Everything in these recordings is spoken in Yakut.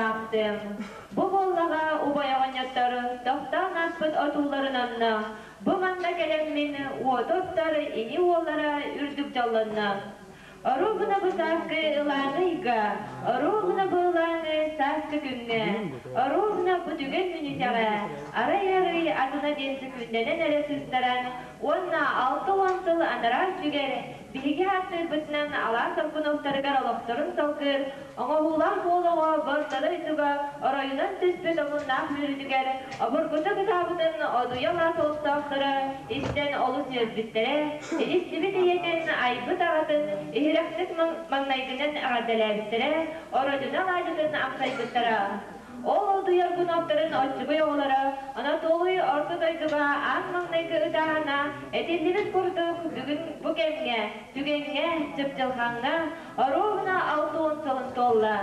Аахтыам. Бу буоллаҕа убай оҕонньоттор тохтоон ааспыт отууларын онно, бу манна кэлэммин уоту оттор ини уоллара үрдүк дьоллонно. Оруобуна бу сааскы ылааҥы ыйга, оруобуна бу ылааҥы сааскы күҥҥэ, оруобуна бу түгэн мүнүүтэҕэ арай-арый атына диэн сөкүүндэнэн эрэ сыыстаран уонна 60 сыл анараа өттүгэр Биһиги ааттыырбытынан алаас Аргуновтарыгар олохторун салгыыр оҥоһуулаах уол оҕо Бортала дойдуга оройунан түспүт омуннаах үөрүүтүгэр обургутук ытаабытын одуйа алаас олохтоохторо истэн олус үөрбүттэрэ, илистибит ийэтин, айбыт аҕатын иһирэхтик маҥнайгынан эҕэрдэлээбиттэрэ, ородьуна алаадьытын амсайбыттара. Ол одуйар гуноптарын оччугуй оҕолоро Анатолий Орто дойдуга аан маҥнайгы ытааһына этиллибит курдук бүгүн бу кэмҥэ, түгэҥҥэ, чыпчылҕаҥҥа оруобуна 60 сылын туолла.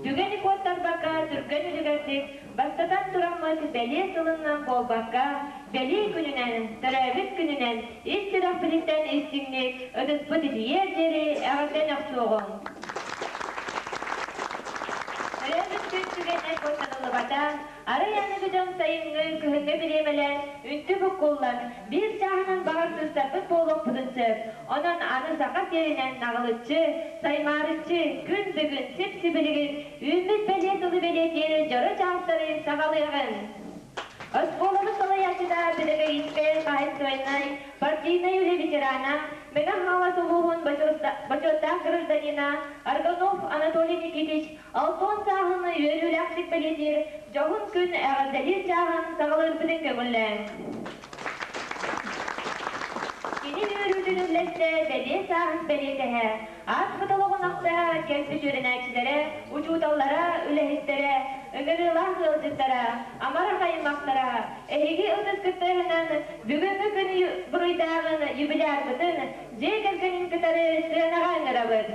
Түгэни куоттарбакка түргэн үлүгэрдик бастатан тураммыт бэлиэ сылынан буолбакка, бэлиэ күнүнэн, төрөөбүт күнүнэн ис сүрэхпититтэн истиҥник ытыспыт итийиэр диэри эҕэрдэн охсуоҕуҥ! Төрөөбүт күн түгэнэ куттаныллыбата, арай аныгы дьон сайыҥҥы, кыһыҥҥы бириэмэлээн үнтү буккуллан, биир чааһынан баҕар сыстарбыт буолуохпутун сөп. Онон аны саха сиэринэн наҕылыччы, саймаарыччы, күн бүгүн сип-сибилигин үүммүт бэлиэ сылы бэлиэтиир дьоро чаастары саҕалыаҕыҥ! Оскуолабыт салайааччыта педагогическай, хаһаайыстыбаннай, партийнай үлэ ветерана, Мэҥэ Хаҥалас улууһун бочуоттаах гражданина Аргунов Анатолий Никитич 60 сааһын үөрүүлээхтик бэлиэтиир дьоһун күн эҕэрдэлиир чааһын саҕалыырбытын көҥүллээҥ. Кини үөрүүтүн үллэстэ бэлиэ сааһын бэлиэтэһэ, ааспыт олоҕун ахтыһа кэлбит үөрэнээччилэрэ, учууталлара, үлэһиттэрэ, ыҥырыылаах ыалдьыттара, амарах аймахтара, эһиги ытыс кыттыһынан бүгүҥҥү күн буруйдааҕын юбилярбытын дьиэ кэргэнин кытары сыанаҕа ыҥырабыт.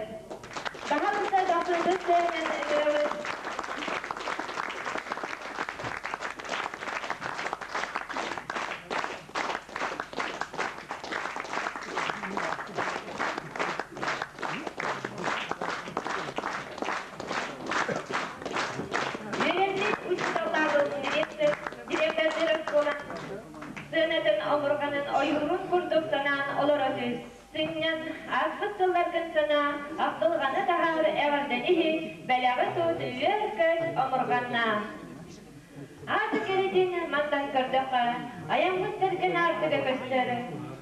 Баһаалыста дохсунтун сыанан ыҥырабыт. Үөрэммит учууталлаабыт директор, директордыыр оскуола сыанатын омурҕанын ойуурун курдук санаан олоро түс. Сынньан, ааспыт сылларгын санаа, ахтылҕаны таһаар, эҕэрдэни иһит, бэлэҕи тут, үөр-көт, омурҕаннаа. Аата кэрэтин мантан көрдөххө, айаммыт сэргэн аартыга көстөр.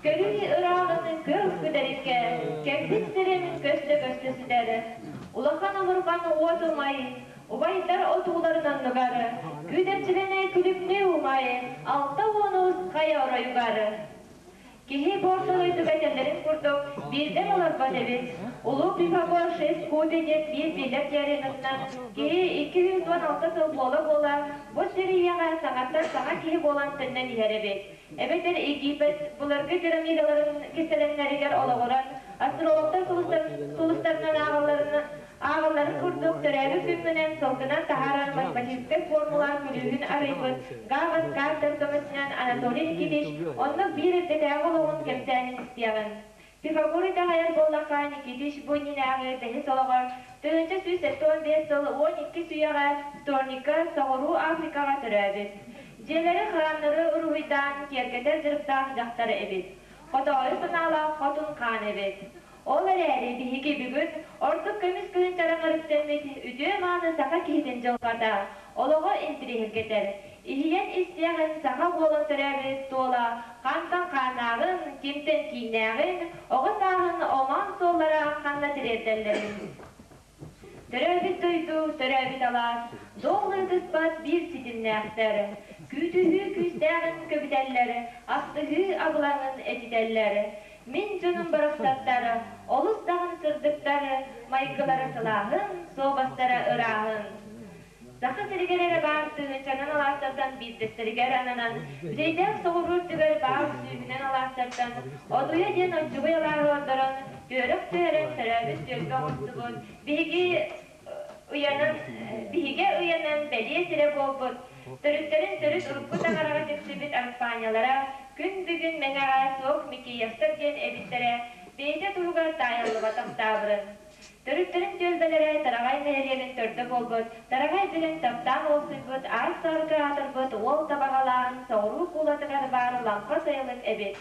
Көрүү ырааҕын көр күдэриккэ, кэлбит сирин көстө-көстө сүтэр. Улахан омурҕан уот умай, убайдар отууларын оннугар, күүдэпчилэнэ күлүмнүү умай, 60 уус хайа оройугар. Киһи буорта дойдуга этэллэрин курдук, биирдэн олорбот эбит. Улуу Пифагор шесть кубе диэн биир биллэр теорематынан киһи 216 сыл буола-буола бу сир ийэҕэ саҥаттан саҥа киһи буолан төннөн иһэр эбит. Эбэтэр Египет былыргы пирамидаларын кистэлэҥнэригэр олоҕуран, астрологтар сулустарынан ааҕалларын курдук төрөөбүт күҥҥүнэн сылгынан таһаарар математическай формула күлүүһүн арыйбыт Гаван Картер көмөтүнэн Анатолий Никитич оннук биир эрдэтээҕи олоҕун кэпсээнин истиэҕиҥ. Пифагор итэҕэйэр буоллахха, Никитич бу иннинээҕи бэһис олоҕор 1175 сыл 12 үйэҕэ вторникка Соҕуруу Африкаҕа төрөөбүт. Дьиэлэри храмнары уруһуйдаан киэргэтэр дьарыктаах дьахтар эбит. Хотоойу санаалаах хотун хаан эбит. Ол эрээри биһиги бүгүн ордук көмүс күһүн чараҥарыттаммыт үтүө-мааны саха киһитин дьылҕата, олоҕо интириэһиргэтэр. Иһийэн истиэҕин саха буолан төрөөбүт туола хантан хааннааҕын, кимтэн кииннээҕин, оҕо сааһын омоон суоллара ханна тириэрдэллэрин. Төрөөбүт дойду, төрөөбүт алаас, дуол ыытыспат биир ситимнээхтэр. Күүтүһүү күүстээҕин көбүтэллэр, ахтыһыы абылаҥын этитэллэр. Мин дьонум барахсаттар, олус даҕаны сырдыктар, майгылара сылааһын, суобастара ырааһын. Саха сиригэр эрэ баар тыһыынчанан алаастартан биирдэстэригэр ананан, Бүтэйдээх соҕуруу өттүгэр баар сүүһүнэн алаастартан Одуйа диэн оччугуй алааһы ордорон, түөрэх түһэрэн төрөөбүт түөлбэ оҥостубут, биһиги ыйанан, биһигэ ыйанан бэлиэ сирэ буолбут, төрүттэрин төрүт урукку таҥараҕа тиксибит араспаанньалара күн бүгүн Мэҥэҕэ суох Микеевтар диэн эбиттэрэ бэйэтэ туһугар таайыллыбатах таабырын. Төрүттэрин түөлбэлэрэ Тараҕай нэһилиэгин төрдө буолбут, Тараҕай сирин таптаан олохсуйбут аар-саарга аатырбыт Уол Табаҕалааһын соҕуруу куулатыгар баар Лампа сайылык эбит.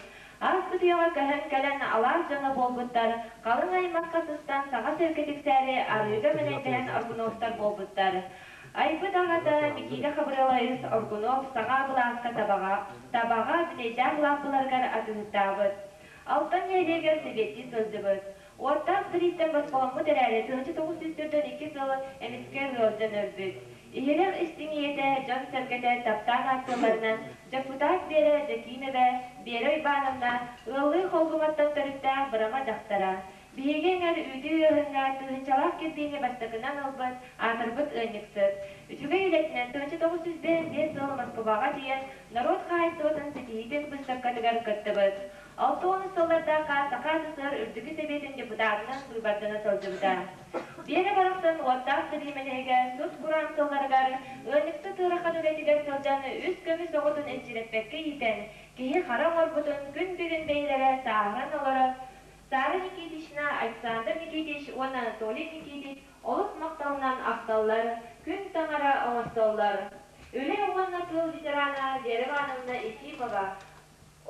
Ааспыт үйэҕэ көһөн кэлэн алаас дьоно буолбуттар, халыҥ аймахха сыстан саҥа сиргэ тиксээри арыыга мэнэйдэһэн Аргуновтар буолбуттар. Айбыт аҕата Микиитэ Хабырыалайыс Аргунов саҥа былааска табаҕа, табаҕа бүтэйдээх лааппыларыгар атыыһыттаабыт. Алтан нэһилиэгэр сэбиэттии сылдьыбыт. Уоттаах сэрииттэн босхоломмут эрээри, 1942 сыл эмискэ ыалдьан өлбүт. Иһирэх истиҥ ийэтэ, дьон-сэргэтэ таптаан ааттыылларынан дьокутаат Биэрэ Дьэкиимэбэ, Биэрэ Уйбаановна ыаллыы Холгуматтан төрүттээх бырама дьахтара. Биһиги эҥэр үүтү ыаһыҥҥа тыһыынчалаах кирбиини бастакынан ылбыт, аатырбыт ыанньыксыт. Үчүгэй үлэтинэн 1955 сыл Москубаҕа тиийэн норуот хаһаайыстыбатын ситиһиитин быыстапкатыгар кыттыбыт. 60 сыллардаахха Саха СССР Үрдүкү Сэбиэтин депутатынан быыбардана сылдьыбыта. Биэрэ барахсан уоттаах сэрии мэлиһигэ сут-кураан сылларыгар ыанньыксыт ыарахан үлэтигэр сылдьан үс көмүс оҕотун энчирэппэккэ иитэн, киһи хара оҥорбутун күн бүгүн бэйэлэрэ сааһыран олорор Сара Никитична, Александр Никитич уонна Анатолий Никитич олус махталынан ахталлар, күн таҥара оҥостоллор. Үлэ уонна тыыл ветерана Вера Ивановна Ефимова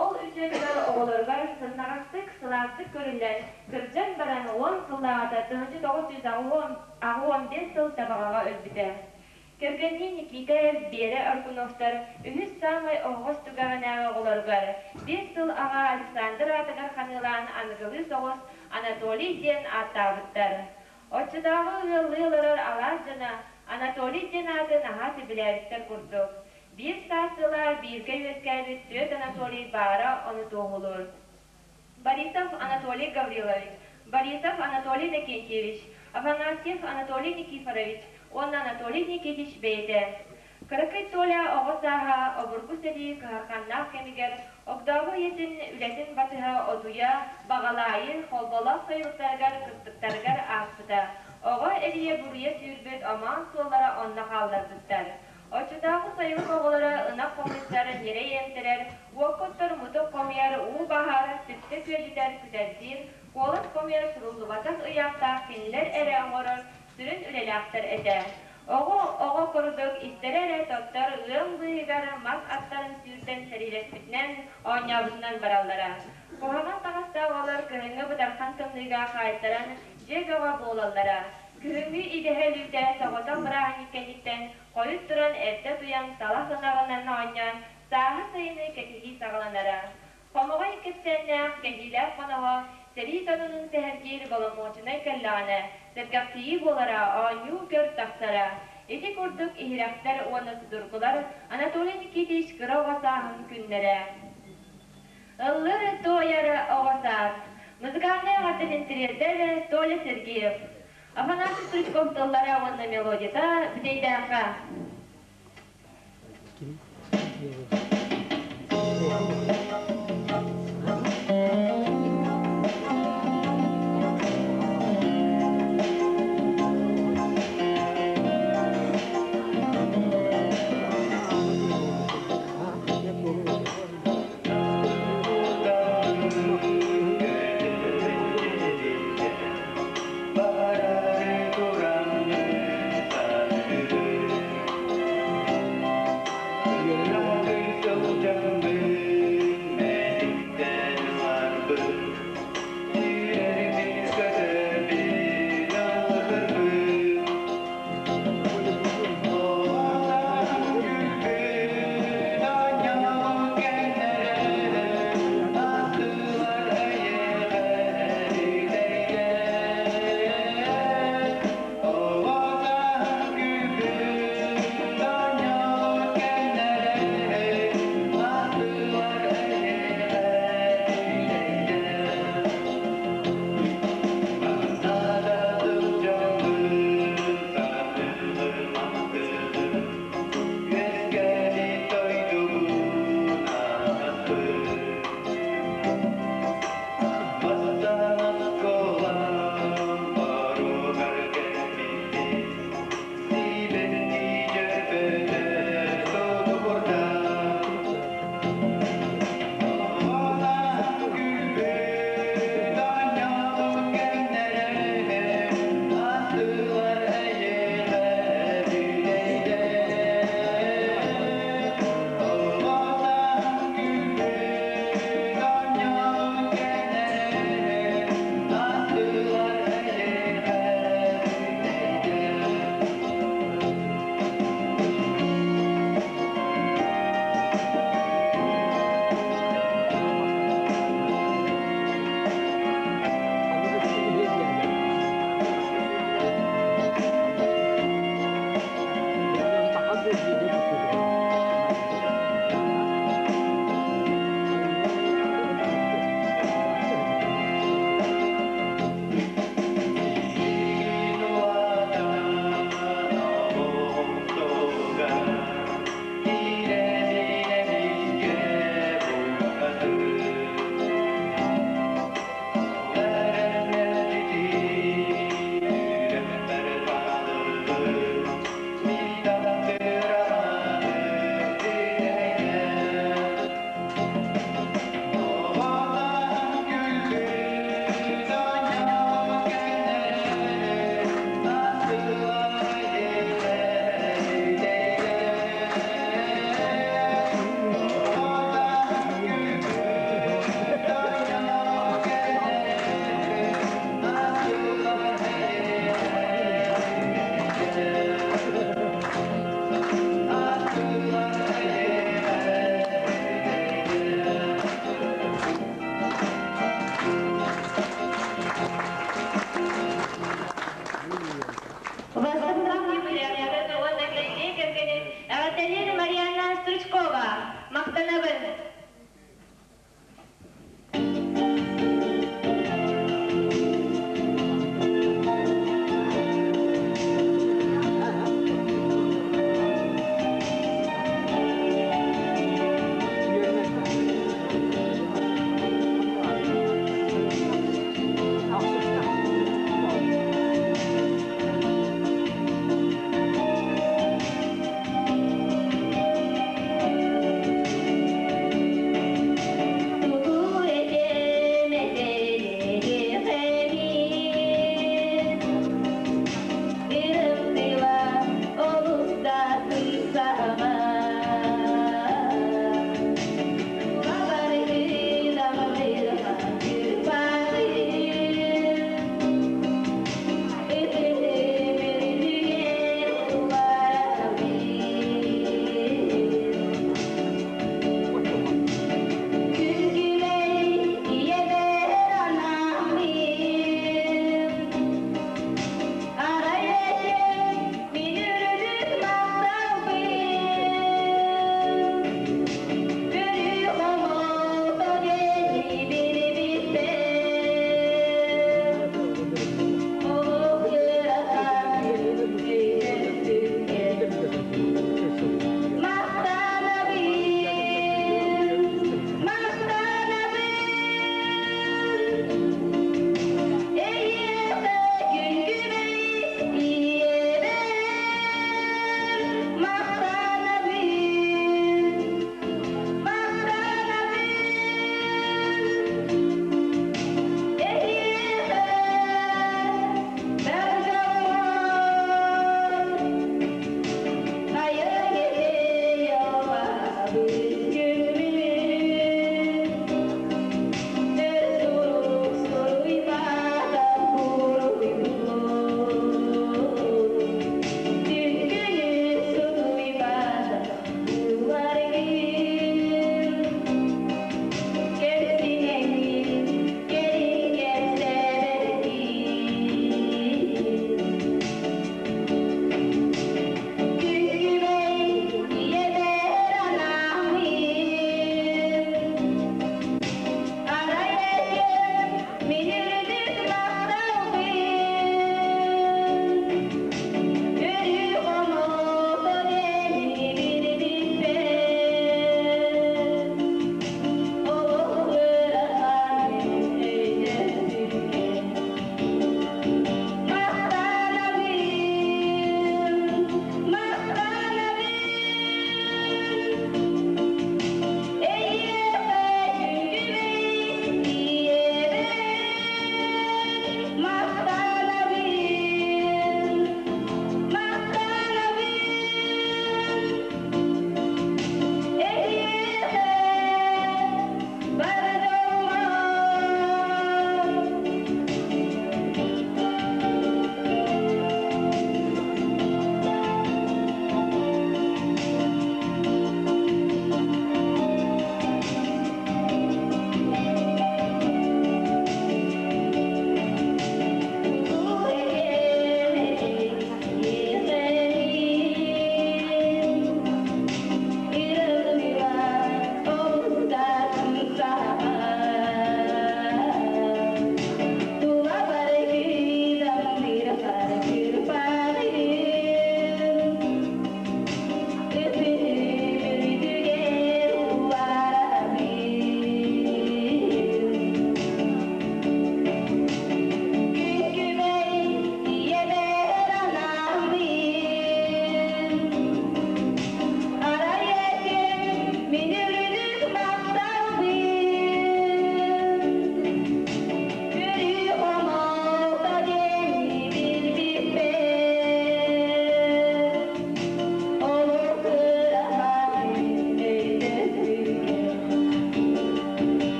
ол үтүөтүгэр оҕолоругар сымнаҕастык, сылаастык көрүллэн, кырдьан баран 10 сыллааҕыта 1985 сыл Табаҕаҕа өлбүтэ. Кэргэннии Никита, Биэрэ Аргуновтар үһүс саамай оһоҕос түгэҕинээҕи оҕолоругар 5 сыл аҕа Александр аатыгар ханыылаан аныгылыы соҕус Анатолий диэн ааттаабыттар. Оччотооҕу ыаллыы олорор алаас дьоно Анатолий диэн ааты наһаа сөбүлээбиттэр курдук. Биир саас ыла бииргэ үөскээбит түөрт Анатолий баара ону туоһулуур. Борисов Анатолий Гаврилович, Борисов Анатолий Иннокентьевич, Афанасьев Анатолий Никифорович уонна Анатолий Никитич бэйэтэ. Кыракый Толя оҕо сааһа обургу сэрии кыһарханнаах кэмигэр огдообо ийэтин үлэтин батыһа Одуйа, Баҕалаайы, Холболоох сайылыктарыгар кыстыктарыгар ааспыта. Оҕо эрийэ-буруйа сүүрбүт омоон суоллара онно хаалларбыттар. Оччотооҕу сайылык оҕолоро ынах хомуйсар, ньирэй эмтэрэр, уокка оттор мутук хомуйар, уу баһар, түптэ күөдьүтэр, күтэрдиир, куолас хомуйар суруллубатах ыйаахтаах кинилэр эрэ оҥорор сүрүн үлэлээхтэр этэ. Оҕо оҕо курдук истэрэ эрэ тоттор ыам быыһыгар мас аттарын сүүрдэн сэриилэспитинэн, оонньообутунан бараллара. Куһаҕан таҥастаах оҕолор кыһыҥҥы бытархан тымныыга хаайтаран дьиэ бөҕө буолаллара. Күһүҥҥү идэһэ өлүүтэ соҕотох бырааһынньык кэнниттэн хойут туран эрдэ утуйан талах ынаҕынан оонньоон сааһы сайыны кэтэһии саҕаланара. Хомоҕой кэпсээннээх, кэһиилээх хоноһо сэрии сонунун сэһэргиир боломуочунай кэллэҕинэ, сэргэхсийии буолара, оонньуу-көр тахсара. Ити курдук иһирэхтэр уонна судургулар Анатолий Никитич кыра оҕо сааһын күннэрэ. Ыллыр туойар оҕо саас. Музыкальнай эҕэрдэтин тириэрдэр Толя Сергеев. Афанасий Стручков тыллара уонна мелодията Бүтэйдээххэ. Барары тураммын саныыбын.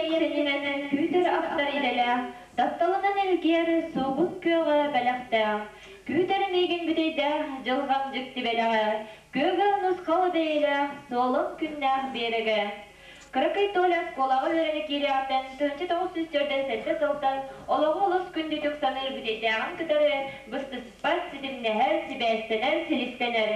Диэн сэнинэн күүтэр ахтар идэлээх, тапталынан илгиэр суубун күөҕэ бэлэхтээх, күүтэр миигин бүтэйдээх дьылҕам дьикти бэлэҕэ, күөгэл нусхал бэйэлээх, суолум күннээх биэрэгэ. Кыракый Толя оскуолаҕа үөрэнэ киириэҕиттэн 1947 сылтан олоҕу олус күндүтүк саныыр бүтэйдээҕин кытары быстыспат, ситимнэһэр, сибээстэнэр, силистэнэр.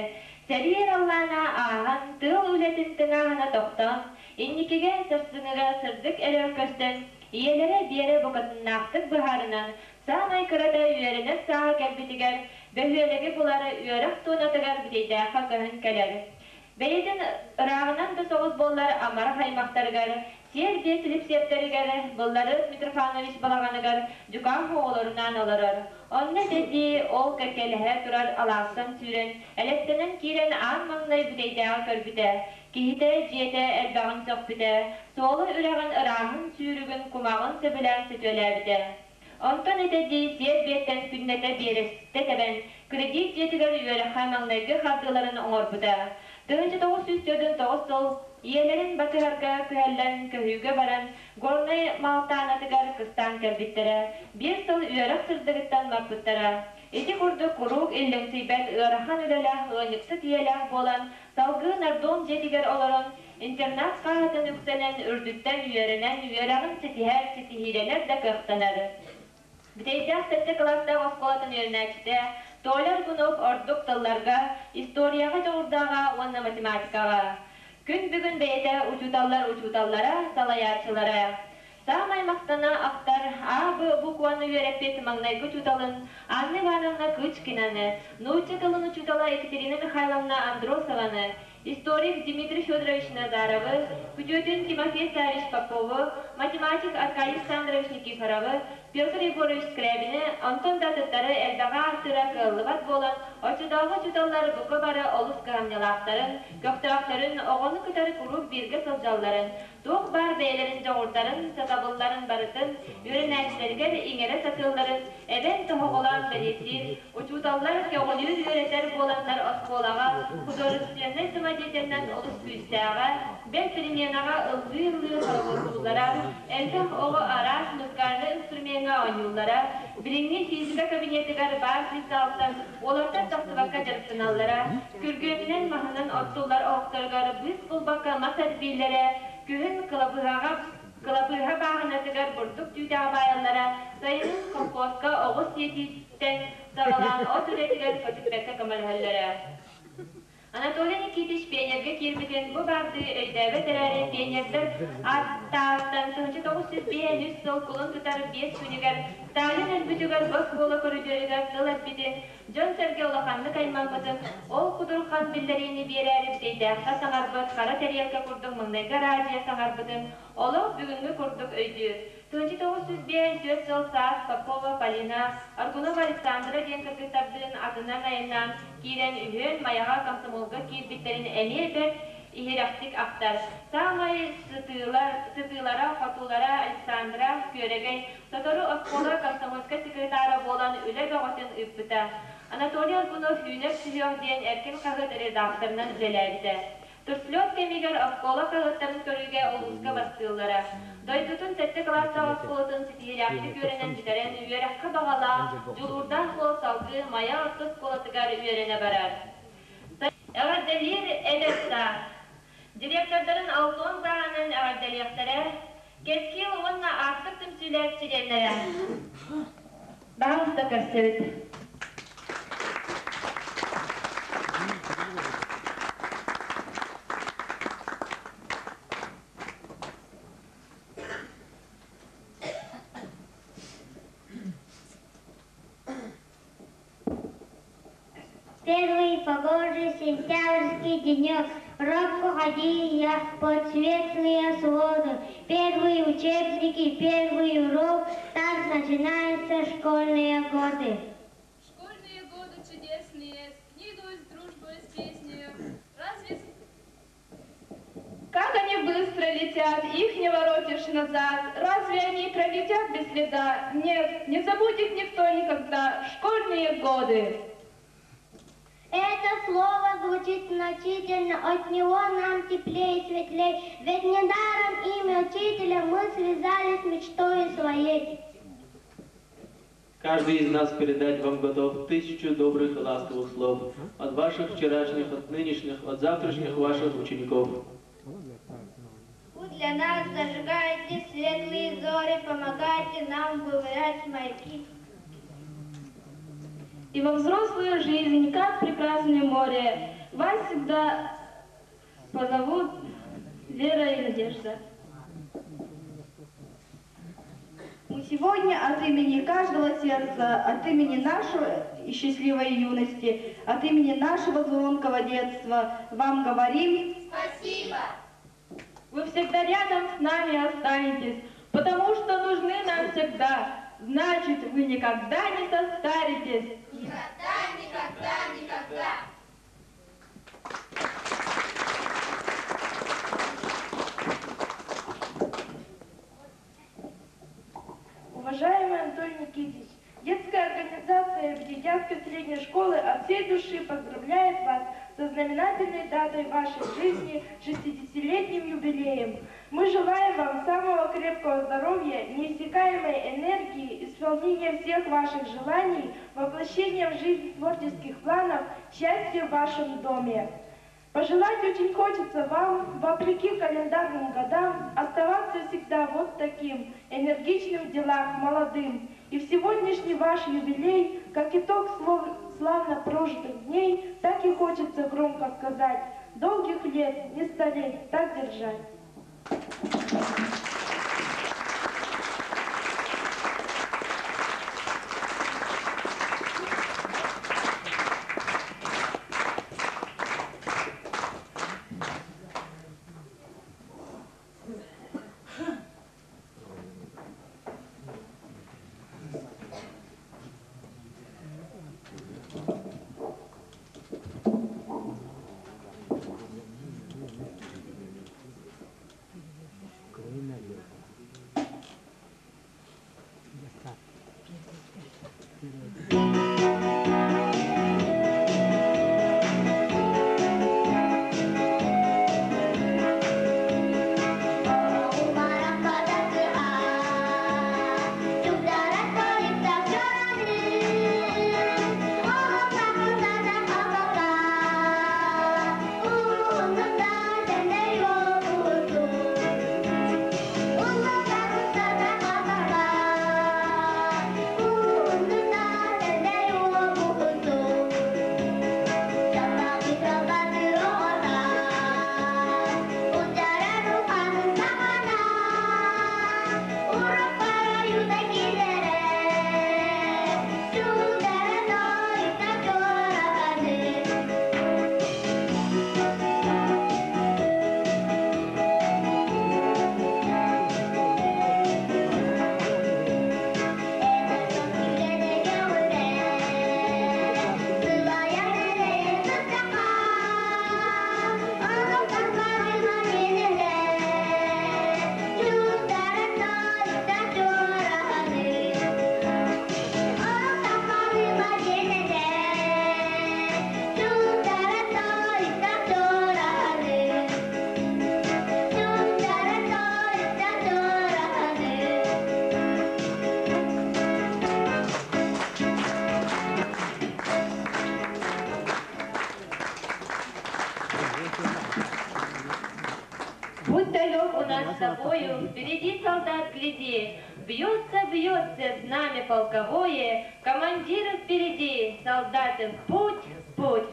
Сэрии араллаана ааһан, тыыл үлэтин тыҥааһына тохтоон, Инникигэ, сарсыҥҥыга сырдык эрэл көстөн, ийэлэрэ Биэрэ букатыннаахтык быһаарынан, саамай кырата үөрэнэр сааһа кэлбитигэр, бөһүөлэги булар үөрэх туонатыгар Бүтэйдээххэ көһөн кэлэр. Бэйэтин ырааҕынан да соҕус буоллар амарах аймахтарыгар, сиэр биэс силипсиэптэригэр Былларыас Митрофанович балаҕаныгар дьукаах оҕолорунаан олорор. Онно этэ-дии, ол кэккэлэһэ турар алаастан сүүрэн, элэстэнэн киирэн аан маҥнай Бүтэйдээҕи көрбүтэ. Киһитэ, дьиэтэ элбэҕин сөхпүтэ, суола үрэҕин ырааһын, сүүрүгүн, кумаҕын сөбүлээн сөтүөлээбитэ. Онтон этэ дии сиэр биэттэн күннэтэ биэрэстэ тэбэн, кредит дьиэтигэр үөрэххэ маҥнайгы хардыыларын оҥорбута. 1949 сыл ийэлэрин батыһарга күһэллэн көһүүгэ баран, Горнай Малтаанатыгар кыстаан кэлбиттэрэ, биир сыл үөрэх сырдыгыттан маппыттара. Ити курдук куруук иллэҥсийбэт ыарахан үлэлээх ыанньыксыт ийэлээх буолан, Салгыы нардом дьиэтигэр олорон, интернат хааһытын үктэнэн, үрдүттэн үөрэнэн, үөрэҕин ситиһэр, ситиһиилэнэр да кыахтанар. Бүтэйдээх сэттэ кылаастаах оскуолатын үөрэнээччитэ Толя Аргунов ордук тылларга, историяҕа дьоҕурдааҕа уонна математикаҕа. Күн бүгүн бэйэтэ учууталлар учууталлара, салайааччылара. Саамай махтана ахтар А. Б. Букваны үөрэппит маҥнайгы учууталын Анна Ивановна Кычкинаны, нуучча тылын учуутала Екатерина Михайловна Андросованы, историк Дмитрий Федорович Назаровы, күтүөтүн Тимофей Саввич Попову, математик Аркадий Александрович Никифоровы, Петр Егорович Скрябины, онтон да атыттары элбэҕи ааттыыра кыаллыбат буолан, оччотооҕу учууталлар бука бары олус кыһамньылаахтарын, көхтөөхтөрүн, оҕону кытары куруук бииргэ сылдьалларын, туох баар бэйэлэрин дьоҕурдарын, сатабылларын барытын үөрэнээччилэригэр иҥэрэ сатыылларын эбэн тоһоҕолоон бэлиэтиир, учууталлар көҕүлүүр үөрэтэр буоланнар оскуолаҕа художественнай самодеятельность олус күүстээҕэ, бэл переменаҕа ыллыы-ыллыы хороводууллара, элбэх оҕо араас музыкальнай инструмеҥҥа оонньууллара, билиҥҥи физика кабинетыгар баар физзалтан уолаттар тахсыбакка дьарыктаналлара, Күргүөмүнэн маһынан оттуллар оһохторугар быыс булбакка мас эрбииллэрэ, күһүн кылабыһаҕа кылабыыһа бааһынатыгар бурдук түүтэҕэ баайаллара, сайынын холкуоска оҕус сиэтииттэн саҕалаан от үлэтигэр көтүппэккэ көмөлөһөллөрө. Анатолий Никитич пионерга киирбитин бу баардыы өйдөөбөт эрээри пионердар ааттаахтан 1953 сыл кулун тутар биэс күнүгэр Сталин өлбүтүгэр оскуола көрүдүөрүгэр тыл эппитин Дьон-сэргэ улаханнык аймаммытын, ол кудурхан биллэриини биэрээри бүтэйдээххэ саҥарбыт хара тэриэлкэ курдук маҥнайгы араадьыйа саҥарбытын олох бүгүҥҥү курдук өйдүүр. 1954 сыл саас Попова Полина, Аргунова Александра диэн кыргыттардыын атынан айаннаан киирэн үһүөн Майаҕа комсомолга киирбиттэрин эмиэ бэрт иһирэхтик ахтар. Саамай сытыылар, сытыылара, хотуулара Александра Күөрэгэй Сотору оскуола комсомольскай секретара буолан үлэ бөҕөтүн ыыппыта. Анатолий Аргунов Үүнэр сүһүөх диэн эркин хаһыат редакторынан үлэлээбитэ. Турслет кэмигэр оскуола хаһыаттарын көрүүгэ улууска бастыыллара. Дойдутун сэттэ кылаастаах оскуолатын ситиһиилээхтик үөрэнэн бүтэрэн, үөрэххэ баҕалаах, дьулуурдаах уол салгыы Майа орто оскуолатыгар үөрэнэ барар. Эҕэрдэлиир эдэр саас. Директордарын Алтон сааһынан эҕэрдэлиэхтэрэ, Кэскил уонна Аартык түмсүүлэр чилиэннэрэ. Баһаалыста көрсөбүт. Первый погожий сентябрьский денек робко ходил я под светлые своды. Первые учебники, первый урок, так начинаются школьные годы. Школьные годы чудесные, с книгой, с дружбой, с песней. Разве Как они быстро летят, их не воротишь назад. Разве они пролетят без следа? Нет, не забудет никто никогда школьные годы. Это слово звучит значительно, от него нам теплее и светлей, ведь недаром имя учителя мы связали с мечтой своей. Каждый из нас передать вам готов тысячу добрых и ласковых слов от ваших вчерашних, от нынешних, от завтрашних ваших учеников. Вы для нас зажигаете светлые зори, помогаете нам выверять маяки. И во взрослую жизнь, как прекрасное море, вас всегда позовут Вера и Надежда. Мы сегодня от имени каждого сердца, от имени нашей счастливой юности, от имени нашего звонкого детства вам говорим Спасибо! Вы всегда рядом с нами останетесь, потому что нужны нам всегда. Значит, вы никогда не состаритесь. Никогда, никогда, никогда! Уважаемый Антон Никитич, детская организация Пятидесятской средней школы от всей души поздравляет вас со знаменательной датой вашей жизни, 60-летним юбилеем. Мы желаем вам самого крепкого здоровья, неиссякаемой энергии, исполнения всех ваших желаний, воплощения в жизнь творческих планов, счастья в вашем доме. Пожелать очень хочется вам, вопреки календарным годам, оставаться всегда вот таким, энергичным в делах, молодым. И в сегодняшний ваш юбилей, как итог слов, славно прожитых дней, так и хочется громко сказать, долгих лет не стареть, так держать. Путь далек у нас с тобою, впереди, солдат, гляди. Бьется, бьется знамя полковое, командиры впереди, солдаты в путь, в путь.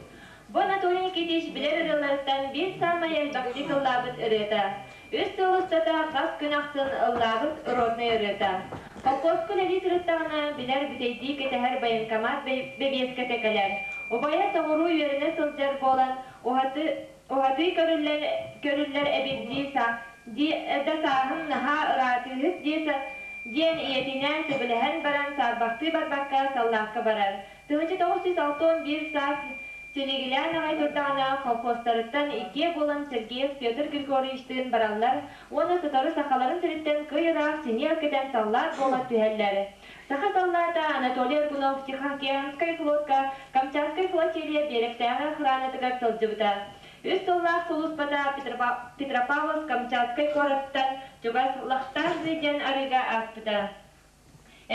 Бу Анатолий Никитич билэр ырыаларыттан биир саамай элбэхтик ыллаабыт ырыата. Үс сыл устата хас күн ахсын ыллаабыт ротнай ырыата. Холкуоска үлэлии сырыттаҕына, билэр бүтэйдии кэтэһэр военкомат бэбиэскэтэ кэлэр. Убайа соҕуруу үөрэнэ сылдьар буолан, уһаты, уһатыы көрүллэр, көрүллэр эбит дии са, дии да сааһым наһаа ыраатыыһык дии са, диэн ийэтинээн сөбүлэһэн баран саарбахтыы барбакка саллаакка барар. 1961 саас Силигилээн аҕай турдаҕына, колхозтарыттан иккиэ буолан Сергеев Петр Григорьевичтыын бараллар уонна сотору сахаларын сириттэн кый ыраах синиэл кэтэн саллаат буола түһэллэр. Саха саллаата Анатолий Аргунов Тихоокеанскай флотка Камчатскай флотилия биэрэктээҕи охранатыгар сылдьыбыта. Үс сыллаах сулууспата Петропавловск-Камчатскай куораттан чугас Лахтаах диэн арыыга ааспыта.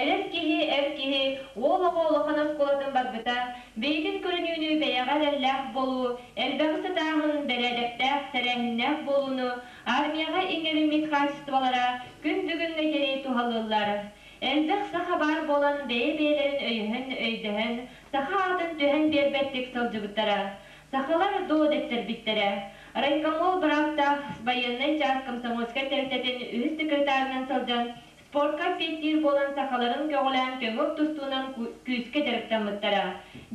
Эдэр киһи, эр киһи, уол оҕо улахан оскуолатын барбыта, бэйэтин көрүнүүнү бэйэҕэ эрэллээх буолуу, элбэҕи сатааһын, бэрээдэктээх, тэрээһиннээх буолууну армияҕа иҥэриммит хаачыстыбалара күн бүгүҥҥэ диэри туһалыыллар. Элбэх саха баар буолан бэйэ-бэйэлэрин өйөһөн, өйдөһөн, саха аатын түһэн биэрбэттик сылдьыбыттара. Сахалар дуо дэттэрбиттэрэ. Райкомол бырааптаах байыаннай чаас комсомольскай тэрилтэтин үһүс секретарынан сылдьан Спортка эппиэттиир буолан сахаларын көҕүлээн көҥүл тустуунан күүскэ дьарыктаммыттара.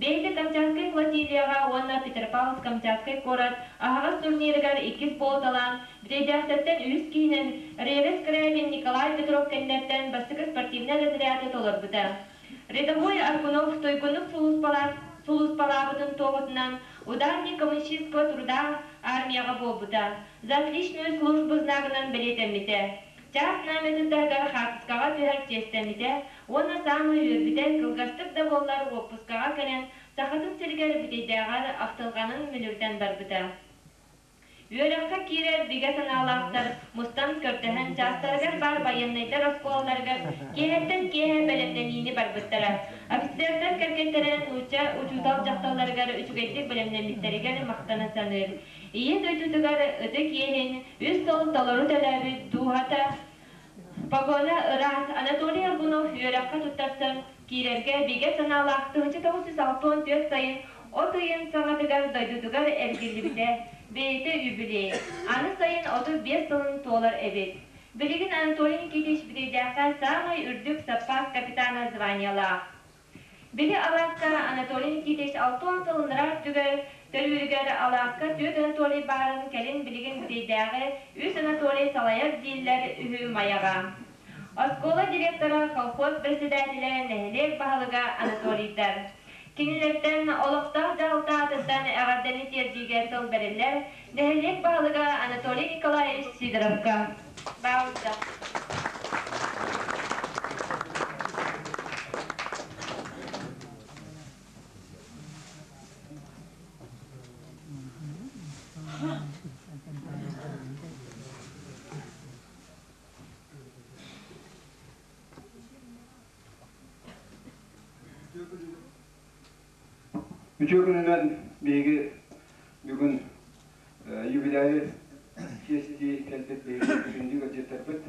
Бэйэтэ Камчатскай флотилияҕа уонна Петропавловск-Камчатскай куорат аһаҕас турнирыгар иккис буолуталаан, Бүтэйдээхтэртэн үһүс киһинэн Ревес Скрябин Николай Петров кэннэртэн бастакы спортивнай разряды толорбута. Рядовой Аргунов туйгуннук сулууспалаабытын туоһутунан ударник коммунистического труда армияҕа буолбута, за отличную службу знагынан бэлиэтэммитэ. Чаас знамятыттарыгар хаартыскаҕа түһэр чиэстэммитэ уонна саамай үөрбүтэ, кылгастык да буоллар уоппускаҕа кэлэн Сахатын сиригэр Бүтэйдээҕэр ахтылҕанын мүлүрүтэн барбыта. Үөрэххэ киирэр бигэ санаалаахтар мустан көрдөһөн чаастарыгар баар байыаннайдар оскуолаларыгар киэһэттэн киэһэ бэлэмнэниини барбыттара. Офицердар кэргэттэрэ нуучча учуутал дьахталларыгар үчүгэйдик бэлэмнэммиттэригэр махтана саныыр. Ийэ дойдутугар ытык иэһин үс сыл толору төлөөбүт дууһата погона ыраас Анатолий Аргунов үөрэххэ туттарсан киирэргэ бигэ санаалаах 1964 сайын от ыйын саҥатыгар дойдутугар эргиллибитэ, бэйэтэ үбүлүөй, аны сайын 35 сылын туолар эбит. Билигин Анатолий Никитич Бүтэйдээххэ саамай үрдүк саппаас капитана званиелаах. Били алааска Анатолий Никитич 60 сылыннара үрдүгэр төрүүрүгэр алааска түөрт Анатолий баарын кэлин билигин Бүтэйдээҕи үс Анатолий салайар дииллэр үһү Майаҕа. Оскуола директора, колхоз председателэ, нэһилиэк баһылыга Анатолийдар. Кинилэртэн олохтоох дьаһалта аатыттан эҕэрдэни тиэрдиигэ тыл бэриллэр нэһилиэк баһылыга Анатолий Николаевич Сидоровка. Баалыста. Үтүө күнүнэн биһиги бүгүн юбилейы чиэстии кэлбит биһиги күндү ыалдьыттарбыт,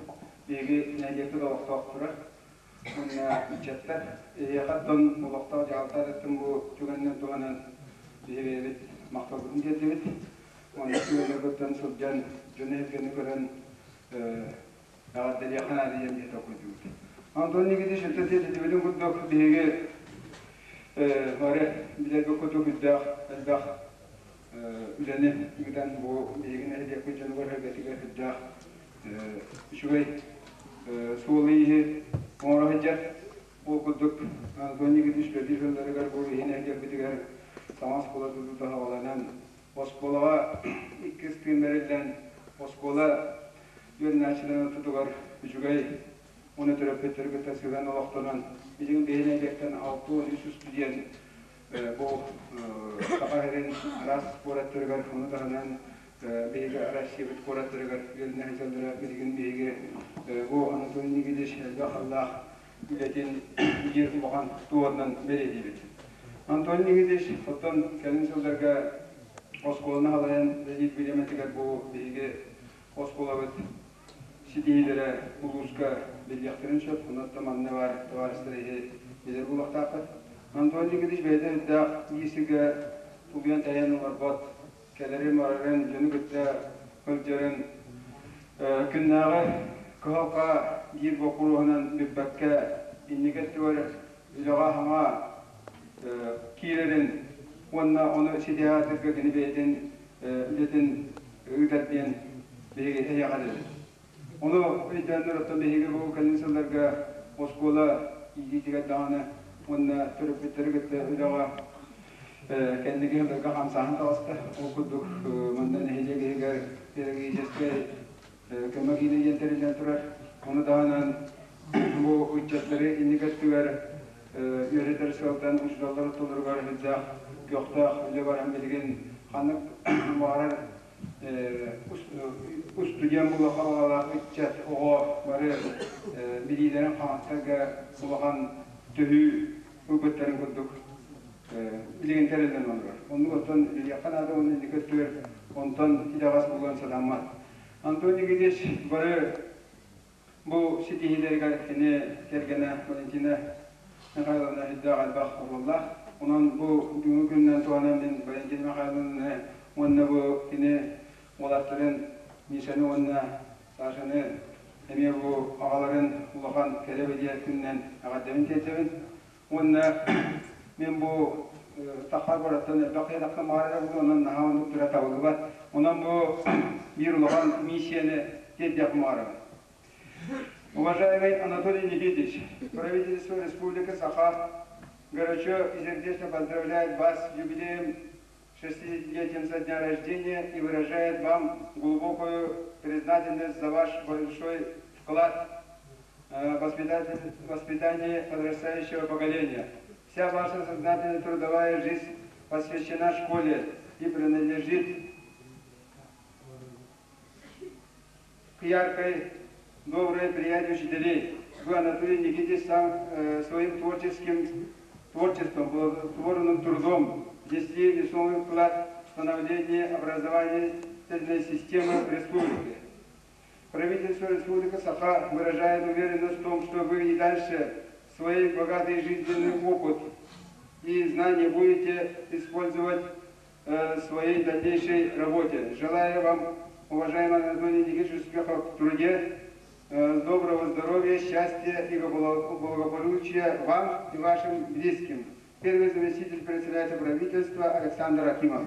биһиги нэһилиэкпит олохтоохторо уонна ыччаттар эһиэхэ оттон олохтоох дьаһалта аатыттан бу түгэнинэн туһанан биһи бэйэбит махталбытын тиэрдэбит. Уонна түгэннэрбиттэн сылдьан дьону-сэргэни көрөн эҕэрдэлиэххэ наада диэн биһи толкуйдуубут. Антон Никитич өттө тиэтитибитин курдук биһиги бары билэргэ курдук үрдээх элбэх үлэни ыытан бу биһиги нэһилиэкпит дьонугар сэргэтигэр үрдээх үчүгэй суолу-ииһи оҥоро сылдьар. Ол курдук Антон Никитич үлэлиир сылларыгар бу биһи нэһилиэкпитигэр саҥа оскуола тутуута саҕаланан оскуолаҕа иккис тыын бэриллэн оскуола үөрэнээччилэрин ортотугар үчүгэй уонна төрөппүттэри кытта сыһыан олохтонон билигин биһи нэһилиэктэн 63 студент бу Саха сирин араас куораттарыгар ону таһынан биһиги Россиябыт куораттарыгар үөрэнэ сылдьаллара билигин биһиги бу Анатолий Никитич элбэх аллаах үлэтин биир улахан туоһунан бэлиэтиибит. Антон Никитич оттон кэлин сылларга оскуоланы халайан үлэлиир бириэмэтигэр бу биһиги оскуолабыт ситиһиилэрэ улууска биллиэхтэрин сөп. Онон манна баар табаарыстар иһи билэр буолуохтааххыт. Антон Никитич бэйэтэ үрдээх биир сиргэ тулуйан тэйэн олорбот, кэлэрин-барарын, дьону кытта сылдьарын күннээҕи кыһалҕа биир боппуруоһунан бүппэккэ инники өттүгэр үлэҕэ саҥа киирэрин уонна ону ситиһэ кини бэйэтин үлэтин ыытар диэн биһиги эһиэхэ этэбит. Ону өйдөөннөр оттон биһиги бу кэлин сылларга оскуола иитиитигэр даҕаны уонна төрөппүттэри кытта үлэҕэ Кэнники сылларга хамсааһын таҕыста. Ол курдук манна нэһилиэк иһигэр педагогическай көмө киинэ диэн тэриллэн турар. Ону таһынан бу ыччаттары инники өттүгэр үөрэтэр сыалтан учууталлар ортолоругар сүрдээх көхтөөх үлэ баран билигин ханнык баҕарар устудьуон буолуохха баҕалаах ыччат оҕо бары билиилэрин хаҥаттарга улахан төһүү ылбыттарын курдук билигин тэриллэн олорор. Оннук оттон билиэххэ наада уонна инники өттүгэр онтон итэҕэс буолуон сатаммат. Антон Никитич бары бу ситиһиилэригэр кини кэргэнэ Валентина Михайловна үрдээх элбэх оруоллаах. Онон бу бүгүҥҥү күнүнэн туһанан мин Валентина Михайловнаны уонна бу кини уолаттарын Мишаны уонна Сашаны эмиэ бу аҕаларын улахан кэрэ бэлиэ күнүнэн эҕэрдэбин тиэрдэбин. Уонна мин бу таххар бараттан элбэх киһи тахсан баҕарар эбит, онон наһаа оннук тура табыллыбат. Онон бу биир улахан миссияны тиэрдиэхпин баҕарабын. Уважаемый Анатолий Никитич, правительство Республики Саха горячо и сердечно поздравляет вас с юбилеем 60-летием со дня рождения и выражает вам глубокую признательность за ваш большой вклад в воспитание подрастающего поколения. Вся ваша сознательная трудовая жизнь посвящена школе и принадлежит к яркой, доброй плеяде учителей. Вы, Анатолий Никитич, сам своим творческим творчеством, плодотворным трудом внесли весомый вклад в становление образовательной системы республики. Правительство Республики Саха выражает уверенность в том, что вы и дальше свой богатый жизненный опыт и знания будете использовать в своей дальнейшей работе. Желаю вам, уважаемый Анатолий Никитич, успехов в труде, доброго здоровья, счастья и благополучия вам и вашим близким. Первый заместитель председателя правительства Александр Акимов.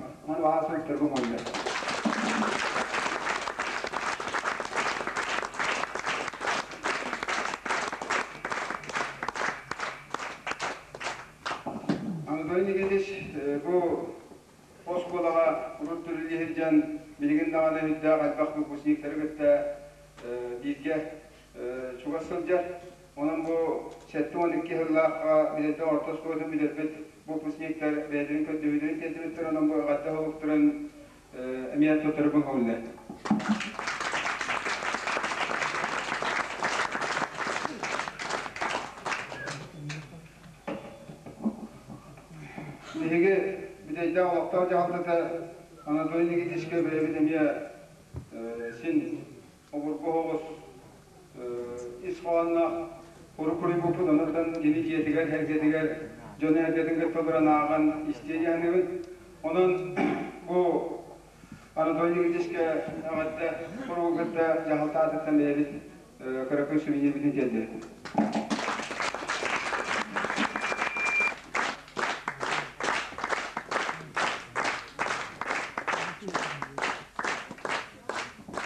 Анатолий Никитич, бу оскуолаҕа урут үлэлии сылдьан билигин даҕаны үрдээх элбэх выпускниктары кытта бииргэ чугас сылдьар. Онон бу 72 сыллаахха билэрдэ орто оскуолатын билэрбит выпускниктар бэйэлэрин көрдөбүллэрин тиэрдибиттэр, онон бу эҕэрдэ уһуктарын эмиэ туттарбын көҥүллэ. Биһиги Бүтэйдээх олохтоох дьаһалтата Анатолий Никитичка бэйэбит эмиэ син обургу оҕус ис хоһоонноох куру-куруйбуппут, онон кини дьиэтигэр, эргэтигэр дьону эргэтин кытта олорон ааҕан истиэ диэхнибит. Онон бу Анатолий Никитичка эҕэрдэ суругу кытта дьаһалта аатыттан бэйэбит кыракый сувенирбитин тиэрдэбит.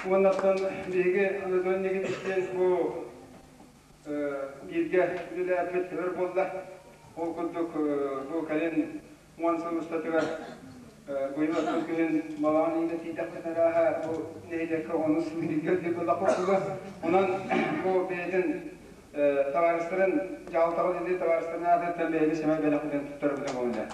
Уоннаттан биһиги Анатолий Никитичтиин бу бииргэ үлэлээппит өр буолла. Ол курдук бу кэлин 10 сыл устатыгар быйыл оттон күһүн балаҕан ыйга тиийдэхпитинэ арааһа бу нэһилиэккэ онус бииргэ үлэлиир буоллахпыт. Онон бу бэйэтин табаарыстарын дьаһалтаҕа үлэлиир табаарыстарын аатыттан бэйэбит сэмэй бэлэхпитин туттарбыта буолла.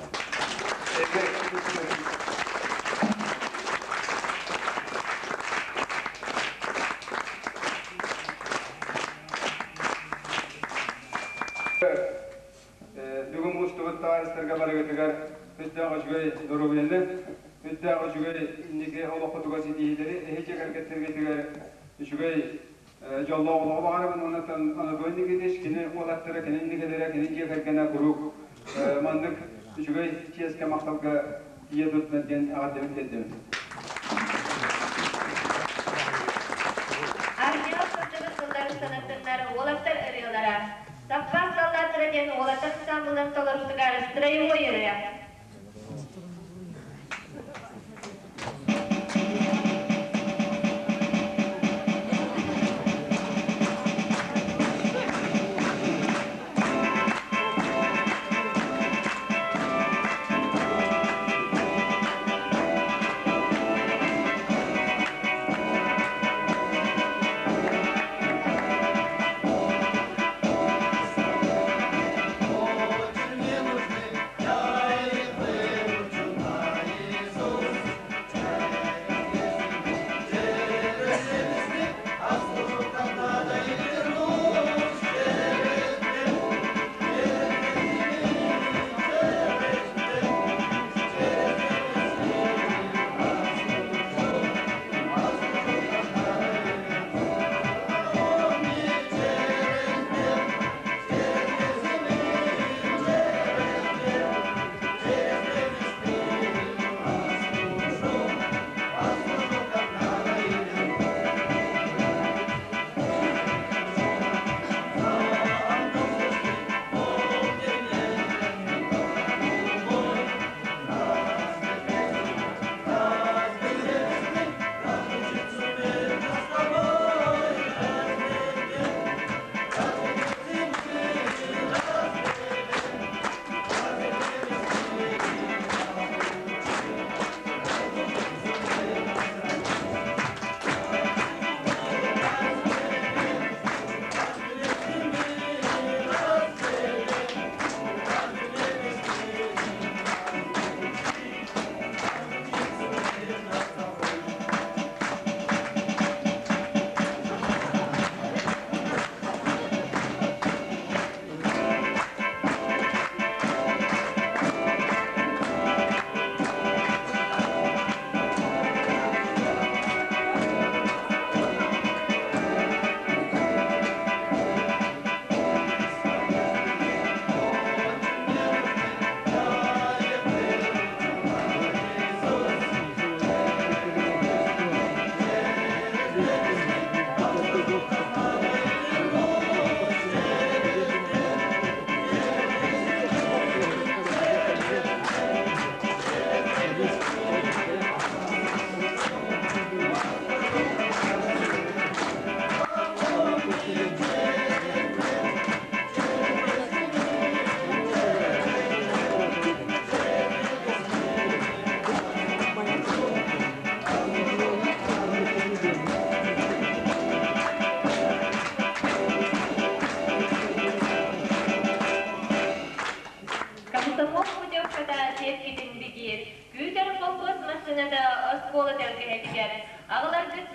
Бүгүн мустубут табаарыстарга барыгытыгар үрдээх үчүгэй доруобуйаны, үрдээх үчүгэй инники олоххутугар ситиһиилэри, эһичэ кэргэттэргитигэр үчүгэй дьоллоох олоҕу баҕарабын уонна Анатолий Никитич кини уолаттара, кини инникилэрэ, кини дьиэ кэргэнэ куруук маннык үчүгэй чиэскэ махталга тиийэ турдунар диэн эҕэрдэбин тиэрдэбин. Армияҕа сылдьыбыт сылларын санатыннар уолаттар ырыалара Саппаас саллааттара диэн уолаттар ансаамбылын толоруутугар строевой ырыа.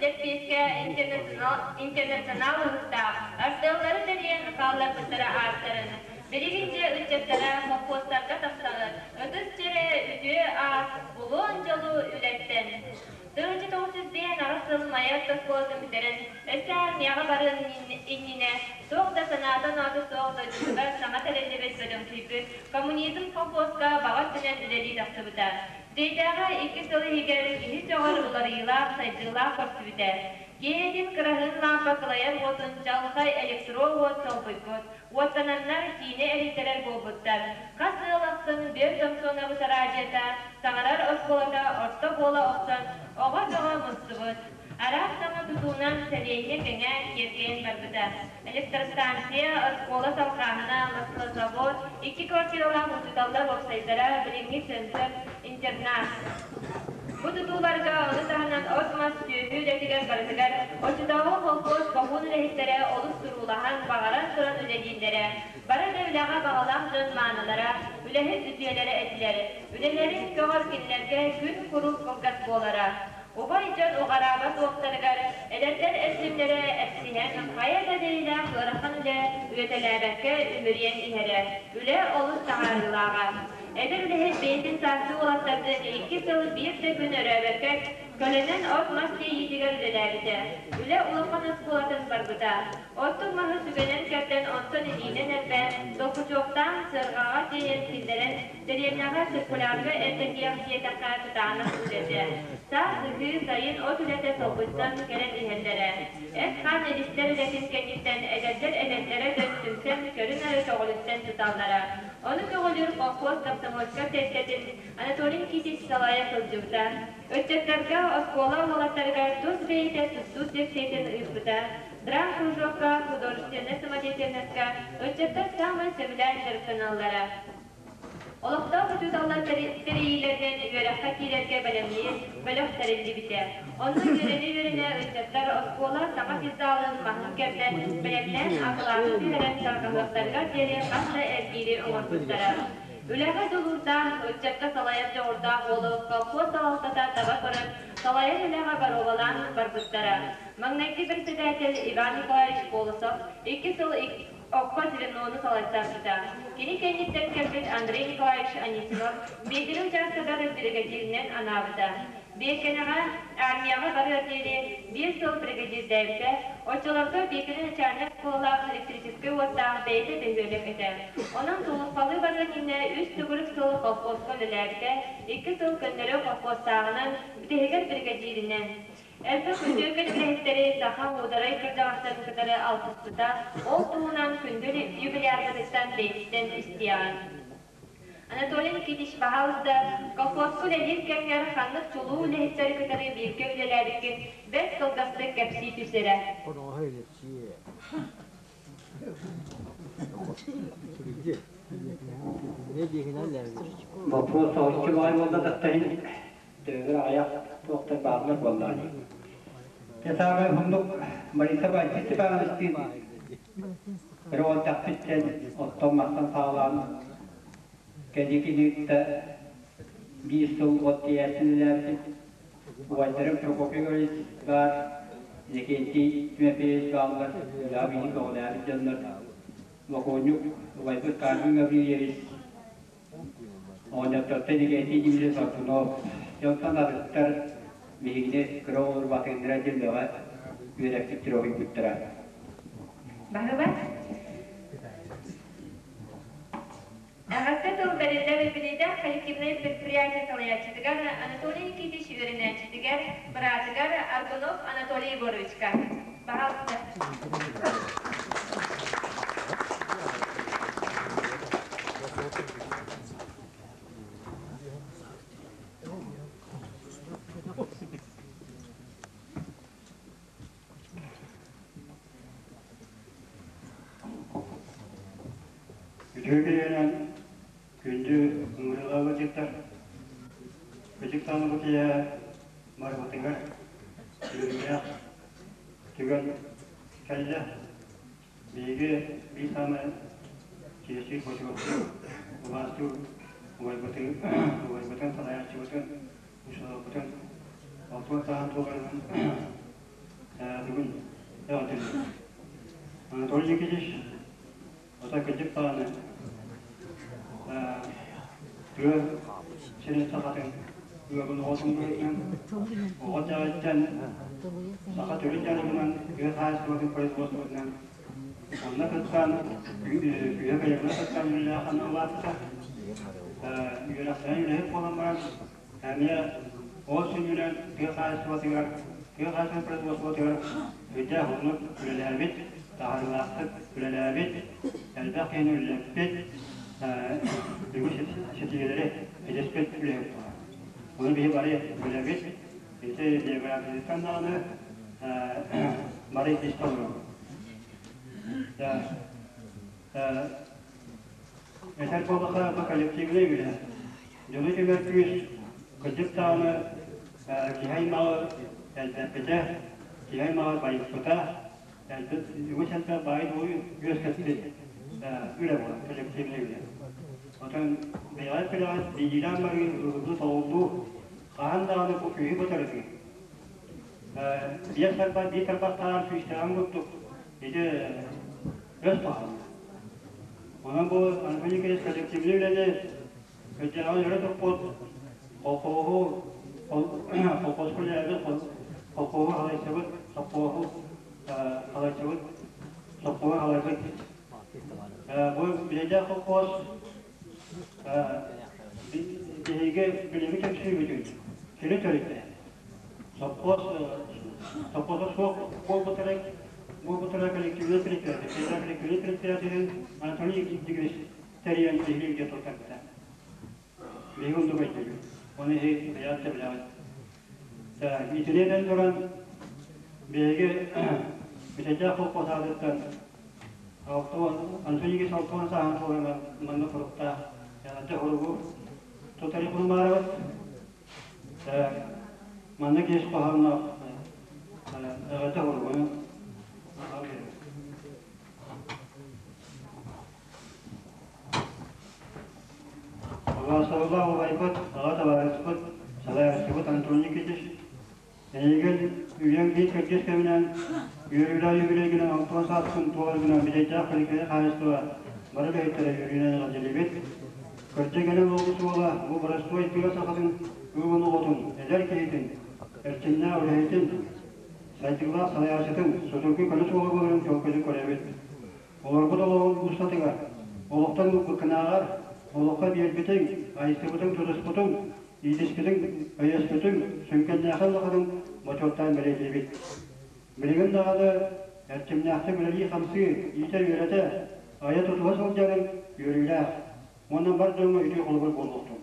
лэппиэскэ интернационал ыһыктаах артыаллары тэрийэн хаалларбыттара ааттарын. Билигин дьэ ыччаттара холкуостарга тахсаҕыт, ытыс чэрэ үтүө аат, булуон дьолу үлэттэн. 1998 сыл Майа оскуолатын бүтэрэн, өссө армияҕа барыан иннинэ туох да санаата-оноото суох дойдутугар саҥа тэриллибит бөдөҥсүйбүт коммунизм колхуоска баҕа өттүнэн үлэлии тахсыбыта. Дьиэтээҕи икки сыл иһигэр киһи сөҕөр уларыйыылаах, сайдыылаах көрсүбүтэ. Киэһэтин кыраһыын лаампа кылайар уотун чалхай электро-уот солбуйбут, уоттананнар киинэ эрийтэрэр буолбуттар. Хас ыал ахсын Бүөр Сомсуонабыс араадьыйата, саҥарар оскуолата орто буола охсон, оҕо бөҕө мустубут. Араас саҥа тутуунан сэлиэнньэ кэҥээн, киэркэйэн барбыта. Электростанция, оскуола салҕааһына, маслозавод, икки квартиралаах учууталлар уопсайдара, билиҥҥи центр, интернат. Бу тутууларга ону таһынан от-мас, сүөһү үлэтигэр барытыгар оччотооҕу холкуос бохуун үлэһиттэрэ олус туруулаһан, баҕаран туран үлэлииллэрэ. Бары да үлэҕэ баҕалаах дьон маанылара, үлэһит үтүөлэрэ этилэр. Үлэлэрин көҕөр кинилэргэ күн куруук кылгас буолара. Убай дьон уҕараабат уохтарыгар эдэрдэр эрчимнэрэ эпсиһэн, хайа да бэйэлээх ыарахан үлэ үөтэлээбэккэ үмүрүйэн иһэрэ. Үлэ олус таһаарыылааҕа. Эдэр үлэһит бэйэтин саастыы уолаттардыын икки сыл биир да күн өрөөбөккө көлөнөн от-мас тиэйиитигэр үлэлээбитэ. Үлэ улахан оскуолатын барбыта. Оттук маһы сүгэнэн кэрдэн, онтон илиинэн эрбээн, долгучуохтаан, сыарҕаҕа тиэйэн киллэрэн, Дэриэбинэҕэ циркулярга эрдэтиэх диэтэххэ кытаанах үлэтэ. Саас ыһыы, сайын от үлэтэ солбуйсан кэлэн иһэллэрэ. Эт-хаан илистэр үлэтин кэнниттэн эдэрдэр эдэрдэрэ дьон түмсэн көрүн-ары көҕүлүттэн туталлара. Ону көҕүлүүр колхоз комсомольскай тэрилтэтин Анатолий Никитич салайа сылдьыбыта. Ыччаттарга, оскуола уолаттарыгар тус бэйэтэ тустуу секциятын ыыппыта. Драм-кружокка, художественнай самодеятельноска ыччаттар саамай сөбүлээн дьарыктаналлара. Олохтоох учууталлар тэрийиилэринэн үөрэххэ киирэргэ бэлэмниир бөлөх тэриллибитэ. Онно үөрэнэ-үөрэнэ ыччаттар оскуола саҥа физзалын маһын кэрдэн, бэлэмнээн акылааты түһэрэн тарҕаһыахтарыгар диэри хас да эргиири оҥорбуттара. Үлэҕэ дьулуурдаах, ыччакка салайар дьоҕурдаах уолу колхоз салалтата таба көрөн, салайар үлэҕэ боруобалаан барбыттара. Маҥнайгы председатель Иван Николаевич Колосов икки сыл окко звенону салайтарбыта. Кини кэнниттэн кэлбит Андрей Николаевич Анисимов Биэкэлэ учаастагар биригэдьииринэн анаабыта. Биэкэнэҕэ армияҕа барыар диэри биир сыл биригэдьиирдээбитэ, оччолорго Биэкэлэ начальник оскуолалаах электрическэй уоттаах бэйэтэ бөһүөлэк этэ. Онон сулууспалыы барыан иннинэ үс төгүрүк сыл колхозка үлэлээбитэ, икки сыл көннөрү колхозтааҕынан, бүтэһигэр биригэдьииринэн. Элбэх үтүөкэн үлэһиттэри саха муударай кырдьаҕастарын кытары алтыспыта, ол туһунан күндү юбилярбытыттан бэйэтиттэн истиэҕиҥ. Анатолий Никитич, баһаалыста, колхозка үлэлиир кэмҥэр ханнык чулуу үлэһиттэри кытары бииргэ үлэлээбиккин бэрт кылгастык кэпсии түс эрэ. Вопрос соһуччу баай буолла тахтаһын Төбөбөр аҕыйах туохтар бааллар буоллаҕа дии. Дьэ саамай уһуннук Бориса Василий Степановичтыын өрө оттон-мастан саҕалаан кэлии кытта биир сыл от тиийээччини үлэлээбитим. Убайдарым Прокопий Гаврильевич баар, Иннокентий Тимофеевич бааллар, үлэҕэ биһиги көҕүлээбит дьоннор. Бокуонньук убайбыт Кармен Гаврильевич Оҕонньоттортон Иннокентий Дмитриевич Соркунов, дьонтон атыттар биһигини кыра оҕолору батыһыннара диэн үлэҕэ үөрэппиттэрэ, уһуйбуттара. Баһыба. Эҕэрдэ тыл бэриллэр үбүлүйдээх коллективнай предприятие салайааччытыгар Анатолий Никитич үөрэнээччитигэр, быраатыгар Аргунов Анатолий Егоровичка. Баһаалыста. Үтүө күнүнэн күндү ыҥырыылаах ыалдьыттар, Ытык Тааныбыт ийэ барыбытыгар үөрүүлээх түгэн кэллэ. Биһиги биир саамай чиэстиир бочуоттуур, убаастыыр убайбытын, убайбытын, салайааччыбытын, учууталбытын алтыан сааһын туоларынан Бүгүн эҕэрдэлиибит. Анатолий Никитич отой кырдьык даҕаны тыа сирин сахатын ыалын оҕотун быһыытынан оҕо эрдэҕиттэн саха төрүт дьарыгынан тыа хаһаайыстыбатын производствотынан онно кыттан күүһэ кыайарынан кыттан үлэлээх улааппыта. Үөрэхтэнэн үлэһит буолан баран эмиэ ол сүнньүнэн тыа хаһаайыстыбатыгар тыа хаһаайыстыбатын производствотыгар сүрдээх уһуннук үлэлээбит, таһаарыылаахтык үлэлээбит, элбэх киһини үлэлэппит, үгүс ситиһиилэри ситиспит үлэһит буолар. Ону биһи бары билэбит, ити биографиятыттан даҕаны бары истэ олоробут. Этэр буоллахха, бу коллективнай үлэ. Дьону түмэр күүс, кырдьык даҕаны киһи аймаҕы элбэппитэ, киһи аймаҕы байыппыта, үгүс элбэх баай-дуой үөскэппит үлэ буолар, коллективнай үлэ. Оттон бэйэҕит билэҕит, биирдиилээн барыы, ыллыы-тоҕуллуу хаһан даҕаны бу күүһү батарытыы. Биэс тарбах, биир тарбахтааҕар күүстээҕин курдук ити өс хоһооно. Онон бу Анатолий Николаевич коллективнай үлэни өйдөөҕүн өрө туппут, колхоһу колхозка үлэлээбит, колхоһу халайсыбыт, сопхуоһу халайсыбыт, сопхуоһу халайбыт. Бу Билэйдээх колхоз биһиги билиҥҥи түмсүүбүтүн кини төрүттээбит. Сопхуос сопхуоса суох буолбуттара буолбуттара коллективнай предприятие, коллективнай предприятиетын Анатолий Игоревич тэрийэн биһиги илдьэ туттарбыта. Биһиги оннук өйдүүбүт. Ону иһи бэйэҕит да билэҕит. Итини этэн туран, биһиги Бүтэйдээх холкуос аатыттан Анатолий Игоревич 60 сааһын туолан манна хоруктаах эҕэрдэ хоругу тутары хонумаарабыт. Манна киэс хоһоонноох эҕэрдэ хоругуну Убаастабыллаах убайбыт, аҕа табаарыспыт, салайааччыбыт Антон Никитич, эйигин үйэҥ биир кэрдиис кэминэн, үөрүүлээх юбилейгинэн 60 сааскын туоларгынан бүтэйдээх коллективнай хаһаайыстыба бары үлэһиттэрэ үөрүүнэн эҕэрдэлиибит. Кырдьык эн олоҕу суола бу боростуой тыа сахатын ыылын оҕотун, эдэр киһитин, эрчимнээх үлэһитин, сайдыылаах салайааччытын судургу көнө суола буоларын чуолкайдык көрөбүт. Олорбут олоҕуҥ устатыгар, олохтон ылбыккынааҕар, олоххо биэрбитиҥ, айыстыбытыҥ, тутуспутуҥ, иитиспитиҥ, өйөспүтүҥ, сүҥкэннээхэй улаханын бочуоттаан бэлиэтиибит. Билигин даҕаны эрчимнээхтик үлэлии-хамсыы, иитэ-үөрэтэ, айа-тутуһа сылдьарыҥ үөрүүлээх уонна бар дьоҥҥо үтүө холобур буолуохтун.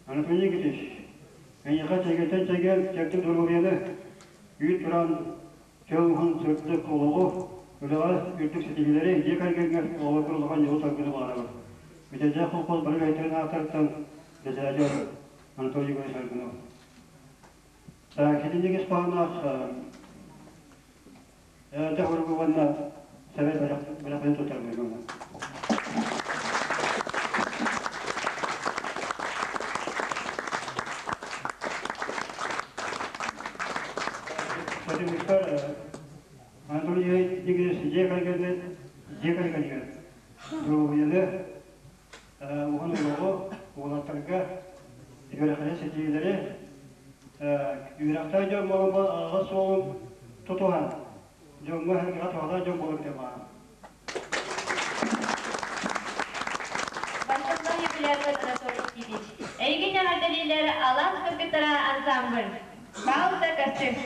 Анатолий Никитич, эйиэхэ чэгиэнтэн чэгиэн чэбдик доруобуйаны, үүт туран Чөл уһун сырдык олоҕу, үлэҕэ үрдүк ситиһиилэри, дьиэ кэргэҥҥэр оҕолоргор улахан дьолу-соргуну баҕарабыт. Бүтэйдээх колхоз бары үлэһиттэрин ааттарыттан председатель Анатолий Егорович Аргунов. Ситинник ис хоһоонноох эҕэрдэ хоругу уонна сэмэй бэлэхпитин туттарбыт. Түмүкпэр Анатолий Игоревич дьиэ кэргэнин дьиэ кэргэнигэр доруобуйаны, уһун олоҕу, уолаттарга үөрэхтэри ситиһиилэри, үөрэхтээх дьон буолан аҕа суолун тутуһан, дьоҥҥо-сэргэҕэ туһалаах дьон буолар диэн баҕарабын. Бартыһлаах юбилярбыт Анатолий Никитич, эйигин эҕэрдэлиилэр Алаас кыргыттара ансамбль. Пауза костюм.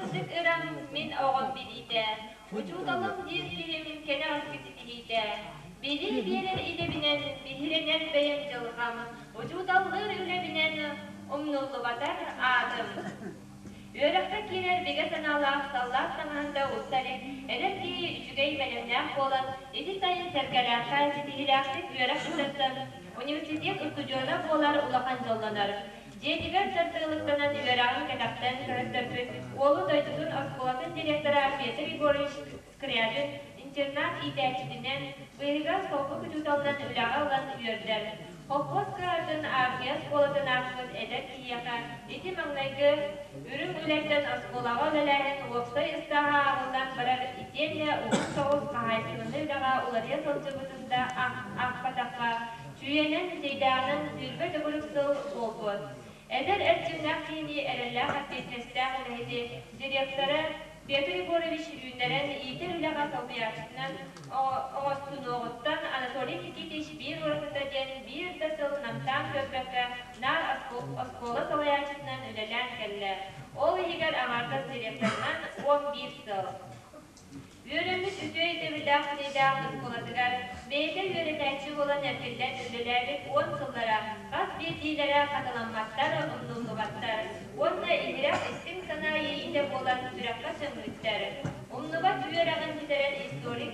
Сырдык ырам мин оҕом билиитэ, Учууталым диир киһим кэнэҕэски ситиһиитэ. Билии биэрэр идэбинэн биһирэнэр бэйэм дьылҕам, Учууталлыыр үлэбинэн умнуллубатар аатым. Үөрэххэ киирэр бигэ санаалаах саллаат таҥаһын да уста илик эдэр киһи үчүгэй бэлэмнээх буолан, ити сайын Сэргэлээххэ ситиһиилээхтик үөрэх бүтэрсэн, университет устудьуона буолар улахан дьоллонор. Дьиэтигэр тардыалыктанан үөрэҕин кэтэхтэн көһөттөрбүт уолу дойдутун оскуолатын директора Петр Егорович Скрябин интернат иитээччитинэн, быыһыгар солбук учууталынан үлэҕэ ылан үөрдэр. Холкуос кыһатын армия оскуолатын ааспыт эдэр киһиэхэ ити маҥнайгы үрүҥ үлэттэн оскуолаҕа үлэлээһин уопсай ыстааһа ааҕыллан барар итиэннэ уһун соҕус хаһаайыстыбаннай үлэҕэ уларыйа сылдьыбытын да аахпатахха, Чүүйэнэн, Бүтэйдээҕинэн 20 төгүрүк сыл буолбут. Эдэр эрчимнээх киһини эрэллээх эппиэтинэстээх үлэһити директора Петр Егорович үүннэрэн иитэр үлэҕэ солбуйааччытынан оҥостунуоҕуттан Анатолий Никитич биир уратыта диэн биир да сыл намтаан көрбөккө наар оскуола салайааччытынан үлэлээн кэллэ. Ол иһигэр аҥаардас директорынан 11 сыл. Үөрэммит үтүө өйдөбүллээх Бүтэйдээх оскуолатыгар бэйэтэ үөрэтээччи буолан эргиллэн үлэлээбит уон сыллара хас биирдиилэрэ хатыламматтар, умнуллубаттар уонна иһирэх истиҥ санаа иэйиитэ буолан сүрэххэ сөҥмүттэр. Умнубат үөрэҕин бүтэрэн историк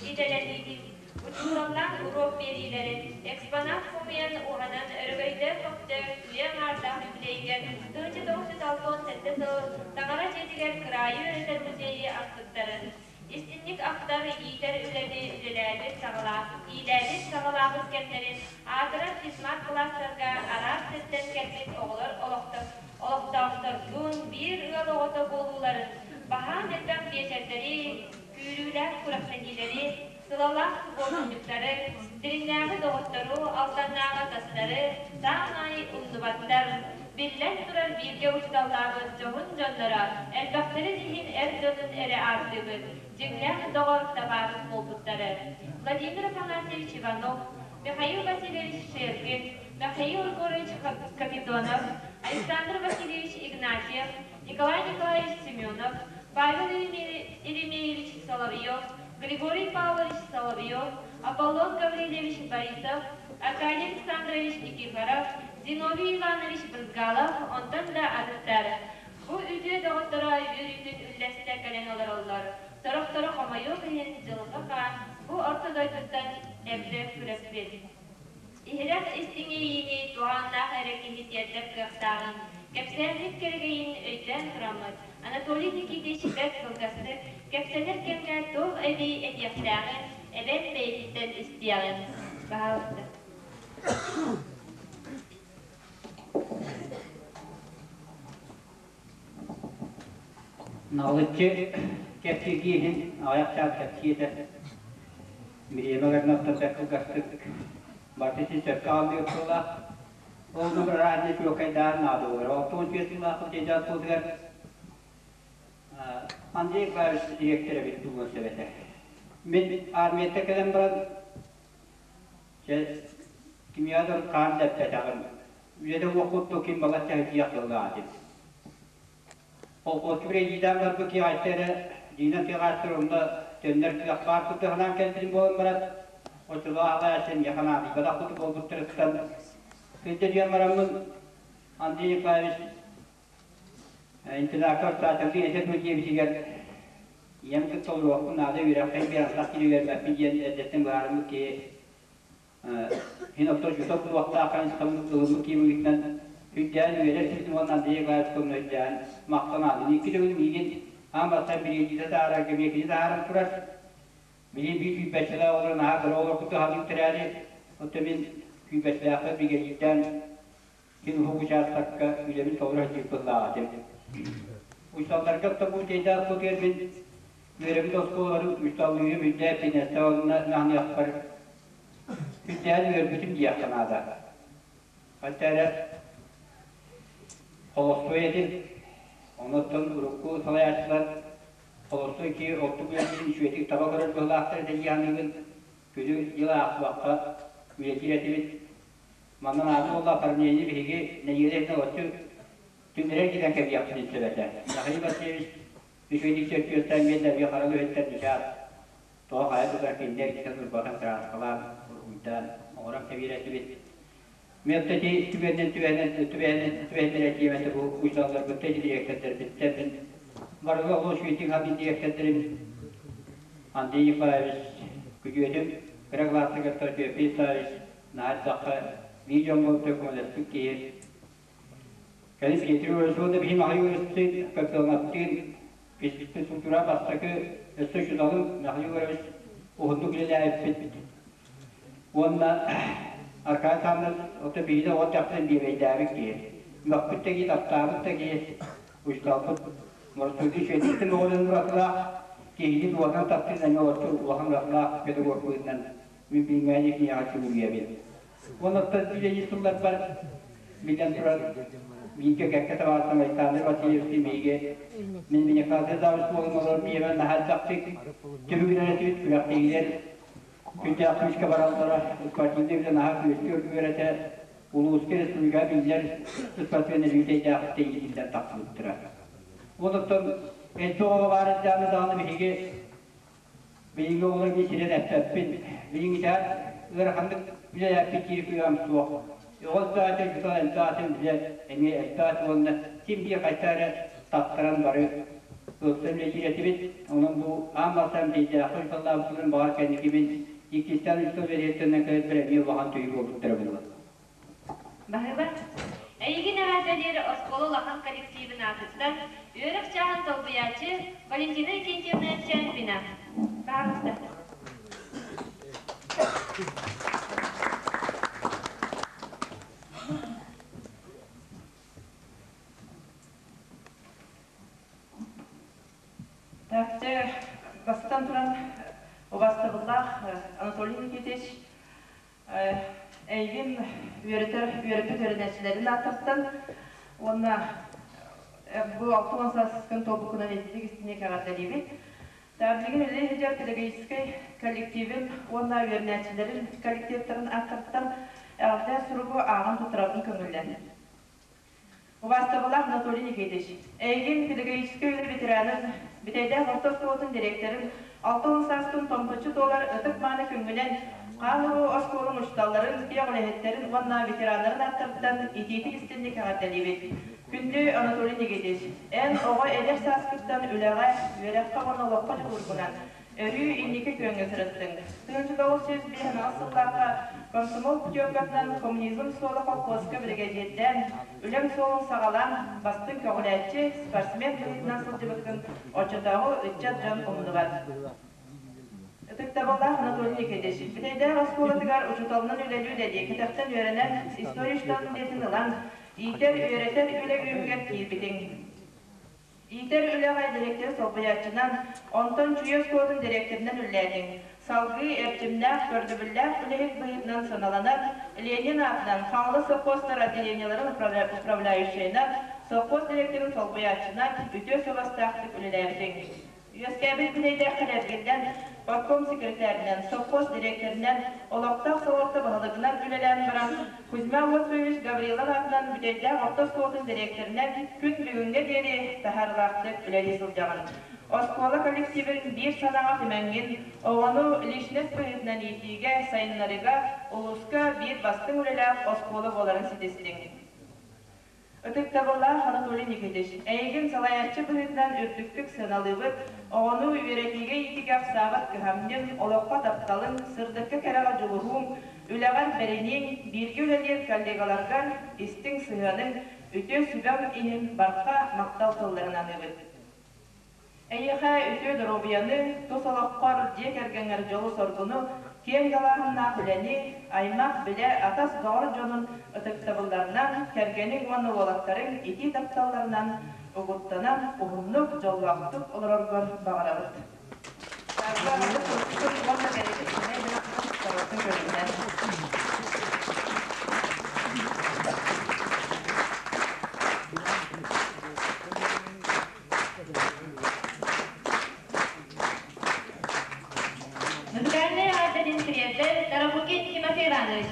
идэлэниитин Учууталлаах уруок биэриилэрин, экспонат хомуйан уһанан өрөгөйдөөх көхтөөх үйэ аҥаардаах юбилейыгар 1967 сыл Таҥара дьиэтигэр кыраайы үөрэтэр музейы аспыттарын, истинник ахтар, иитэр үлэни үлэлээбит саҕалаах, иилээбит саҕалаабыт кэмнэрин аатырар физмат кылаастарга араас сиртэн кэлбит оҕолор олохтоохтордуун биир ыал оҕото буолууларын, баһаам элбэх биэчэрдэри, күүрүүлээх күрэхтэһиилэри, сылалаах субуотунньуктары, Дириҥнээҕи доҕоттору, Алданнааҕы атастары саамай умнубаттар. Биллэн турар, бииргэ учууталлаабыт дьоһун дьонноро элбэхтэрин иһин эр дьонун эрэ ааттыыбыт, дьиҥнээх доҕор табаарыс буолбуттары. Владимир Афанасьевич Иванов, Михаил Васильевич Шергин, Михаил Егорович Капитонов, Александр Васильевич Игнатьев, Николай Николаевич Семенов, Павел Еремеевич Соловьев, Григорий Павлович Соловьев, Аполлон Гаврильевич Борисов, Аркадий Александрович Никифоров, Зиновий Иванович Брызгалов, онтон да атыттар. Бу үтүө доҕотторо үөрүүтүн үллэстэ кэлэн олороллор. Сорохторо хомойуох иһин дьылҕа хаан бу орто дойдуттан эрдэ күрэппит. Иһирэх истиҥ иэйиини туһааннаах эрэ киһи тиэрдэр кыахтааҕын, кэпсээммит кэрэгэйин өйдөөн тураммыт, Анатолий Никитич бэрт кылгастык кэпсэнэр кэмҥэ туох эбии этиэхтээҕин эбэн бэйэтиттэн истиэҕин. Баһаалыста. Налыччы кэпсииргии иһин аҕыйах чаас кэпсии этэ. Бириэмэ гэрнаттан бэрт кылгастык барыта син сөпкө аҕаллыыр сыллаах. Ол номер разный чуоккайдаан наада буолар. Оттон үтүө сыллаахпыт дьайдаах суотугар Андрей Николаевич дириэктэр эбит буолуон сөп этэ. Мин армияттан кэлэн баран чэ кимиэхэ да хаан да эппэтэҕим. Үлэтэ уох курдук ким балачча сылдьыах тыллаах этим. Холкуоска бириэдьиидээн барбыт киһи айта эрэ дьиҥинэн тыаҕааччылар онно төннөр кыах баар курдук санаан кэлбитим буолан баран, оччолоох аҕай миэхэ наадыйбатах курдук буолбуттарыттан сылдьа түһэн бараммын Андрей Николаевич интернакка устаатаргын этэ дуо диэбитигэр ийэм кытта олоруохпун наада үөрэххин биэрэн киһи үөрмэппин диэн эрдэттэн быһаарыммыт киһи Мин оттон учуутал буолуохтаах хайысхабын ылыммыт киһи быһыытынан үрдээн үөрэр сирбин уонна Андрей Николаевичка өйдөөн махтанаатын. Икки төгүл миигин аан бастаан бириэдьитэ таһаарарга эмиэ кини таһааран турар. Били биир күүппэччилээх оҕолор наһаа кыра оҕолор курдук аһылык тэрээри, оттон мин күүппэччилээхпэр бигэдьиирдээн син уһук учаастакка үлэбин толоро сылдьыбыт быһыылаах этим. Учууталларга оттон бу тиэйдээх суотугар мин үөрэбит оскуолаларын учууталлыырым үрдээ эппиэтинэстээх уонна наһыныахпар Үрдээн үөрбүтүм диэххэ наада. Ханта эрэ холостуой этим. Онуттан урукку салайааччылар холостуой киһи ордук үлэтин үчүгэйдик таба көрөр быһыылаахтар этэ дии саныыбын. Күнү дьыл аахсыбакка үлэтиир этибит. Манна наада буолла оформление биһиги нэдиэлэ иһинэн олоччу Түннэрэр киирэн кэбиһиэхпин сөп этэ. Михаил Васильевич үчүгэйдик чөркүөстэн биэрдэ эмиэ хара үлэһиттэр ньычаас тоҕо хайа тутар кинилэр иккитэ турбатын кырааскалаан, уруһуйдаан оҥорон кэбиһэр этибит. Мен ити түгэнинэн түбэһинэн түбэһинэн түбэһиннэр этиэм этэ бу учууталларбыттан ити дириэктэрдэрбиттэн мин барыга олус үчүгэйдик саныыр дириэктэрдэрим Андрей Николаевич күтүөтүм кыра кылааска кытта Петр Исаевич наһаа элбэххэ биир дьон буолбута көмөлөспүт киһи. Кэлин Петр Егорович уонна биһи Михаил Егоровичтыын Капитоновтыын физкультура бастакы өссө учууталым Михаил Егорович уһуннук үлэлээбиппит. Уонна Аркадий Александрович ото биһиги оҕо дьахтарын биэбэйдээбит киһи. Мөхпүт да киһи, таптаабыт да киһи, учууталбыт Морсуйдуу үчүгэйдик оҕолорун уратылаах, киһини дууһатынан таптыыр эмиэ олоччу улахан уратылаах педагог быһыытынан мин билиҥҥээни киниэхэ сүгүрүйэбин. Уонна оттон үлэлиир сылларбар биллэн турар бииргэ кэккэ табаарыстым Александр Васильевич биһиги мин Винифатий завуч буолан олорор биэмэ наһаа элбэхтик түбүгүрэр этибит күрэхтэһиилэр күндээх күүскэ бараллара спортивный үлэ наһаа күөстүү өргүөр этэ улууска республикаҕа биллэр спортсмен өлүүтэйдээхтик иитиллэн тахсыбыттара. Онтон элбэх оҕо баар эрдэҕинэ даҕаны биһиги биһиги оҕолор мин сирэн эппэппин. Билиҥҥитэ ыараханнык үлэлээппит диир кыаҕым суох. Оҕо элбэҕэ учуутал элбэҕэ үлэ эмиэ элбэҕэ уонна син биир хайта эрэ таттаран бары ылсан үлэлиир этибит. Онон бу аан бастаан биирдээххэ учууталлаабыппытын баҕар кэнники мин иккистээн учуутал бэлиэтэнэн кэлэрбэр эмиэ улахан төһүү буолбуттара буолуо. Баһыыба. Эйигин эҕэрдэлиир оскуола улахан коллективын аатыттан үөрэх чааһын солбуйааччы Валентина Викентьевна Чемпина. Пожалуйста. Так, дьэ, бастатан туран, убаастабыллаах Анатолий Никитич, эйигин үөрэтэр үөрэппит үөрэнээччилэрин ааттартан уонна бу 60 сааскын туолбуккунан итинник истиҥник эҕэрдэлиибит. Билигин үлэлии сылдьар педагогическай коллективин уонна үөрэнээччилэрин коллективтарын ааттарыттан эҕэрдэ суругу ааҕан туттарарбын көҥүллэн. Убаастабыллаах Анатолий Никитич, эйигин педагогическай үлэ ветеранын, Бүтэйдээх орто оскуолатын дириэктэрин 60 сааскын томточчу туолар ытык-мааны күҥҥүнэн хаан уруу оскуолаҥ учууталларын, киэх үлэһиттэрин уонна ветераннарын ааттарыттан итиитик истинник эҕэрдэлиибит. Күндү Анатолий Никитич, эн оҕо эдэр сааскыттан үлэҕэ, үөрэххэ уонна олоххо дьулуургунан өрүү инники күөҥҥэ сырыттыҥ. 1958 сыллаахха комсомол путевкатынан Коммунизм суола холкуоска биригэдьиирдээн, үлэҥ суолун саҕалаан, бастыҥ көҕүлээччи, спортсмен быһыытынан сылдьыбыккын оччотооҕу ыччат дьон умнубат. Ытыктабыллаах Анатолий Никитич, Бүтэйдээх оскуолатыгар учууталынан үлэлии-үлэлии, кэтэхтэн үөрэнэн, история учууталын идэтин ылан, иитэр-үөрэтэр үлэ үөһүгэр киирбитиҥ. Иитэр үлэҕэ дириэктэри солбуйааччынан, онтон Чүүйэ оскуолатын дириэктэринэн үлэлээтиҥ. Салгыы эрчимнээх, көрдөбүллээх үлэһит быһыытынан сыаналанан, Ленин аатынан Хаҥалас сопхуостар отделениеларын управляющайынан, сопхуос дириэктэрин солбуйааччынан үтүө суобастаахтык үлэлээбитиҥ. Үөскээбит бүтэйдээххэ эргиллэн, партком секретарынан, совхоз дириэктэринэн, олохтоох салалта баһылыгынан үлэлээн баран, Кузьма Осипович Гаврилов аатынан Бүтэйдээх орто оскуолатын дириэктэринэн күн бүгүҥҥэ диэри таһаарыылаахтык үлэлии сылдьаҕын. Оскуола коллективын биир санааҕа түмэҥҥин, оҕону личность быһыытынан иитиигэ, сайыннарыыга улууска биир бастыҥ үлэлээх оскуола буоларын ситистиҥ. Ытыктабыллаах Анатолий Никитич, эйигин салайааччы быһыытынан үрдүктүк сыаналыыбыт, оҕону үөрэтиигэ-иитиигэ ахсаабат кыһамньыҥ, олоххо тапталыҥ, сырдыкка-кэрэҕэ дьулуһууҥ, үлэҕэр бэринииҥ, бииргэ үлэлиир коллегаларгар истиҥ сыһыаныҥ, үтүө сүбэҥ иһин барҕа махтал тылларын аныыбыт. Эйиэхэ үтүө доруобуйаны, тус олоххор, дьиэ кэргэҥҥэр дьолу-соргуну, киэҥ далааһыннаах үлэни, аймах, билэ, атас-доҕор дьонун ытыктабылларынан, кэргэниҥ уонна уолаттарыҥ итии тапталларынан угуттанан, уһуннук, дьоллоохтук олороргор баҕарабыт. Уонна бэйэбит сэмэй бэлэхпитин туттарбытын көрүнэн. Музыкальнай эҕэрдэтин тириэрдэр Тарабукин Тимофей Иванович.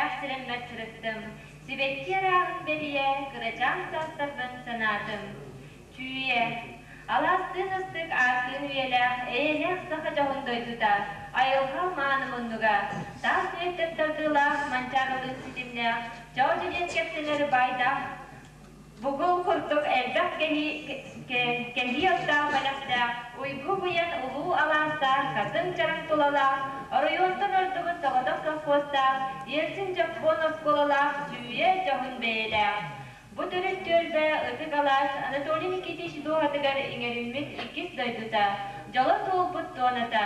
сүрэхтээх сирэммэр сырыттым, сибэкки арааһын бэрийэ, кырачаан саастарбын санаатым. Чүүйэ, алаастыын ыстык, ааттыын үйэлээх, эйэлээх саха дьоһун дойдута, айылҕа мааны муннуга, таас үйэттэн тардыылаах, манчаарылыын ситимнээх, чоочо диэн кэпсэнэр баайдаах Бугул курдук элбэх кэһии оттоох бэлэхтээх, уйгу-быйаҥ улуу алаастаах, хатыҥ чараҥ тулалаах, оройуонтан ордубут соҕотох совхозтаах, Ельцин дьоппуон оскуолалаах, Чүүйэ дьоһун бэйэлээх. Бу төрүт түөлбэ Ытык алаас Анатолий Никитич дууһатыгар иҥэриммит иккис дойдута, дьоло туолбут туоната.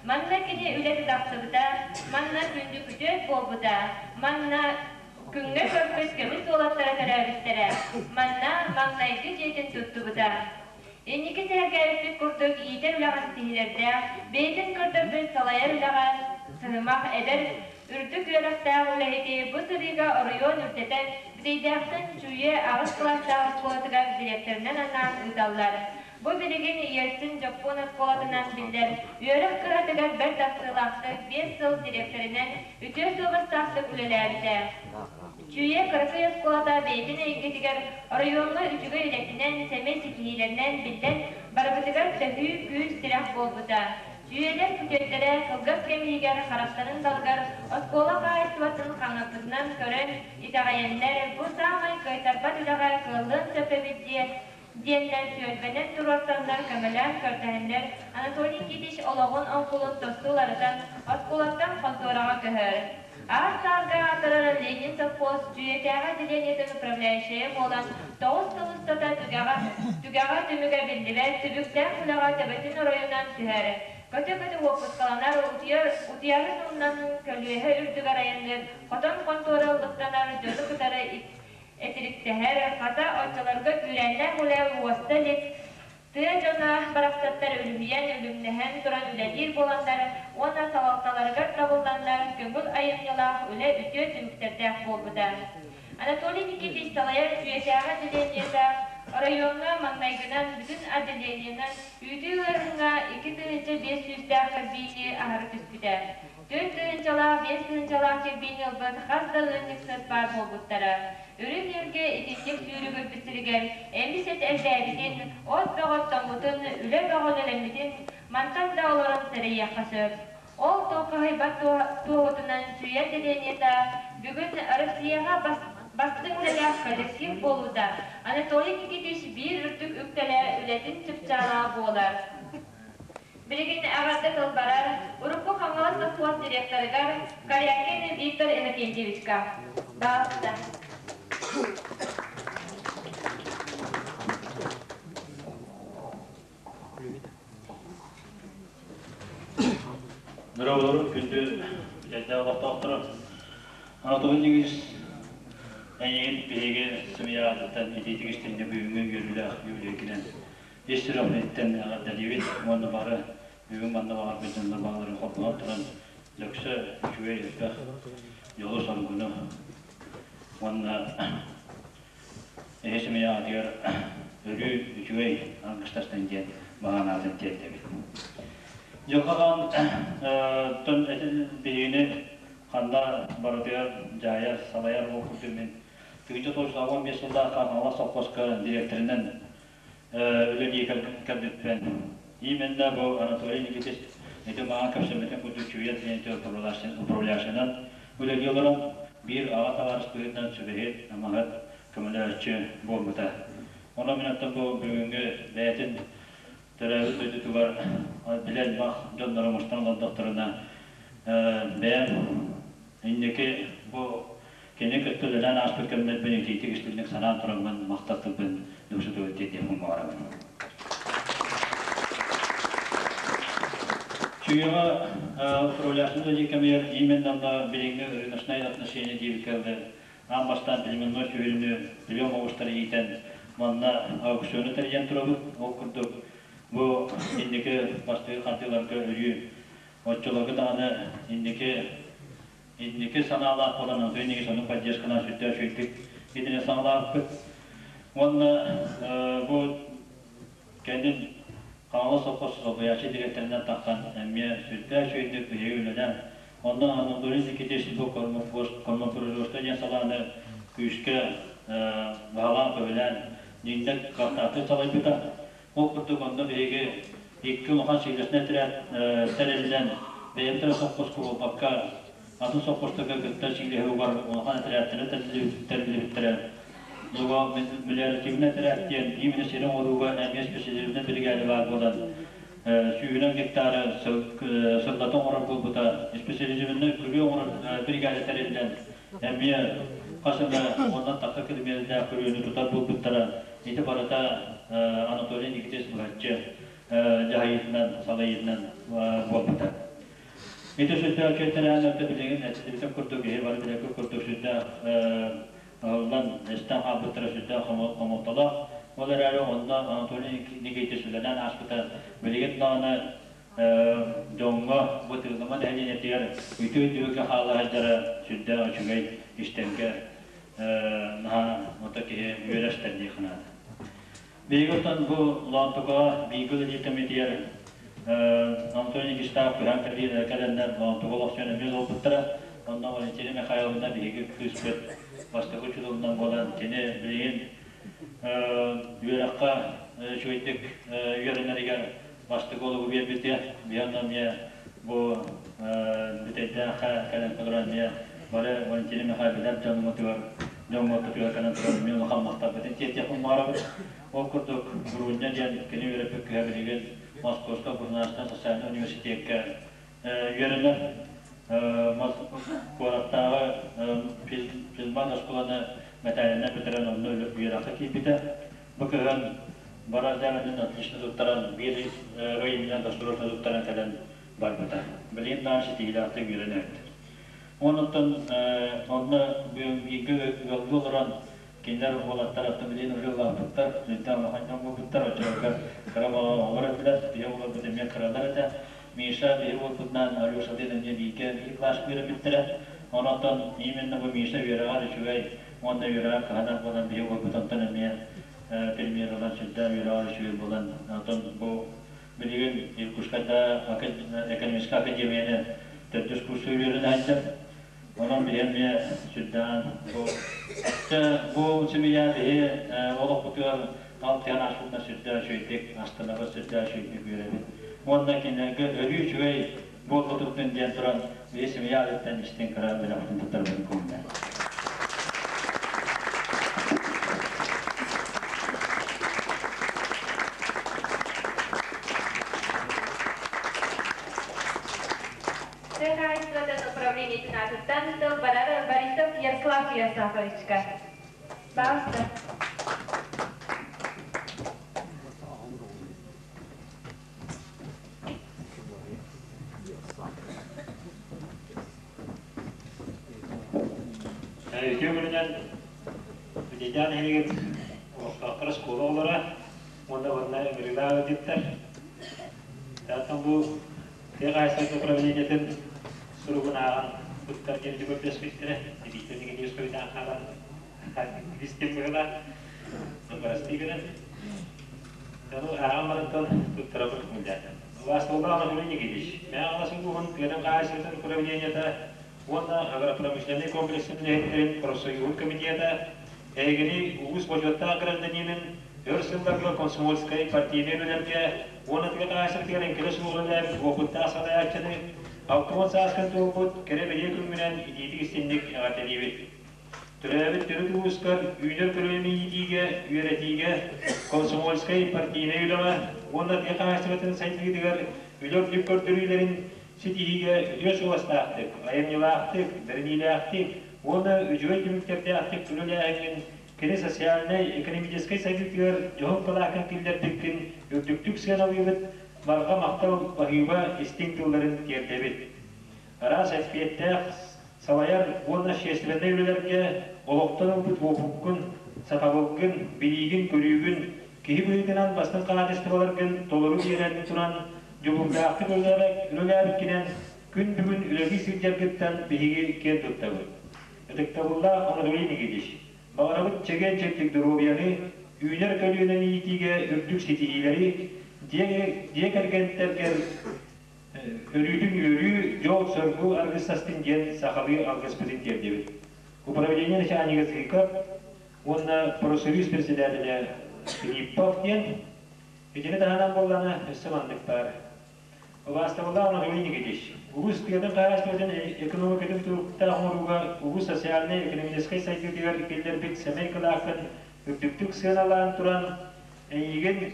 Манна кини үлэтэ тахсыбыта, манна күндү күтүөт буолбута, манна Күҥҥэ көрбүт көмүс уолаттара төрөөбүттэрэ. Манна маҥнайгы дьиэтин туттубута. Инники сэһэргээбиппит курдук иитэр үлэҕэ ситиһиилэрдээх, бэйэтин көрдөрбүт салайар үлэҕэ сыһымах эдэр үрдүк үөрэхтээх үлэһити бу сырыыга оройуон үрдэтэн Бүтэйдээхтэн Чүүйэ аҕыс кылаастаах оскуолатыгар дириэктэринэн анаан ыыталлар. Бу билигин Ельцин дьоппуон оскуолатынан биллэр үөрэх кыһатыгар бэрт ахсыылаахтык 5 сыл дириэктэринэн үтүө суобастаахтык үлэлээбитэ. Чүүйэ кыракый оскуолата бэйэтин эйгэтигэр оройуоҥҥа үчүгэй үлэтинэн, сэмэй ситиһиилэринэн биллэн, барыбытыгар төһүү күүс-тирэх буолбута. Чүүйэлэр күтүөттэрэ кылгас кэм иһигэр харахтарын далыгар оскуола хаһаайыстыбатын хаҥаппытынан көрөн, итэҕэйэннэр, бу саамай кыайтарбат үлэҕэ кыаллыан сөп эбит диэн диэннэр түөлбэнэн туруорсаннар көмөлөөн көрдөһөннөр Анатолий Никитич олоҕун оҥкулун тосту уларытан оскуолаттан хонтуораҕа көһөр. Аар-саарга аатырар Ленин совхоз Чүүйэтээҕи отделениетын управляющайа буолан 9 сыл устата түгэҕэ түмүгэ биллибэт түбүктээх үлэҕэ төбөтүн оройунан түһэр. Көтө-көтө уоппускаланар, утуйарын умнан көлүөһэ үрдүгэр айанныыр, хотон хонтуора ыллыктанар, дьону кытары этириктэһэр, хата оччолорго күүрээннээх үлэ уоста илик, тыа дьоно барахсаттар үлүһүйэн, үлүмнэһэн туран үлэлиир буоланнар уонна салалталарыгар табылланнар көҥүл айымньылаах үлэ үтүө түмүктэрдээх буолбута. Анатолий Никитич салайар Чүүйэтээҕи отделениета оройуоҥҥа маҥнайгынан бүтүн отделениенан үүтү ыарыһыҥҥа 2500 сүүстээх кирбиини аһары түспүтэ. Түөрт тыһыынчалаах, биэс тыһыынчалаах кирбиини ылбыт хас да ыанньыксыт баар буолбуттара. Үрүҥ үөлгэ итинник сүүрүгүрбүт сиригэр эмис эт элбээбитин, от бөҕө оттоммутун, үлэ бөҕө үлэлэммитин мантан да олорон сэрэйиэххэ сөп. Ол туоххаһыйбат туоһутунан Чүүйэ отделениета бүгүн Россияҕа бастыҥ үлэлээх коллектив буолуута Анатолий Никитич биир үрдүк үктэлэ үлэтин чыпчаала буолар. Билигин эҕэрдэ тыл барар урукку Хаҥалас совхоз директорыгар Корякин Виктор Иннокентьевичка. Баалта. Дорооболорун күндү эдэр олохтоохторо. Анатолий Никитич эйигин биһиги семья аатыттан итиитик истиҥник бүгүҥҥү үөрүүлээх юбилейгинэн Ис сүрэхпититтэн эҕэрдэлиибит уонна бары бүгүн манна баҕарбыт дьоннор баҕаларын холбоон туран дөксө үчүгэй элбэх дьолу-соргуну уонна эһи семьяҕытыгар өрүү үчүгэй аргыстастын диэн баҕа санаатын тиэрдэбит. Дьылҕа хаан тон биһигини ханна барытыгар дьаһайар, салайар ол курдук мин 1915 сыллаахха Хаҥалас совхозка дириэктэринэн үлэлии кэлбиппин. Именно бу Анатолий Никитич ити маған кэпсэммитин курдук чуйа диэн управляющайынан үлэлии олорон биир аҕа табаарыс быһыытынан сүбэһит, амаһыт, көмөлөөччү буолбута. Онон мин оттон бу бүгүҥҥү бэйэтин төрөөбүт дойдутугар билэр элбэх дьонноро мустан олордохторуна бэйэм инники бу Кини кытта үлэлээн ааспыт кэмнэрбин итиитик истиҥник санаан тураммын махтал тылбын үксүтүгэр тиэрдиэхпин баҕарабын. Чуйаҕа управляющий үлэлии кэмигэр именно онно билиҥҥи рыночнай отношения диэбиккэ аан бастаан племенной сүһүрүнү прием оҕустары иитэн манна аукциону тэрийэн турабыт. Ол курдук бу инники бастакы хардыыларга өрүү оччолорго даҕаны инники Инники санаалаах буолан Анатолий Никитич ону поддержканан сүрдээх үчүгэйдик итини саҕалаабыппыт. Уонна бу кэннин Хаҥалас совхоз солбуйааччы дириэктэринэн тахсан эмиэ сүрдээх үчүгэйдик биһиги үлэлээн Онно Анатолий Никитич бу кормопроизводство диэн салааны күүскэ баһылаан-көһүлээн дьиҥнэк кыахтаахтык салайбыта. Ол курдук онно биһиги икки улахан сиилэсинэй этэрээт тэриллэн, бэйэбит эрэ сопхуоска буолбакка, атын сопхуостарга кытта сиилэһи угар улахан этэрээттэрэ тэриллибиттэрэ. Луга мелиоративнай этэрээт диэн именно сири оҥорууга эмиэ специализированнай биригээдэ баар буолан, сүүһүнэн гектары сыллата оҥорор буолбута. Специализированнай күрүө оҥорор биригээдэ тэриллэн, эмиэ хас эмэ уонтан тахса километрдаах күрүөнү тутар буолбуттара. Ити барыта Анатолий Никитич быһаччы дьаһайыытынан, салайыытынан буолбута. Ити сүрдээх үчүгэй тэрээһин өттө билигин этиллибитин курдук, киһи бары билэргэ курдук сүрдээх ыһыллан, эстэн хаалбыттара сүрдээх хомолтолоох. Ол эрээри онно Анатолий Никитич үлэлээн ааспыта билигин даҕаны дьоҥҥо бу Тыыллыма нэһилиэнньэтигэр үтүө өйдөбүлгэ хаала сылдьара сүрдээх үчүгэй истэргэ наһаа ото киһи үөрэ истэр диэххэ наада. Биһиги оттон бу Лоонтукаҕа бииргэ үлэлиир кэмитигэр Антон Никитичтаах күһэн кэлэннэр Лоонтука олохсуйан эмиэ олорбуттара. Онно Валентина Михайловна биһиги кыыспыт бастакы учууталынан буолан кини билигин үөрэххэ үчүгэйдик үөрэнэригэр бастакы олугу биэрбитэ. Биһи онно эмиэ бу Бүтэйдээххэ кэлэн туран эмиэ бары Валентина Михайловна билэр дьоммутугар дьоммутугар кэлэн туран эмиэ улахан махталбытын тиэрдиэхпин баҕарабыт. Ол курдук Груня диэн кини үөрэппит кыһа билигин Московскай государственнай социальнай университекка үөрэнэр. Куораттааҕы физмат оскуоланы мэтээлинэн бүтэрэн онно үөрэххэ киирбитэ. Бу кыһын барар дьаҥынан отлично туттаран, биир ый иннинэ досрочно туттаран кэлэн барбыта. Билигин даҕаны ситиһиилээхтик үөрэнэ эбиттэр. Онуттан онно бииргэ ыаллыы олорон кинилэр уолаттар оттон билигин уже улааппыттар, сүрдээх улахан дьон буолбуттар, оччолорго кыра оҕолор этилэр, биһи оҕолорбут эмиэ кыралар этэ. Миша биһи уолбутунаан Алешалыын эмиэ бииргэ биир кылааска үөрэммиттэрэ. Онон именно бу Миша үөрэҕэр үчүгэй уонна үөрэҕэр кыһанар буолан биһи уолбут онтон эмиэ премьер ылан сүрдээх үөрэҕэр үчүгэй буолан оттон бу билигин Иркутскайда экономическай академияны төрдүс курсу үөрэнэ сылдьар. Онон биһи эмиэ сүрдээн бу бу семья биһи олохпутугар алтыһан ааспытынан сүрдээх үчүгэйдик астынабыт, сүрдээх үчүгэйдик үөрэбит. Уонна кинилэргэ өрүү үчүгэй буолбутуттун диэн туран биһи семья аатыттан истиҥ кыра бэлэхпитин туттарбытын көҥүллээн. Тыа хаһаайыстыбатын управлениетын аатыттан тыл барар Борисов Ярослав Ярославовичка. Пожалуйста. Үтүө күнүнэн Бүтэйдээх нэһилиэгин олохтоохторо оскуола оҕолоро уонна уонна ыҥырыылаах ыалдьыттар. Оттон бу тыа хаһаайыстыбатын управлениетын суругун ааҕан туттар диэн көрдөспүттэрэ. Виктор Николаевич хойутаан хаалан истим быһыылаах. Бырастыы гынан. Ону ааҕан барантан туттарабын көҥүллээтим. Убаастабыллаах Анатолий Никитич, Мэҥэ Хаҥалас улууһун тыатын хаһаайыстыбатын управлениета уонна агропромышленнай комплексын үлэһиттэрин профсоюһун комитета эһигини улуус бочуоттаах гражданинын өр сылларга комсомольскай партийнай үлэлэргэ уонна тыа хаһаайыстыбатыгар эҥкилэ суох үлэлээбит уопуттаах салайааччыны 60 сааскын туолбут кэрэ-бэлиэ күҥҥүнэн итиитик-истиҥник эҕэрдэлиибит. Төрөөбүт төрүт улуускар үүнэр көлүөнэни иитиигэ, үөрэтиигэ, комсомольскай партийнай үлэҕэ уонна тыа хаһаайыстыбатын сайдыытыгар үлэ үрдүк көрдөрүүлэрин ситиһиигэ үтүө суобастаахтык, айымньылаахтык, бэриниилээхтик уонна үчүгэй түмүктэрдээхтик үлэлээһиҥҥин кини социальнай-экономическай сайдыытыгар дьоһун кылааккын киллэрбиккин үрдүктүк сыаналыыбыт, барҕа махтал баһыыба истиҥ тылларын тиэрдэбит. Араас эппиэттээх салайар уонна общественнай үлэлэргэ олохтон ылбыт уопуккун, сатабылгын, билиигин-көрүүгүн, киһи быһыытынан бастыҥ хаачыстыбаларгын толору биэрэн туран, дьулуурдаахтык үлэлээбиккинэн күн бүгүн үлэлии сылдьаргыттан биһиги киэн туттабыт. Ытыктабыллаах Анатолий Никитич, баҕарабыт чэгиэн-чэбдик доруобуйаны, үүнэр көлүөнэни иитиигэ үрдүк ситиһиилэри, дьиэ кэргэнтэргэр Өрүүтүн үөрүү, дьол-соргу аргыстастын диэн сахалыы алгыспытын тиэрдэбит. Управление начальнига Зыков уонна профсоюз председателэ Филиппов диэн итини таһынан буоллаҕына өссө маннык баар. Убаастабыллаах Анатолий Никитич, улуус тыатын хаһаайыстыбатын экономикатын туруктаах оҥорууга улуус социальнай-экономическай сайдыытыгар киллэрбит сэмэй кылааккын үрдүктүк сыаналаан туран, эйигин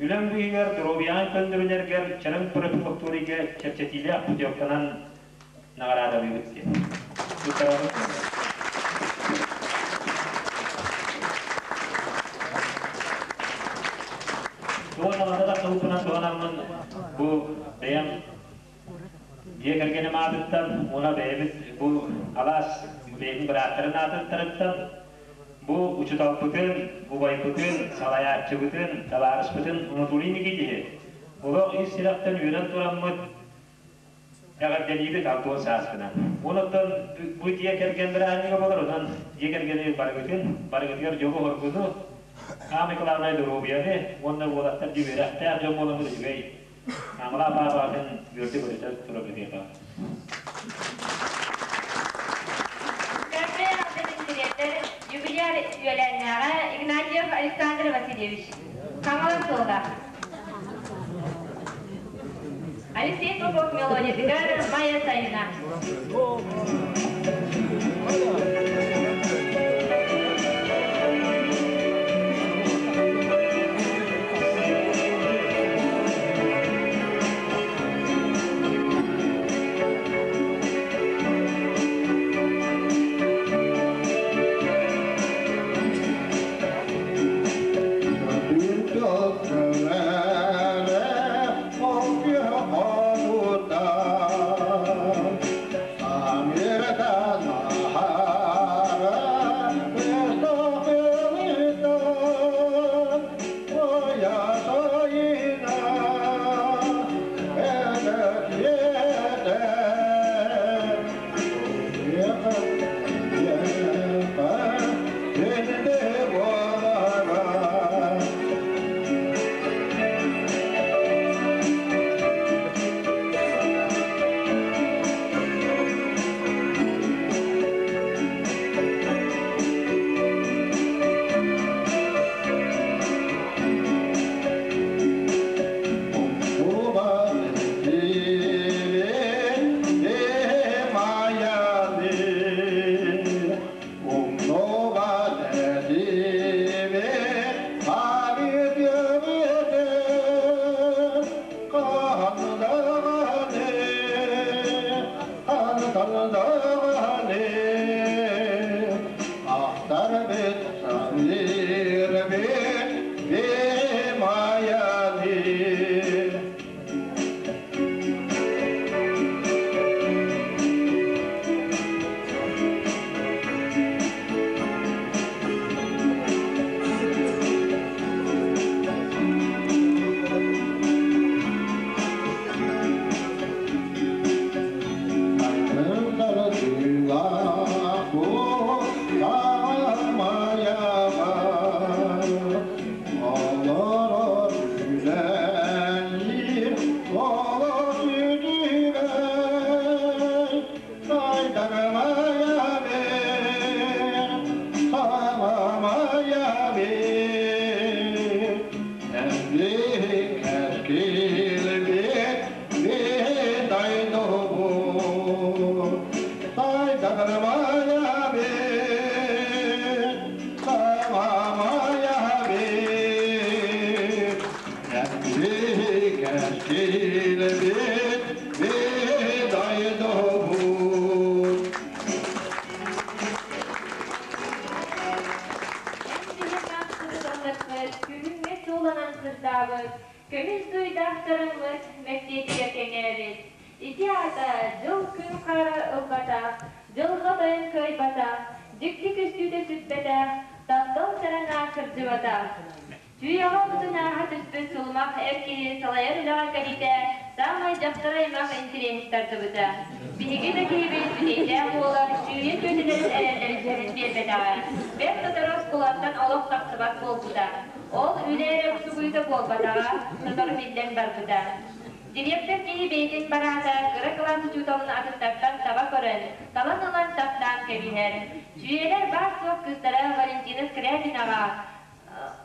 үлэҥ быыһыгар доруобуйаҕын көннөрүнэргэр чараҥ профилакторийга чэпчэтиилээх путевканан наҕараадалыыбыт диэн. Туттарабыт. Туох даҕаны тахсыбыппынан туһанаммын бу бэйэм дьиэ кэргэним аатыттан уонна бэйэбит бу алаас бэйэтин бырааттарын аатыттарыттан бу учууталбытын, убайбытын, салайааччыбытын, табаарыспытын Анатолий Никитиһи олох ис сүрэхтэн үөрэн тураммыт эҕэрдэлиибит алтыан сааскынан. Онуттан бу дьиэ кэргэн бырааһынньыга буолар, онон дьиэ кэргэни барыгытын, барыгытыгар дьолу-соргуну, аамай кылаабынай доруобуйаны уонна уолаттар дьиэ үөрэхтээх дьон буоламмыт үчүгэй Амалаах баабаҕатын үөрдэ-көтүтэ тураргытыаха. Көрдө эҕэрдэтин дириэктэр, юбиляр үөлээннээҕэ Игнатьев Александр Васильевич. Хаҥалас суола. Алексей Попов мелодиятыгар Майя Сайына. Күһүҥҥэ сууланан сырдаабыт, көмүс дуйдаахтарыммыт мэктиэтигэр кэҥээбит. Ити аата дьыл-күн хаара ылбатах, дьылҕа тойон кыайбатах, дьикти көстүүтэ сүппэтэх, таптал чараҥа кырдьыбатах. Түүйэҕэ бутун ааһа түспүт сулумах эр киһи салайар үлэҕэ кэлиитэ саамай дьахтар аймах интэриэһин тардыбыта. Биһиги да киһибит бүтэйдээх уола Чүүйэ түөтэлэрин эрэллэрин биэрбэтэҕэ. Бэрт сотору оскуолаттан олох тахсыбат буолбута. Ол үлэ эрэ умсугуйуута буолбатаҕа, сотору биллэн барбыта. Директор киһи бэйэтин бараата кыра кылаас учууталын атыттартан таба көрөн, талан ылан таптаан кэбиһэр. Чүүйэлэр баар-суох кыыстара Валентина Скрябинаҕа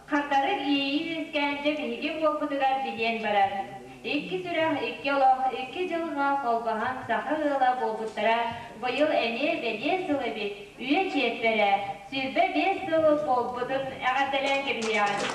хардары иэйии үөскээн дьэ биһиги уолбутугар билиэн барар. Икки сүрэх, икки олох, икки дьылҕа холбоһон саха ыала буолбуттара быйыл эмиэ бэлиэ сыл эбит, үйэ чиэппэрэ, 25 сыл буолбутун эҕэрдэлээн кэбиһиэҕиҥ.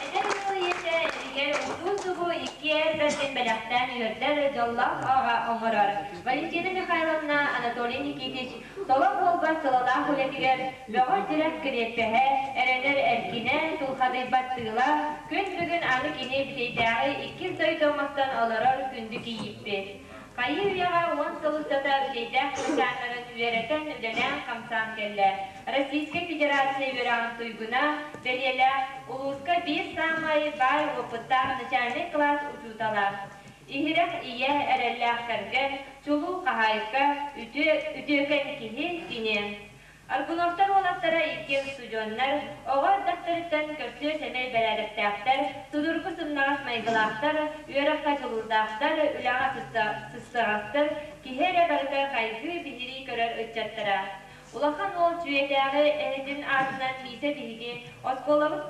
Эдэр ыал ийэтэ эригэр утуу-субуу икки эр бэрдин бэлэхтээн үөрдэр дьоллоох аҕа оҥорор. Валентина Михайловна, Анатолий Никитич соло буолбат сылалаах үлэтигэр бөҕө тирэх кириэппэһэ, эрэнэр эркинэ, тулхадыйбат тыыла, күн бүгүн аны кини Бүтэйдээҕи иккис дойду оҥостон олорор күндү кийииппит. Хайыы үйэҕэ 10 сыл устата Бүтэйдээх кырачааннарын үөрэтэн, үлэлээн-хамсаан кэллэ. Российскай Федерация үөрэҕин туйгуна, бэлиэлээх, улууска биир саамай баай уопуттаах начальнай кылаас учуутала. Иһирэх ийэ, эрэллээх кэргэн, чулуу хаһаайка, үтүө, үтүөкэн киһи кини. Аргуновтар уолаттара иккиэн устудьуоннар, оҕо эрдэхтэриттэн көрсүө-сэмэй бэрээдэктээхтэр, судургу сымнаҕас майгылаахтар, үөрэххэ дьулуурдаахтар, үлэҕэ сыстаҕастар, киһи эрэ барыта хайгыы-биһирии көрөр ыччаттара. Улахан уол Чүүйэтээҕи эһэтин аатынан Миисэ биһиги оскуолабыт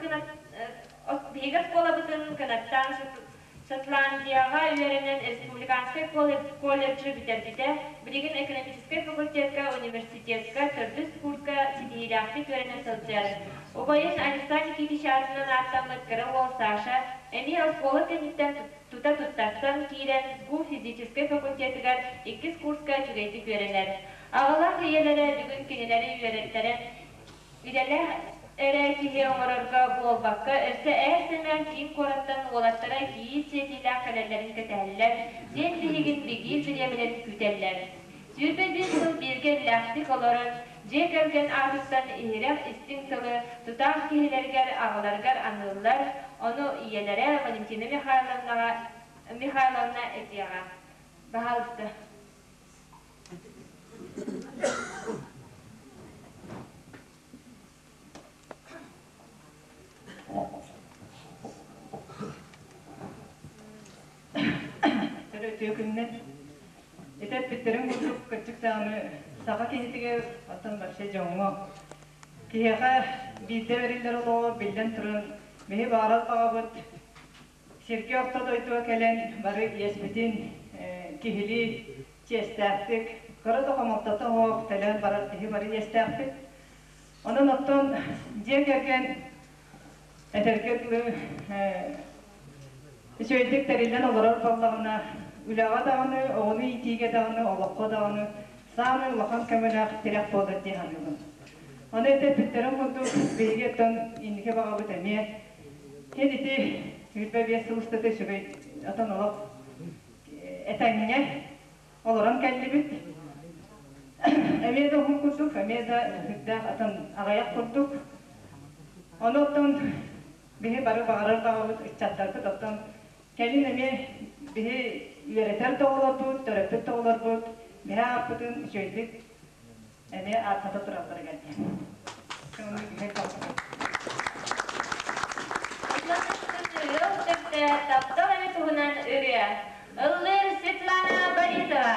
биһиги оскуолабытын кынаттаан Шотландияҕа үөрэнэн республиканскай колледжы бүтэрбитэ, билигин экономическай факультекка университетка төрдүс курска ситиһиилээхтик үөрэнэ сылдьар. Убайын Александр Никитич аатынан ааттаммыт кыра уол Саша эмиэ оскуола кэнниттэн тута туттарсан киирэн СГУ физическэй факультетыгар иккис курска үчүгэйдик үөрэнэр. Аҕалаах ийэлэрэ бүгүн кинилэри үөрэттэрэн Идэлээх эрэ киһи оҥорорго буолбакка, өссө ээр-сэмээр киин куораттан уолаттара кийиит сиэтиилээх кэлэллэрин кэтэһэллэр, сиэн биһигин бигиир бириэмэлэрин күүтэллэр. 25 сыл бииргэ иллээхтик олорон, дьиэ кэргэн аатыттан иһирэх истиҥ тылы тутаах киһилэригэр, аҕаларыгар аныыллар, ону ийэлэрэ Валентина Михайловнаҕа Михайловна этиэҕэ. Баһаалыста. Үтүө күннэр. Ити эппиттэрин курдук кырдьык даҕаны саха киһитигэр, оттон вообще дьоҥҥо киһиэхэ биирдэ бэриллэр олоҕо биллэн туран биһи баҕарар баҕабыт Сиргэ орто дойдуга кэлэн бары иэспитин киһилии чиэстээхтик, кыра да хомолтото суох төлөөн барар киһи бары иэстээхпит. Онон оттон дьиэ кэргэн этэргэ дылы үчүгэйдик тэриллэн олорор буоллаҕына, үлэҕэ даҕаны, оҕону иитиигэ даҕаны, олоххо даҕаны саамай улахан көмөлөөх тирэх буолар дии саныыбын. Ону эппиттэрин курдук, биһиги оттон инники баҕабыт эмиэ Эн ити 25 сыл устата үчүгэй отон олох этэҥҥэ олорон кэллибит. Эмиэ да уһун курдук, эмиэ да сүрдээх атын аҕыйах курдук. Ону оттон биһи бары баҕарар баҕабыт ыччаттарбыт оттон кэлин эмиэ биһи үөрэтэр да оҕолорбут, төрөппүт да оҕолорбут биһи ааппытын үчүгэйдик эмиэ ааттата туралларыгар диэн. Таптал эми туһунан ырыа. Ыллыыр Светлана Борисова.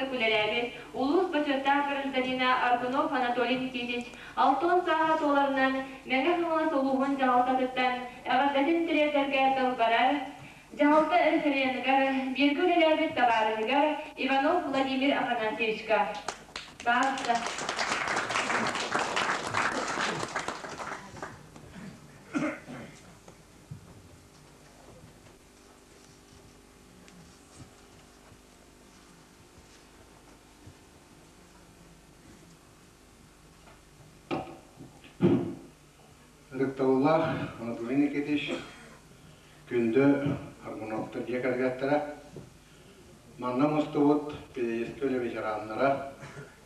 уһуннук үлэлээбит улуус бочуоттаах гражданина Аргунов Анатолий Никитич алтан сааһа туоларынан Мэҥэ Хаҥалас улууһун дьаһалтатыттан эҕэрдэтин тириэрдэргэ тыл барар. Дьаһалта референыгар бииргэ үлэлээбит табаарыһыгар Иванов Владимир Афанасьевичка. Баалта. Ытыктабыллаах Анатолий Никитич, күндү Аргуновтар дьиэ кэргэттэрэ, манна мустубут педагогическай үлэ ветераннара,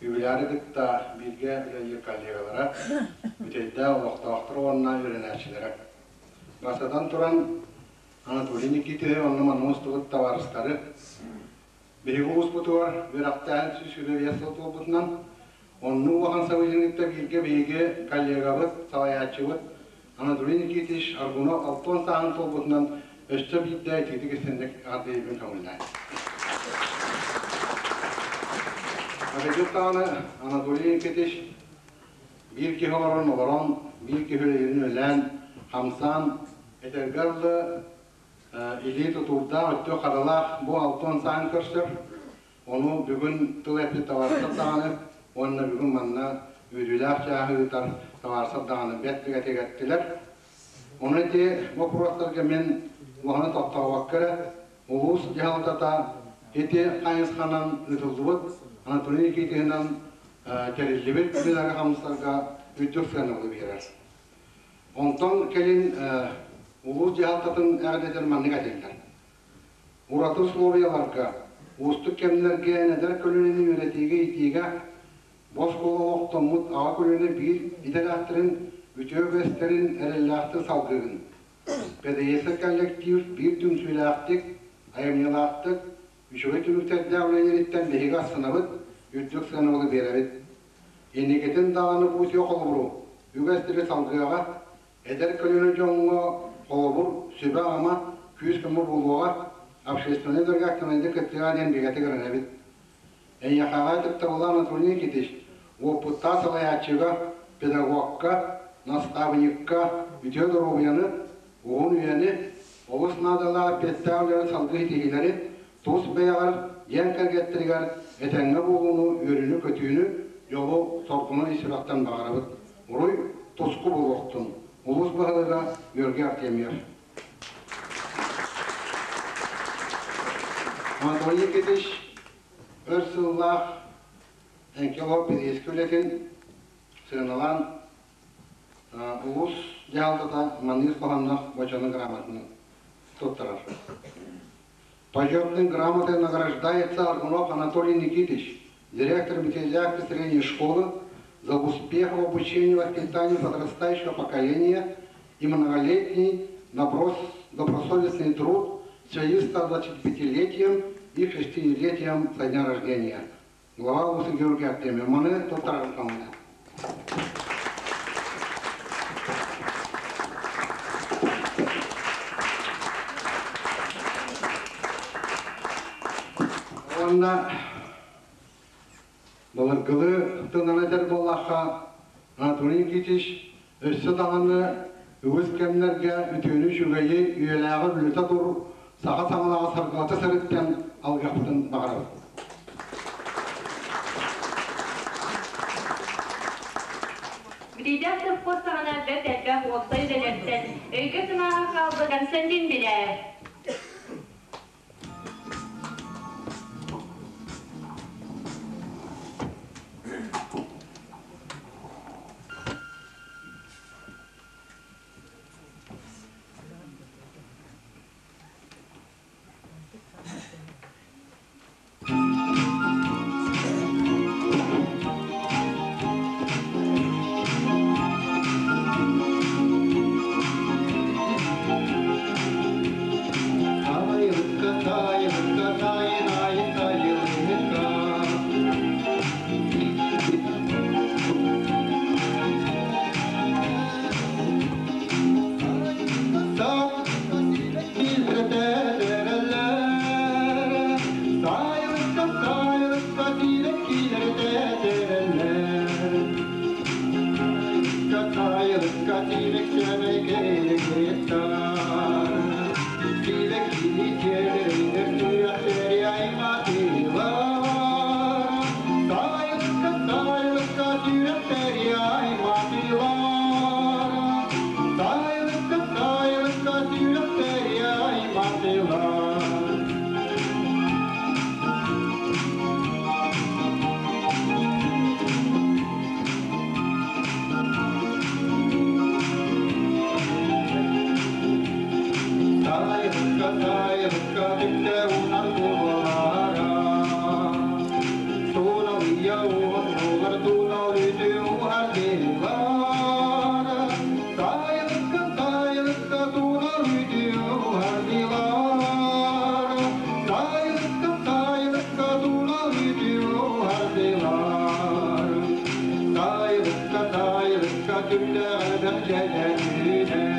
юбиляры кытта бииргэ үлэлиир коллегалара, бүтэйдээх олохтоохтор уонна үөрэнээччилэрэ. Бастатан туран, Анатолий Никитиһы онно манна мустубут табаарыстары биһиги улууспутугар үөрэхтээһин 125 сыл туолбутунан, оннук улахан событиены бииргэ биһиги коллегабыт, салайааччыбыт Анатолий Никитич Аргунов 60 сааһын туолбутунан өссө биирдэ итиитик истинник эҕэрдэлиирбин көҥүллээн. Кырдьык даҕаны Анатолий Никитич биир киһи олорон олорон, биир киһи үлэлиирин үлэлээн, хамсаан, этэргэ дылы илии тутуурдаах, өттүк харалаах бу алтан саан көрсөр. Ону бүгүн тыл эппит табаарыстар даҕаны уонна бүгүн манна үөрүүлээх чааһы ыытар табаарыстар даҕаны бэрт бигэтигэттилэр. Ону ити боппуруостарга мин улаханы тохтообокко эрэ улуус дьаһалтата ити хайысханан ыытыллыбыт Анатолий Никитиһынан тэриллибит үлэлэри хамсарга үрдүк сыанабылы биэрэр. Онтон кэлин улуус дьаһалтатын эҕэрдэтин маннык этиллэр. Ураты условияларга, уустук кэмнэргэ эдэр көлүөнэни үөрэтиигэ-иитиигэ бу оскуола олохтоммут аҕа көлүөнэ биир идэлээхтэрин үтүө үгэстэрин эрэллээхтик салгыыгын. ПДС коллектив биир түмсүүлээхтик, айымньылаахтык, үчүгэй түмүктэрдээх үлэлэриттэн биһиги астынабыт, үрдүк сыанабылы биэрэбит. Инникитин даҕаны бу үтүө холобуру үгэстэри салгыаҕа, эдэр көлүөнэ дьоҥҥо холобур, сүбэ-ама, күүс-көмө буолуоҕа, общественнай дөргэ активнайдык кыттыаҕа диэн бигэтик эрэнэбит. Эйиэхэҕэ ытыктабыллаах Анатолий Никитич, уопуттаах салайааччыга, педагогка, настаабынньыкка үтүө доруобуйаны, уһун үйэни, олус наадалаах эппиэттээх үлэни салгыы ситиһиилэри, тус бэйэҕэр, дьиэҥ кэргэттэригэр этэҥҥэ буолууну, үөрүүнү-көтүүнү, дьолу-соргуну ис сүрэхтэн баҕарабыт. Уруй, туску буолуохтун! Улуус баһылыга Георгий Артемьев. Анатолий Никитич өр сыллаах НКО бириискэ үлэтин сыаналаан улуус дьаһалтата маннык хоһоонноох бочуонун грамотаны туттарар. Почетной грамотой награждается Аргунов Анатолий Никитич, директор Метелякской средней школы, за успех в обучении и воспитании подрастающего поколения и многолетний добросовестный труд в связи с 125-летием и 60-летием со дня рождения. Глава улуса Георгий Артемьев. Маны туттарар коммуна. Уонна былыргылыы тылынан этэр буоллахха, Анатолий Никитич өссө даҕаны үгүс кэмнэргэ үтүөнү үчүгэйи үйэлээҕи үлэтэ тур саха саҥалааҕы саргылата сырыттан алгыахпытын баҕарабыт. Бүтэйдээх совхоз саҕана бэрт элбэх уопсай үлэлэртэн өйгө-санааҕа хаалбыт Константин Беляев. Тайылыкка түптэ унар буолара. Туналыйа уон буолар тунал үтү уһардылар. Тайылыкка, тайылыкка тунал үтү уһардылар. Тайылыкка, тайылыкка тунал үтү уһардылар. Тайылыкка, тайылыкка түптэҕэ дьэлэнүүнэр.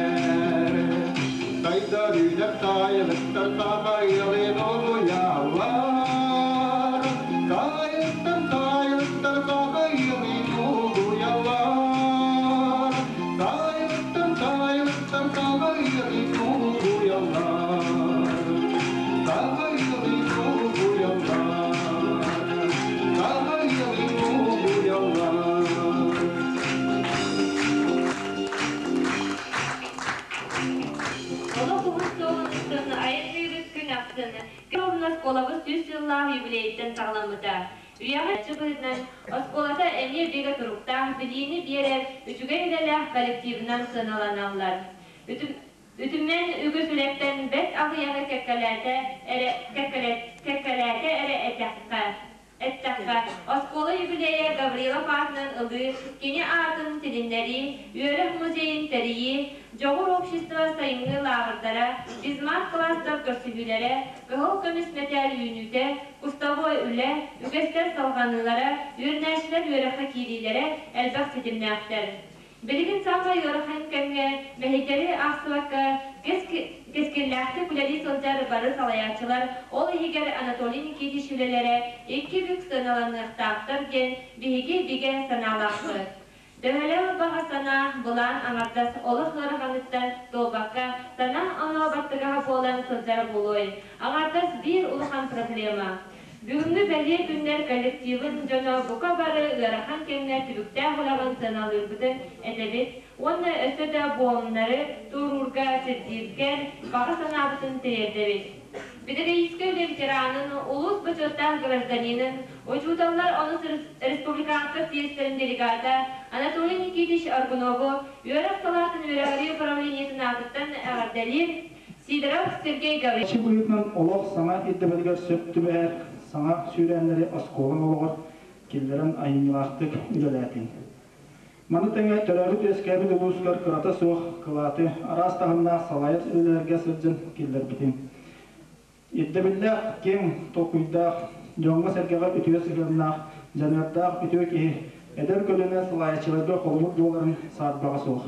Тайдар үүнэр тайылыктар саха ыалын олуйаллар. Тайылыктар, тайылыктар саха ыалын олуйаллар. Тайылыктар, тайылыктар саха ыалын олуйаллар. Саха ыалын олуйаллар. Саха ыалын олуйаллар. Олох уһун суолун устун айанныыбыт күн ахсын Кировна оскуолабыт 100 сыллаах юбилейыттан саҕаламмыта. Үйэҕэ быһыытынан оскуолата эмиэ бигэ туруктаах, билиини биэрэр, үчүгэй үлэлээх коллективынан сыаналаналлар. Үтүмэн үгүс үлэттэн бэрт аҕыйаҕы кэккэлээтэ эрэ, кэккэлээтэ эрэ этэххэ, Эттэххэ, оскуола юбилейа Гаврилов аатынан ылыы, кини аатын тилиннэрии, үөрэх музейын тэрийии, Дьоҕур общество сайыҥҥы лааҕырдара, физмат класстар көрсүһүүлэрэ, кыһыл көмүс мэтээл үүнүүтэ, кустовой үлэ, үгэстэр салҕаныылара, үөрэнээччилэр үөрэххэ киириилэрэ элбэх ситимнээхтэр. Билигин саамай ыарахан кэмҥэ мэһэйдэри аахсыбакка, кэскиллээхтик үлэлии сылдьар бары салайааччылар, ол иһигэр Анатолий Никитич үлэлэрэ икки бүк сыаналаныахтаахтар диэн биһиги бигэ санаалаахпыт. Төһөлөөх баҕа санаа, былаан аҥардас олох ыараханыттан туолбакка, санаа оноо баттыгаһа буолан сылдьара буолуой? Аҥардас биир улахан проблема. Бүгүҥҥү бэлиэ күннэр коллективын дьоно бука бары ыарахан кэмҥэ түбүктээх үлэҕин сыаналыырбытын этэбит уонна өссө да буомнары туоруурга сирдииргэр баҕа санаабытын тириэрдэбит. Педагогическай үлэ ветеранын, улуус бочуоттаах гражданинын, учууталлар онус республиканскай съезтэрин делегата Анатолий Никитич Аргунову үөрэх салаатын үөрэҕирии управлениетын аатыттан эҕэрдэлиир Сидоров Сергей Гаврильевич. Чи быһыытынан олох саҥа ирдэбилигэр сөп түбэһэр саҥа сүүрээннэри оскуолаҥ олоҕор киллэрэн айымньылаахтык үлэлээтиҥ. Маны тэҥэ төрөөбүт-үөскээбит улуускар кырата суох кылааты араас таһымнаах салайар үлэлэргэ сылдьан киллэрбитиҥ. Ирдэбиллээх, киэҥ толкуйдаах, дьоҥҥо-сэргэҕэ үтүө сыһыаннаах, дьаныардаах үтүө киһи эдэр көлүөнэ салайааччыларга холобур буоларын саарбаҕа суох.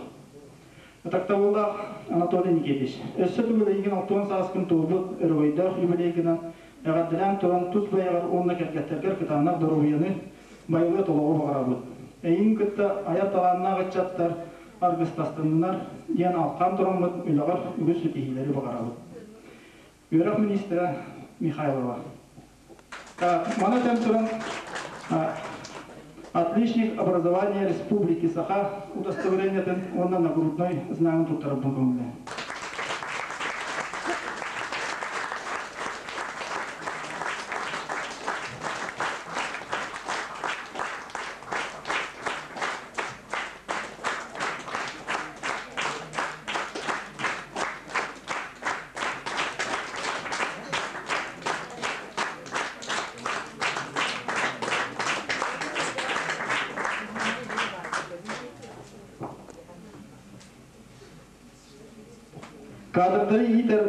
Ытыктабыллаах Анатолий Никитич, өссө төгүл эйигин 60 сааскын туолбут өрөгөйдөөх юбилейгынан эҕэрдэлээн туран тус бэйэҕэр уонна кэргэттэргэр кытаанах доруобуйаны, байылыат олоҕу баҕарабыт. Эйигин кытта айар талааннаах ыччаттар аргыстастыннар диэн алҕаан тураммыт үлэҕэр үгүс ситиһиилэри баҕарабыт. Үөрэх министрэ Михайлова. Маны этэн туран, отличник образования Республики Саха удостоверениетын уонна нагрудной знагын туттарарбын көҥүллээн. Кадрдары иитэр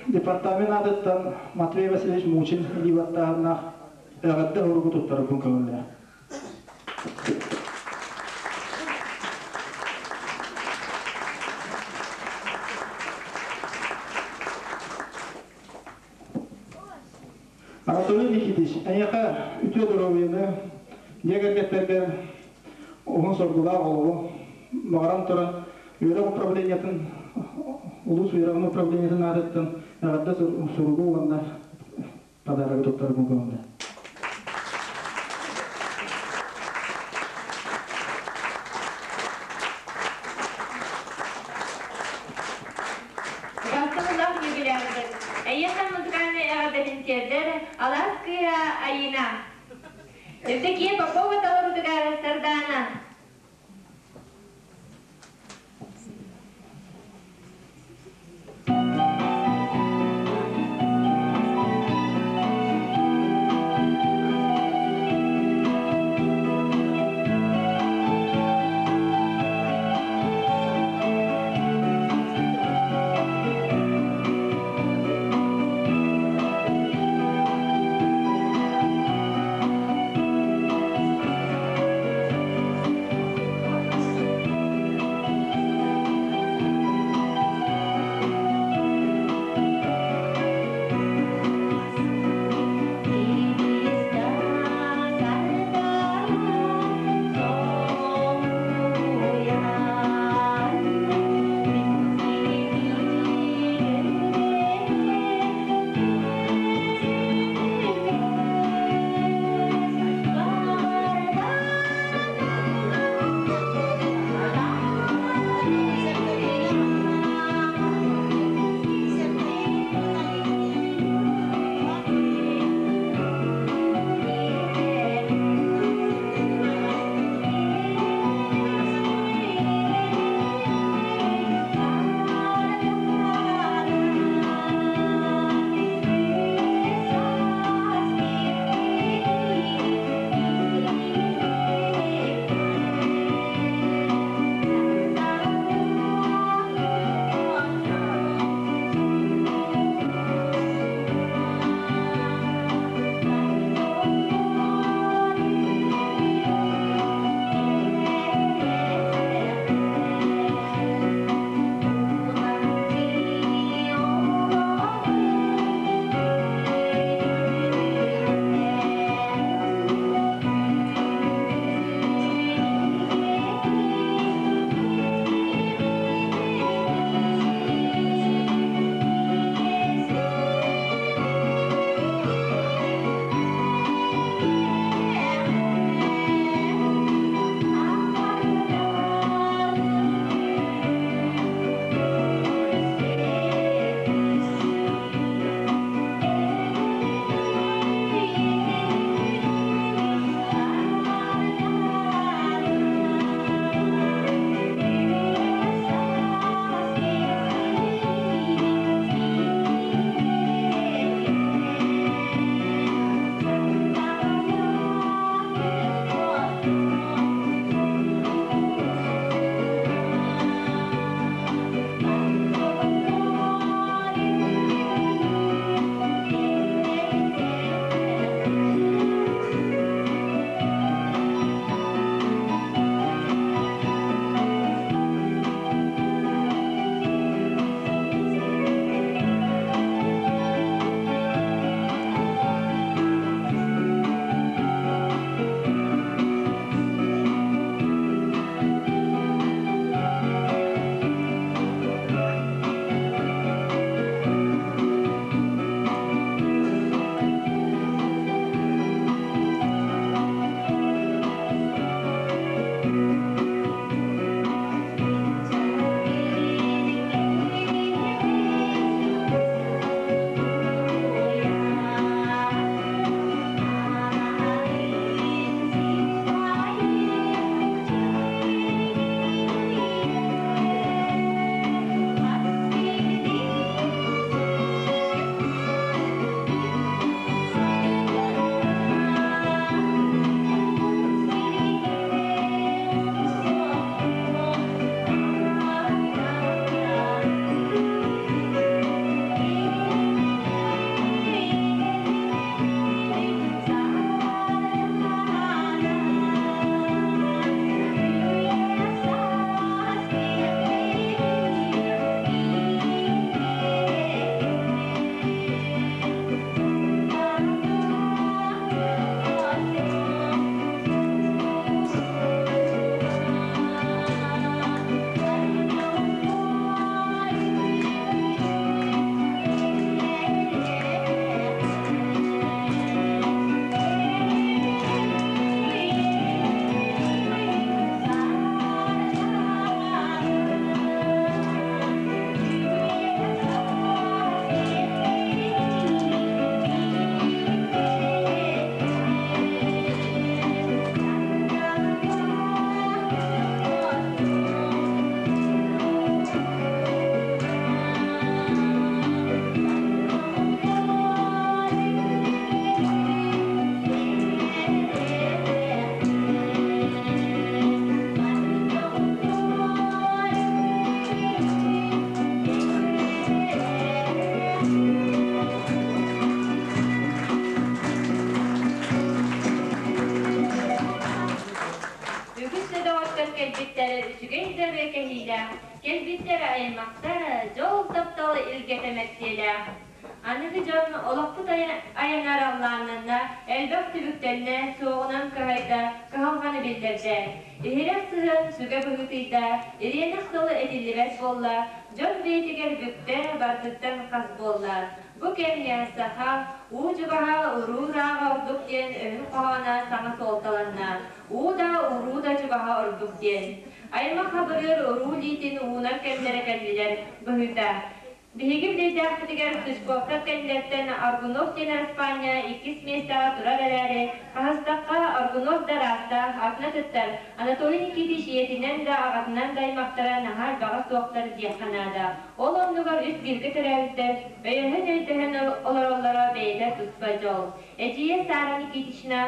департамент аатыттан Матвей Васильевич Мучин илии баттааһыннаах эҕэрдэ уругу туттарарбын көҥүллээх. Анатолий Никитич, эйиэхэ үтүө доруобуйаны, дьиэ кэргэттэргэр уһун соргулаах олоҕу баҕаран туран, үөрэх управлениетын, улуус үөрэҕин управлениетын аатыттан эҕэрдэ суругу уонна подарогы туттарбын көҥүллээ. Бастакылаах юбилярбыт, эйиэхэ музыкальнай эҕэрдэтин тиэрдэр Алаас кыыһа Айина. Евдокия Попова толоруутугар Сардаана. этиилээх, кэлбиттэр аймахтар дьол таптал илгэтэ мэктиэлээх. Аныгы дьон олохпут айана араллааннанна, элбэх түбүктэннэ, суоҕунан кыһайда, кыһалҕаны биллэрдэ. Иһирэх сыһыан сүгэ быһыытыйда, ириэнэх тылы этиллибэт буолла, дьон бэйэтигэр бүктэ, барытыттан хас буолла. Бу кэмҥэ саха уу чугаһа уруу ырааҕа ордук диэн өһүн хоһооно саҥа суолталанна. Уу да уруу да чугаһа ордук диэн. Аймах хабырыыр уруу илиитин уунар кэмнэрэ кэллилэр быһыыта. Биһиги билиэйдээхпитигэр Сучковтар кэннилэриттэн Аргунов диэн араспаанньа иккис миэстэҕэ турар эрээри, хаһыстахха Аргунов да ыраастаах, атына тыттар, Анатолий Никитич ийэтинэн да, аҕатынан да аймахтара наһаа элбэҕэ суохтар диэххэ наада. Ол оннугар үс бииргэ төрөөбүттэр өйөһөн-өйдөһөн олороллоро бэйэтэ туспа дьол. Эдьиийэ Сара Никитична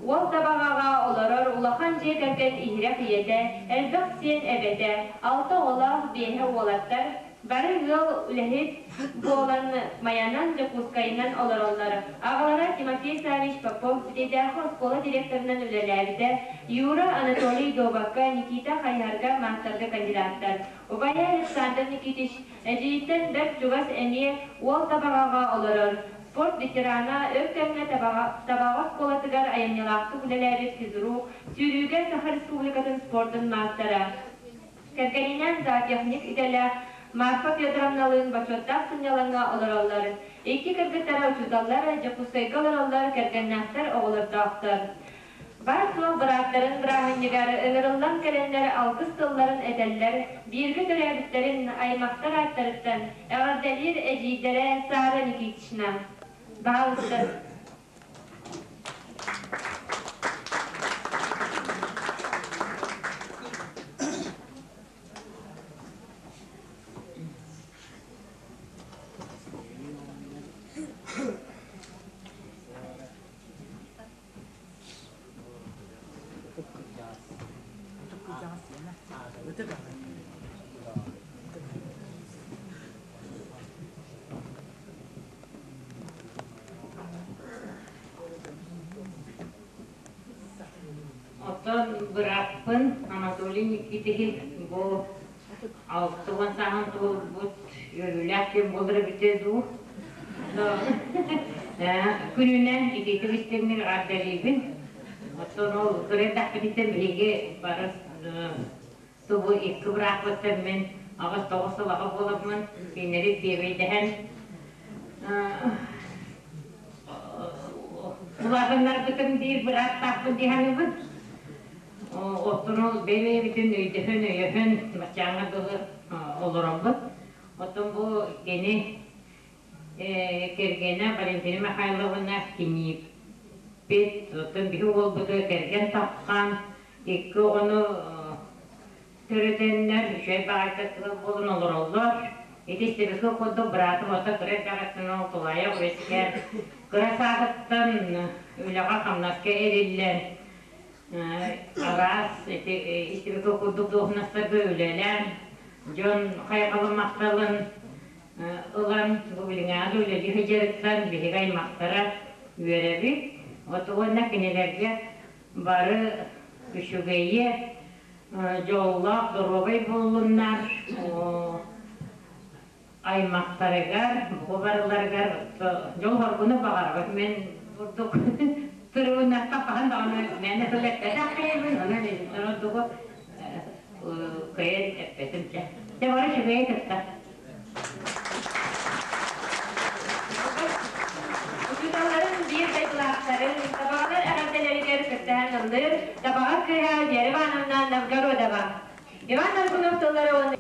уол Табаҕаҕа олорор улахан дьиэ кэргэн иһирэх ийэтэ, элбэх сиэн эбэтэ, алта оҕолоох, биэһэ уолаттар, Бары ыал үлэһит буолан Майанан, Дьокуускайынан олороллор. Аҕалара Тимофей Саввич Попов Бүтэйдээххэ оскуола директорынан үлэлээбитэ, Юра Анатолий дуобакка, Никита хайыһарга маастарга кандидаттар. Убайа Александр Никитич эдьиийиттэн бэрт чугас эмиэ Уол Табаҕаҕа олорор. Спорт ветерана, өр кэмҥэ Табаҕа оскуолатыгар айымньылаахтык үлэлээбит физрук, сүүрүүгэ Саха Республикатын спордун маастара. Кэргэнинэн зоотехник идэлээх Марфа Федоровналыын бочуоттаах сынньалаҥҥа олороллор. Икки кыргыттара учууталлар, Дьокуускайга олороллор, кэргэннээхтэр, оҕолордоохтор. Баар-суох бырааттарын бырааһынньыгар ыҥырыллан кэлэннэр алгыс тылларын этэллэр, бииргэ төрөөбүттэрин, аймахтар ааттарыттан эҕэрдэлиир эдьиийдэрэ Сара Никитична. Баһаалыста. Оттон бырааппын Анатолий Никитиһи бу 60 сааһын туолбут үөрүүлээх кэм буолар эбитэ дуу. Күнүнэн итиитик истиҥник эҕэрдэлиибин. Оттон ол кыра эрдэхпититтэн биһиги бары Субу икки бырааппыттан мин 8-9 сыл аҕа буоламмын, кинилэри биэбэйдэһэн улаатыннарбытым диир бырааптаахпын дии саныыбын. Оттон ол бэйэ-бэйэбитин өйдөһөн, өйөһөн баччааҥҥа дылы олоробут. Оттон бу кини кэргэнэ Валентина Михайловна кинииппит, оттон биһи уолбутугар кэргэн таххан, икки оҕону төрөтөннөр, үчүгэй баҕайытык ыал буолан олороллор. Ити истибиккэ курдук быраатым ото кыра эрдэҕиттэн ол тулаайах үөскээн, кыра сааһыттан үлэҕэ-хамнаска эриллэн, араас ити истибиккэ курдук дуоһунастарга үлэлээн, дьон хайҕалын махталын ылан бу билиҥҥи үлэлии сылдьарыттан биһиги аймахтара үөрэбит. Вот уонна кинилэргэ бары үчүгэйи, дьоллоох, доруобай буоллуннар, аймахтарыгар, бу барыларыгар дьол-соргуну баҕарабыт. Мин курдук тырыбыннахха хаһан даҕаны мээнэ тыл эппэтэх киһибин, онон итинтэн ордугу кыайан эппэтим чэ. Дьэ бары үчүгэйи кытта. Учууталларын биир дойдулаахтарын Табаҕалар эҕэрдэлэригэр кыттыһан ыллыыр Табаҕа кыыһа Вера Ивановна Новгородова. Иван Аргунов тыллары уонна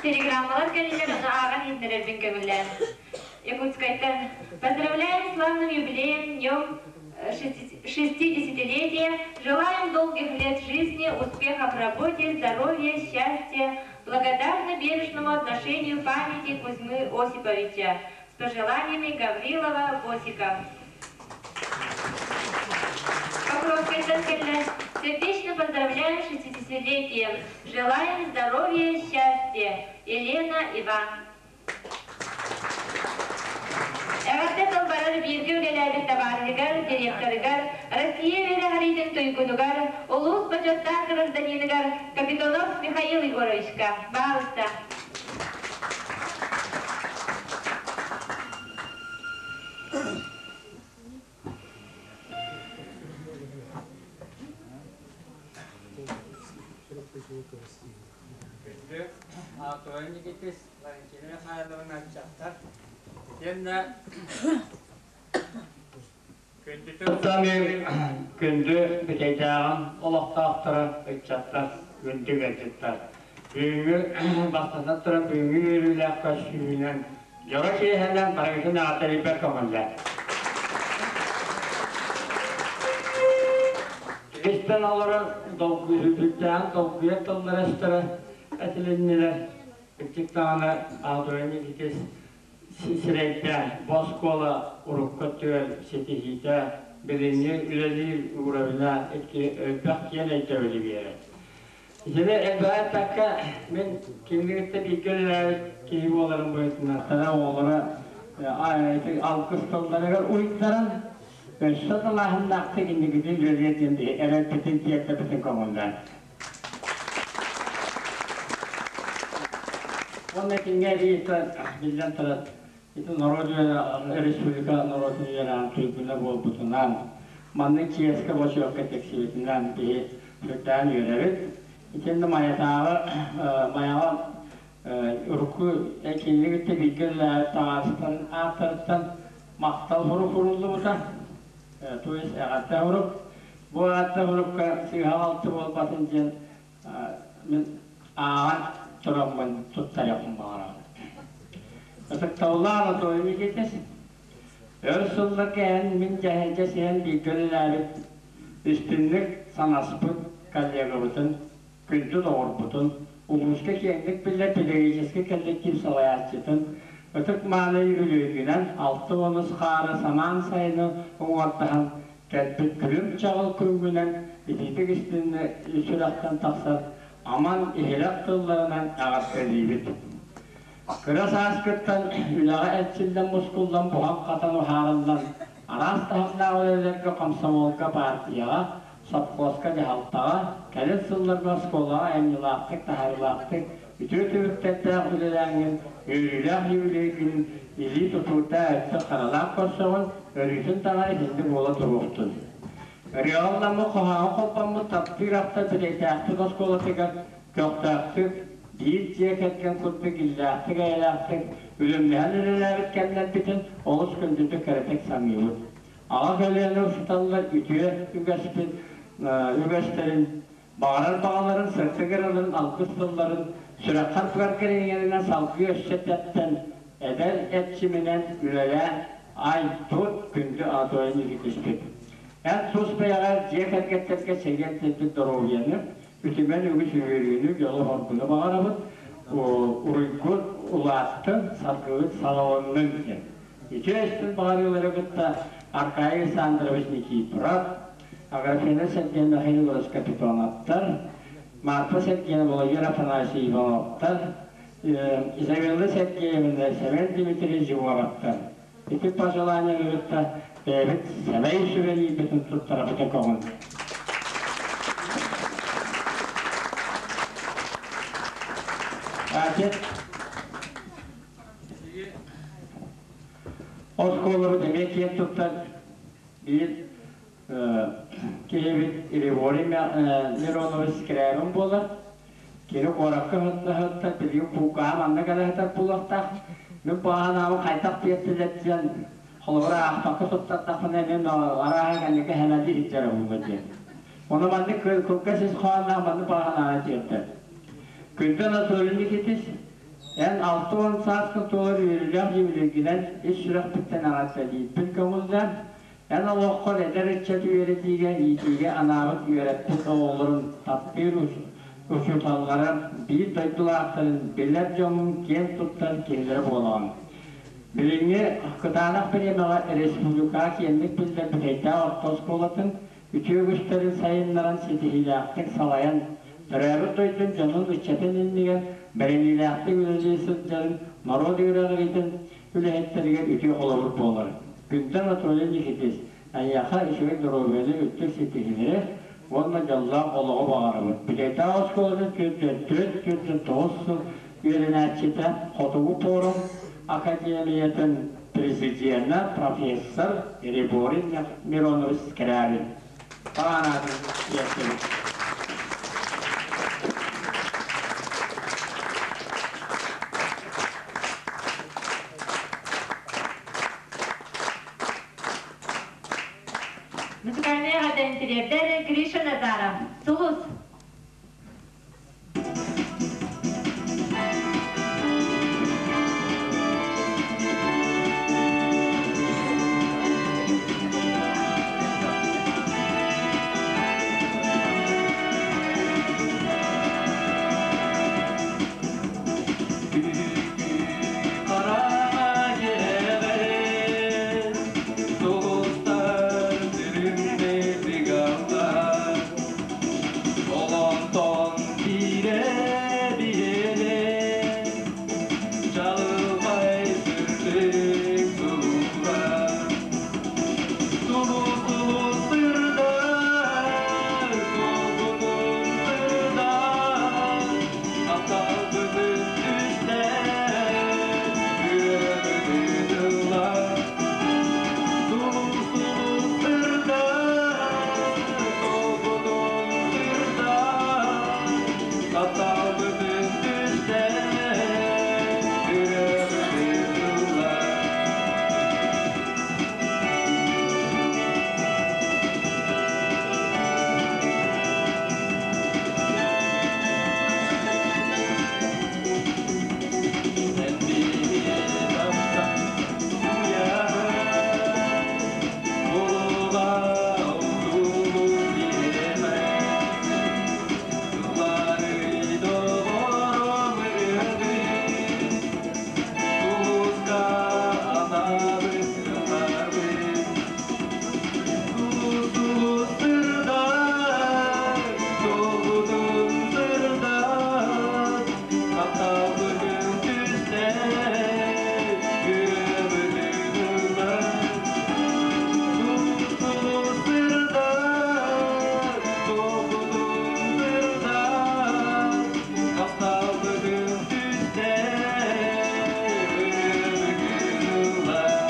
Телеграммалар кэллилэр, ону ааҕан иһитиннэрэрбин көҥүллээн. Якутскайтан поздравляем с славным юбилеем днем 60-летия, желаем долгих лет жизни, успехов в работе, здоровья, счастья, благодарны бережному отношению памяти Кузьмы Осиповича. С пожеланиями Гаврилова Босика. Покровскайтан кэллэ. Сердечно поздравляем с 60-летием. Желаем здоровья, счастья. Елена Иван. Эҕэрдэ тыл барар бииргэ үлэлээбит табаарыһыгар, директорыгар, Россия үөрэҕириитин туйгунугар, улуус бочуоттаах гражданиныгар Капитонов Михаил Егоровичка. Баалыста. Күндү Анатолий Никитич, Валентина Михайловна ыччаттар, итиэннэ Күндү Бүтэйдээҕин олохтоохторо, ыччаттар, күндү ыалдьыттар. Бүгүҥҥү бастатан туран бүгүҥҥү үөрүүлээх көрсүһүүнэн дьоро киэһэнэн барыгытын аҕатарыйбар көҥүллээх. Истэн олорон долгуйбүттээҕин долгуйар тыллара өстөрө этилиннилэр. Ыччык даҕаны Анатолий Никитич сирэйдээн бу оскуола урукку өттүгэр ситиһиитэ билиҥҥи үлэлиир уровена икки элбэх киэн өйдөбүлү биэрэр. Итини элбэҕи эппэккэ, мин кинини кытта бииргэ үлэлээбит киһи буоларым быһыытынан сана оҕолоро алгыс тылларыгар уйдаран, өссө далааһыннаахтык инникитин үлэлиэ диэн эрэлбитин тиэрдэбитин көҥүллээн. Уонна кинигэ эбии биллэн турар, ити норуот республика норуотун үөрэҕин туйгуна буолбутунан, маннык чиэскэ бочуокка тиксибитинэн биһи сүрдээн үөрэбит. Итиннэ Майатааҕы Майаҕа урукку кинини кытта бииргэ үлэлээбит таҥарыстарын ааттарыттан махтал сурук суруллубута. То есть эҕэрдэ сурук. Бу эҕэрдэ сурукка сыыһа-халты буолбатын диэн мин ааҕан тураммын туттарыахпын баҕарабын. Ытыктабыллаах Анатолий Никитич, өр сылларга эн мин дьэһиэн бииргэ үлэлээбит, истинник санаспыт коллегабытын, күндү доҕорбутун, улууска киэҥник биллэр педагогическай коллектив салайааччытын ытык-мааны үбүлүөйгүнэн 60 хаары самаан сайыны уҥуордаһан кэлбит күлүм чаҕыл күҥҥүнэн итиитик истиннэ сүрэхтэн тахсар аман иһирэх тылларынан эҕэрдэлиибит. Кыра сааскыттан үлэҕэ эрчиллэн мускуллан буһан-хатан уһаарыллан араас таһымнаах үлэлэргэ комсомолга, партияҕа, совхозка, дьаһалтаҕа, кэлин сылларга оскуолаҕа айымньылаахтык, таһаарыылаахтык үтүө түмүктэрдээх үлэлээҥҥин, үөрүүлээх юбилейгин илии тутуурдаах өттө харалаах көрсөҕүн, өрүүтүн даҕаны итинник буола туруохтун. Ырыаҕа хоһооҥҥо холбоммут таптыыр ахтар Бүтэйдээхтик оскуолатыгар көхтөөхтүк, биир дьиэ кэргэн курдук иллээхтик-эйэлээхтик үлүмнэһэн үлэлээбит кэмнэрбитин олус күндүтүк кэрэтик саныыбыт. Аҕа көлүөнэ учууталлар үтүө үгэспит үгэстэрин, баҕарар баҕаларын, сырдык ыраларын, алгыс тылларын сүрэххэр быаргар иҥэринэн салгыы өссө тэптэн, эдэр эрчиминэн үлэлээн ай-тут күндү Анатолий Никитичпит. Эн тус бэйэҕэр дьиэ кэргэттэргэ чэгиэн-чэбдик доруобуйаны, үтүмэн үгүс үөрүүнү, дьолу-соргуну баҕарабыт, уруйгут улааттын, саргыбыт салалыннын диэн. Үтүө истин баҕарыылары кытта Аркадий Александрович Никифоров, Аграфена Сергеевна Михайлович Капитоновтар, Марфа Сергеевна Владимир Афанасьевич Ивановтар, Изабелла Сергеевна Семен Дмитриевич Егоровтар. Ити пожеланияны кытта бэйэбит сэмэй сүбэлиирбитин туттарабыта көҕүн. Отец Оскуолабыт эмиэ киэн туттар биир киһибит Григорий Миронович Скрябин буолар. Кини куоракка сытта билигин куукаһа манна кэлэ сытар буолуохтаах. Мин баҕанаабын хайдах тиэртилэр диэн холобура аахпакка туттардахпына эмиэ арааһа кэнники сэмэлии сылдьара буолуо диэн. Ону маннык кылгас ис хоһоонноох маннык баҕанааны тиэрдэр. Күндү Анатолий Никитич, Эн 60 сааскын туолар үөрүүлээх үбүлүөйгүнэн ис сүрэхпиттэн эҕэрдэлиирбин көҥүллээн, эн олоххор эдэр ыччаты үөрэтиигэ, иитиигэ анаабыт үөрэппит оҕолорун таптыыр учууталлара, биир дойдулаахтарын, билэр дьоҥҥун киэн туттар киһилэрэ буолаҕын. Билиҥҥи кытаанах бириэмэҕэ республикаҕа киэҥник биллэр Бүтэйдээх орто оскуолатын үтүө үгүстэрин сайыннаран ситиһиилээхтик салайан, төрөөбүт дойдун дьонун ыччатын иннигэр бэриниилээхтик үлэлии сылдьарын норуот үөрэҕириитин үлэһиттэригэр үтүө холобур буолар. Күндү Анатолий Никитич, эйиэхэ үчүгэй доруобуйаны үрдүк ситиһиилэри уонна дьоллоох олоҕу баҕарабыт. Бүтэйдээх оскуолатын 44-49 сыл үөрэнээччитэ, Хотугу пуорум Академиятын президенэ профессор Григорий Миронович Скрябин. Таҕанаатын тиэрдэбит. Музыкальнай эҕэрдэни тириэрдэр Гриша Назаров. Сулус! Олонтон бире-бире чалылбай сырдык сулула. Сулу-сулу сырдык, солбунун сырдык, тапталбытын түстээн, үөмүтүн ылла. Сулу-сулу сырдык, солбунун сырдык, тапталбытын түстээн, үөмүтүн ылла. Эн биһиги таптал уйаҕын, булула утулу биэрэмэ. Сыллары доҕорум ырыатын, сулуска анаабыт ылларбыт. Сулус сырдык, солбутун сырдык, тапталбытын түстээн, үөмүтүн ыллар. Сулус сырдык, солбутун сырдык, тапталбытын түстээн, үөмүтүн ыллар.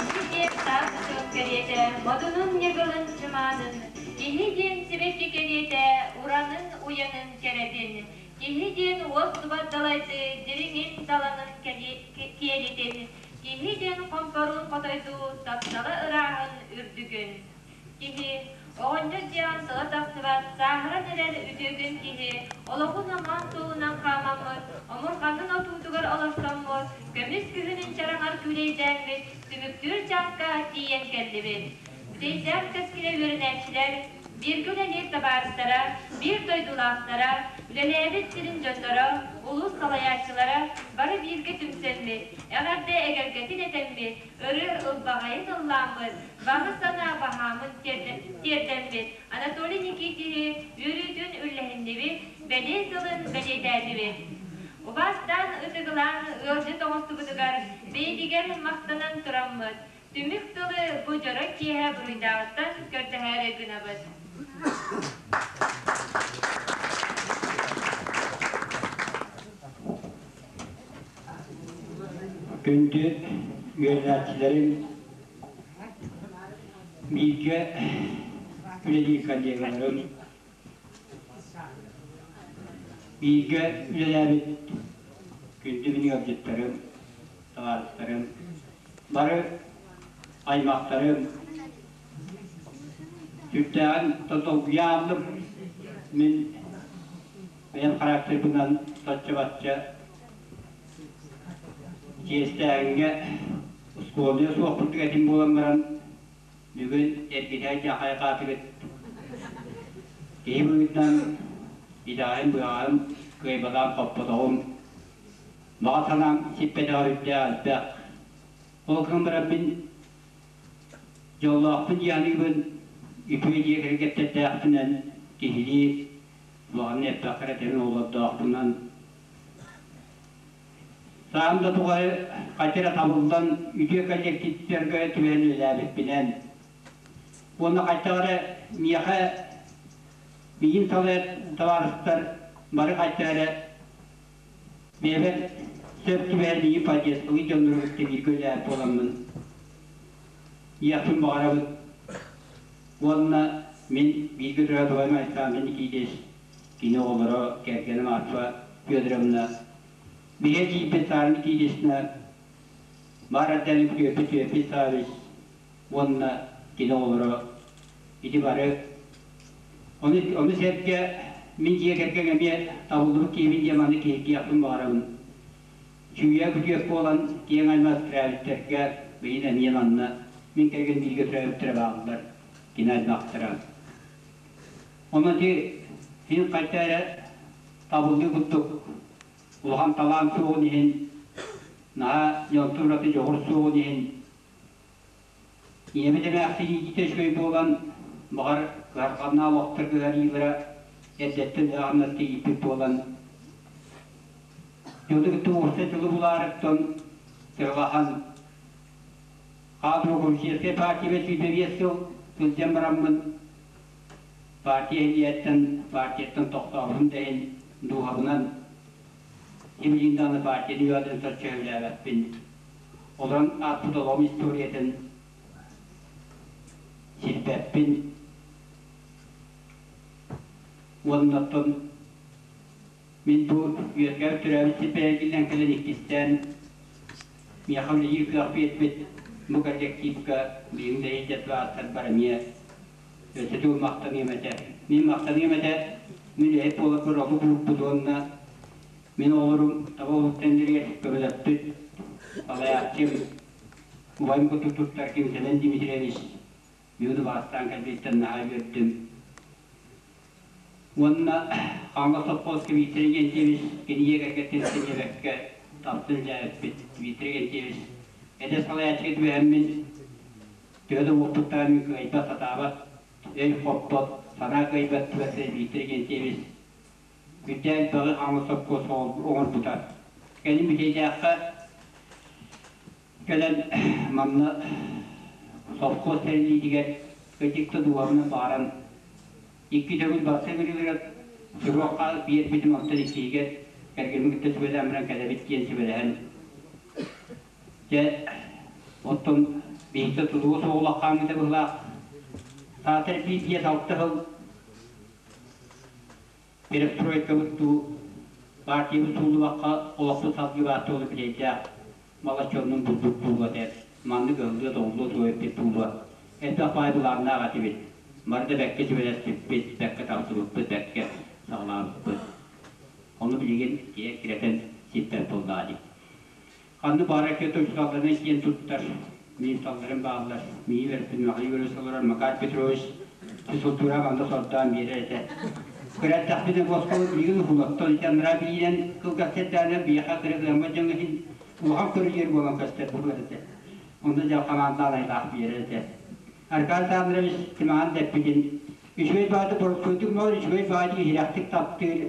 Киһи диэн таас суос кэриэтэ, модунун ньыгылын чымаанын, киһи диэн сибэкки кэриэтэ, уранын уйанын кэрэтин, киһи диэн уостубат далайды дириҥин даланын киэлитин, киһи диэн хомпоруун хотойдуу таптала ырааһын үрдүгүн. Киһи, оҕонньор диэҕин тыла тахсыбат, сааһыран эрэр үтүөкэн киһи, олоҕун омоон суолунан хаамаммыт, омурҕанын отуутугар олорсоммут, көмүс күһүнүн чараҥар күүлэйдээммит, түмүктүүр чааска тиийэн кэллибит. Бүтэйдээх кэскилэ үөрэнээччилэр, бииргэ үлэлиир табаарыстара, биир дойдулаахтара, үлэлээбит сирин дьонноро, улуус салайааччылара бары бииргэ түмсэммит, эҕэрдэ эгэлгэтин этэммит, ырыа ылбаҕайын ыллааммыт, баҕа санаа баһаамын тиэрдэммит Анатолий Никитиһи үөрүүтүн үллэһиннибит, бэлиэ сылын бэлиэтээтибит. Убаастаан ытыгылаан ыалдьыт оҥостубутугар бэйэтигэр махтанан тураммыт, түмүк тылы бу дьоро киэһэ буруйдааҕыттан көрдөһөөрү гынабыт. Күндү үөрэнээччилэрим, бииргэ үлэлиир коллегаларым, бииргэ үлэлээбит күндү мин ыалдьыттарым, табаарыстарым, бары аймахтарым, сүрдээҕин долгуйааллым. Мин бэйэм характербынан соччо-бачча чиэстээһиҥҥэ оскуоланы суох курдук этим буолан баран, бүгүн эргитэ дьахайҕаатыгыт. Киһи быһыытынан итэҕэһим быһаҕаһым кыайбатаҕым хоппотоҕум, баҕа санаам сиппэтэҕэ үрдээх элбэх. Ол гынан баран мин дьоллоохпун дии саныыбын, үтүө дьиэ кэргэттэрдээхпинэн киһилии улаханнык эппэххэ эрэ тэҥ оҕолордоохпунан саам да тухары хайта эрэ табыллан үтүө коллективтарга түбэһэн үлэлээбиппинэн уонна хайдах эрэ миэхэ миигин салайар табаарыстар бары хайта эрэ бэйэбэр сөп түбэһэр миигин поддержкалыы дьоннору кытта бииргэ үлэлээбит буоламмын иэхпин баҕарабын. Уонна мин бииргэ төрөөбүт убайым Александр Никитич, кини оҕолоро, кэргэним Марфа Федоровна, биһиги эдьиийбит Сара Никитична, баар эрдэҕинэ күтүөппүт Түөппүт Саввич уонна кини оҕолоро ити бары. Ону, ону сэргэ мин дьиэ кэргэн эмиэ табыллыбыт киһибин диэн маннык киһиргиэхпин баҕарабын. Чүүйэ күтүөт буолан киэҥ аймах төрөөбүттэргэ билин эмиэ манна мин кэргэн бииргэ төрөөбүттэрэ бааллар, кини аймахтара. Онон ити син хайта эрэ табыллыы курдук улахан талаан суоҕун иһин, наһаа дьонтон ураты дьоҕур суоҕун иһин Ийэбит эмээхсин иитиитэ үчүгэй буолан, баҕар, кыһарҕаннаах олохтор кыһарыылара эрдэттэн ыаҕаннаска ииппит буолан, дьону кытта уопсай тылы булаарыттан сыралаһан, Хаадыма партия 25 сыл сылдьан бараммын, партия иһиттэн, партияттан тохтообутум да иһин дууһабынан сибилигин даҕаны партияны үөҕэтин соччо сөбүлээбэппин. Олорон ааспыт олоҕум историятын сирбэппин уонна оттон мин бу үөскээбит төрөөбүт сирбэр эргиллэн кэлэн иккистээн миэхэ үлэлиир кыах биэрбит бу коллективка билигин да иһирдьэ эмиэ өссө төгүл махтаныам этэ. Мин махтаныам этэ, мин үлэһит буоларбар олук уурбут уонна Мин оҕолорум таба уһуктаннарыгар көмөлөспүт салайааччым, убайым курдук туттар Кимсэнэн Дмитриевич Бүөтү баастаан кэлбититтэн наһаа үөрдүм. Уонна Хаҥалас сопхуоска Виктор Игнатьевич кинигэ кэргэттэн сэниэбэккэ таптын үлэлээбиппит. Виктор Игнатьевич эдэр салайааччыга түбэһэммин төһө да уоппуттаан мин кыайбат, сатаабат, өй хоппот, санаа кыайбат түбэлтэ Виктор Игнатьевич Бүтэ элбэҕи хаҥас сопхуос оҥорбута. Кэлин Бүтэйдээххэ кэлэн манна совхоз тэриллиитигэр кырдьык да дууһабынан баҕаран икки төгүл барса бирилэрэ суруохха биэрбитим онтон иккиһигэр кэргэммин кытта сүбэлээн баран кэлэбит диэн сүбэлэһэн дьэ оттон биһиги тутуга суох улаххаҥҥыта быһылаах саатар биир биэс алта сыл Перестройкабыт дуу, партиябыт сууллубакка олохпут салгыы бааттыылы билэйдээх малаччоннун булбут буолуо этэ. Маннык ыһыллыа тоҕуллуо суох эппит буолуо. Элбэх баай былааннаах этибит. Бары да бэккэ сүбэлэспиппит, бэккэ тахсыбыппыт, бэккэ саҕалаабыппыт. Ону билигин киһи сиппэт буоллаҕа дии. Ханны баара киһи учууталларынан киэн туттар, министрларым бааллар. Мии берпин Михаил Юрьевич олорор Макар Петрович физкультура манна сордоон биэрэр этэ. Кыратахпына бу оскуола билигин уһулаттан итанра биирэн кылгас сэрдээнэ биэхэ кыра кыаммат дьоҥҥо иһин улахан көрүдүөр буолан көстөр буолар этэ. Онно дьэ хамаандаан айлаах биэрэр этэ. Аркадий Александрович Тимахан дэппитин үчүгэй баады боростуойдук моор үчүгэй баады иһирэхтик таптыыр.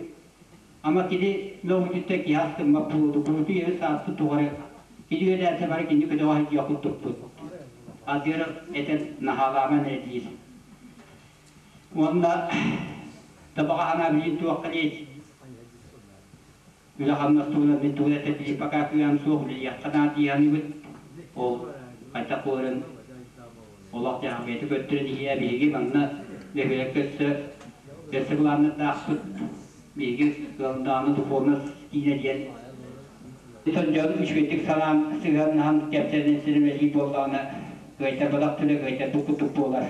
Ама кини мөҕүтүттэн киһи астыммат буолуо, куруту ийэбит сааспыт тухары кини үөдээтэ бары кини көтөҕө сылдьыах курдукпут. Адыар этэн наһаалааман эрэ диир. Уонна табаҕа санаа билин туохха диэт үлэ хамнас туһунан мин тугу да этэ пока кыам суох үлэлиэххэ наада дии саныыбыт. Ол хайдах буоларын олох дьаһах бэйэтэ көрдөрөн иһиэ биһиги манна бөһүөлэккэ өссө өссө былааннардаахпыт. Биһиги ыалдааны духовность киинэ диэн дьон үчүгэйдик санаан сыһыаннаһан кэпсэнэн сирин буоллаҕына кыайтарбатах түлэ кыайтарбыт курдук буолар.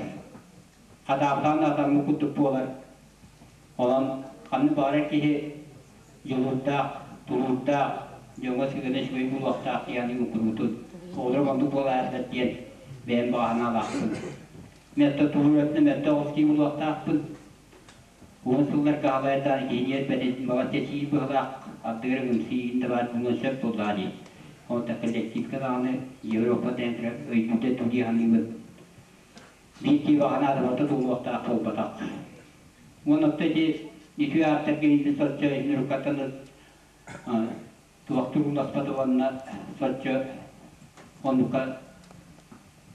Хатаабытаан атаммыт курдук буолар. Онон ханнык баҕарар киһи дьулуурдаах, тулуурдаах, дьоҥҥо сыһыана үчүгэй буолуохтаах диэн куруутун оҕолорум оннук буолаайаллар диэн бэйэм баҕа санаалаахпын. Мэтто тулуур өттүнэ мэтто оҕус киһи буолуохтаахпын. Уон сылларга халайдаан киһини эрбэтин баҕа чэчиир быһылаах ардыгар ымсыйыын да баар буолуон сөп буоллаҕа дии. Онтон коллективка даҕаны Европа центра өйдүүтэ дуу саныыбын. Биир киһи баҕа барыта туолуохтаах буолбатах. Уон отто ити үтүө ааттарга иһин соччо иһин рукаттан туохтук уласпат уонна соччо оннукка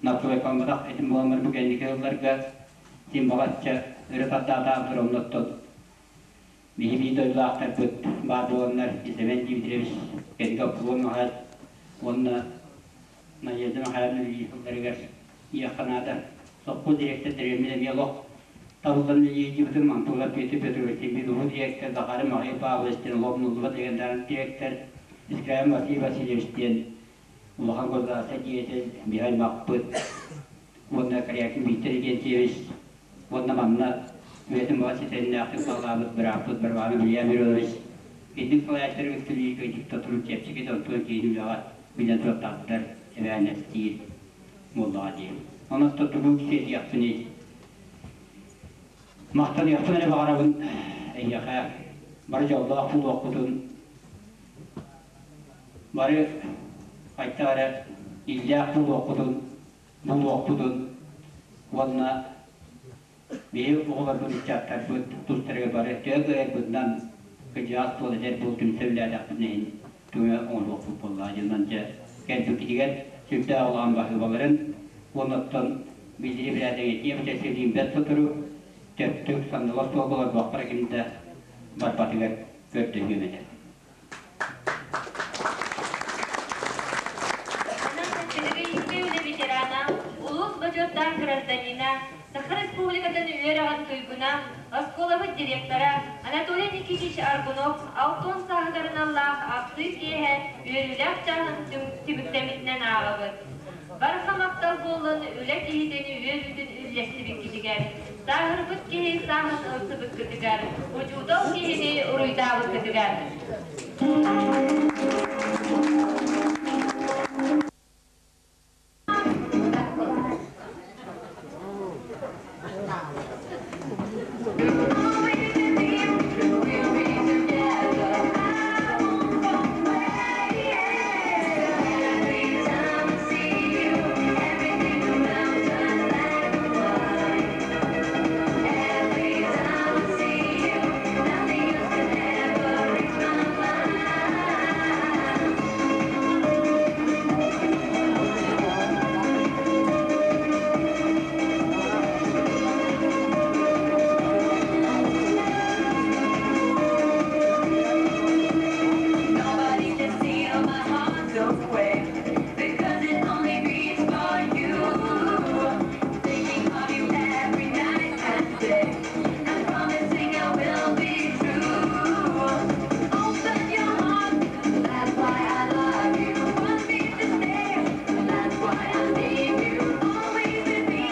настройкамматах этим буоламмар бу кэнники сылларга син балачча өрө тардаатаабытыр онноттон биһи биир дойдулаахтарбыт баар буоланнар Исэмэн Дмитриевич кэннигэ Оппулон Махаев уонна Надежда Михайловна үлэлии сылларыгар иэххэ наада. Сопхуос директор Деревня эмиэ олох табыллан үлэлиирбитин Антонов Петр Петрович Тимбилову директор, Захаров Михаил Павлович диэн олох умнуллубат легендарный директор, Искраев Василий Васильевич диэн улахан государство деятель Михаил Маппыт уонна Корякин Виктор Викентьевич уонна манна үлэтин баҕа ситэриннээхтик саҕалаабыт бырааппыт Барбана Илья Миронович инник салайааччылар үктүлүүргэ диктатура чэпчэки тылтан киһини үлэҕэ билэн туруохтаахтар эбээнэстиир буоллаҕа дии. Онон тугу сиэтиэхпиний? Махтаныахпын эрэ баҕарабын эйиэхэ бары дьоллоох буолуохпутун, бары хайдах эрэ иллээх буолуохпутун, булуохпутун уонна биһи оҕолорбут, ыччаттарбыт тустарыгар бары төһө кыайарбытынан кыдьаҕас буол эдэр буол түмсэ үлэлээтэхпитинэ иһин түмэ оҥоруохпут буоллаҕа дьоннон дьэ кэлбиккитигэр сүрдээх улахан баһыыбаларын уонна оттон биллири бирээдэҥэтиэ эбэтэр силиин бэрт сотору төптүк сандал остуолга олорбохпор ким да барбатыгар көрдөһүөм этэ. Педагогическай үлэ ветерана, улуус бочуоттаах гражданина, Саха Республикатын үөрэҕин туйгуна, оскуолабыт директора Анатолий Никитич Аргунов алтын сааһыгар аналлаах ахтыы киэһэ үөрүүлээх чааһын түмүктэммитинэн ааҕабыт. Барҕа махтал буоллун үлэ киһитин үөрүүтүн үллэстибиккитигэр, сааһырбыт киһи сааһын ылсыбыккытыгар, учуутал киһини уруйдаабыккытыгар. Nobody can steal my heart away because it only beats for you. Thinking of you every night and day, and promising I will be true. Open your heart, that's why I love you. Want me to stay, that's why I need you. Always with me.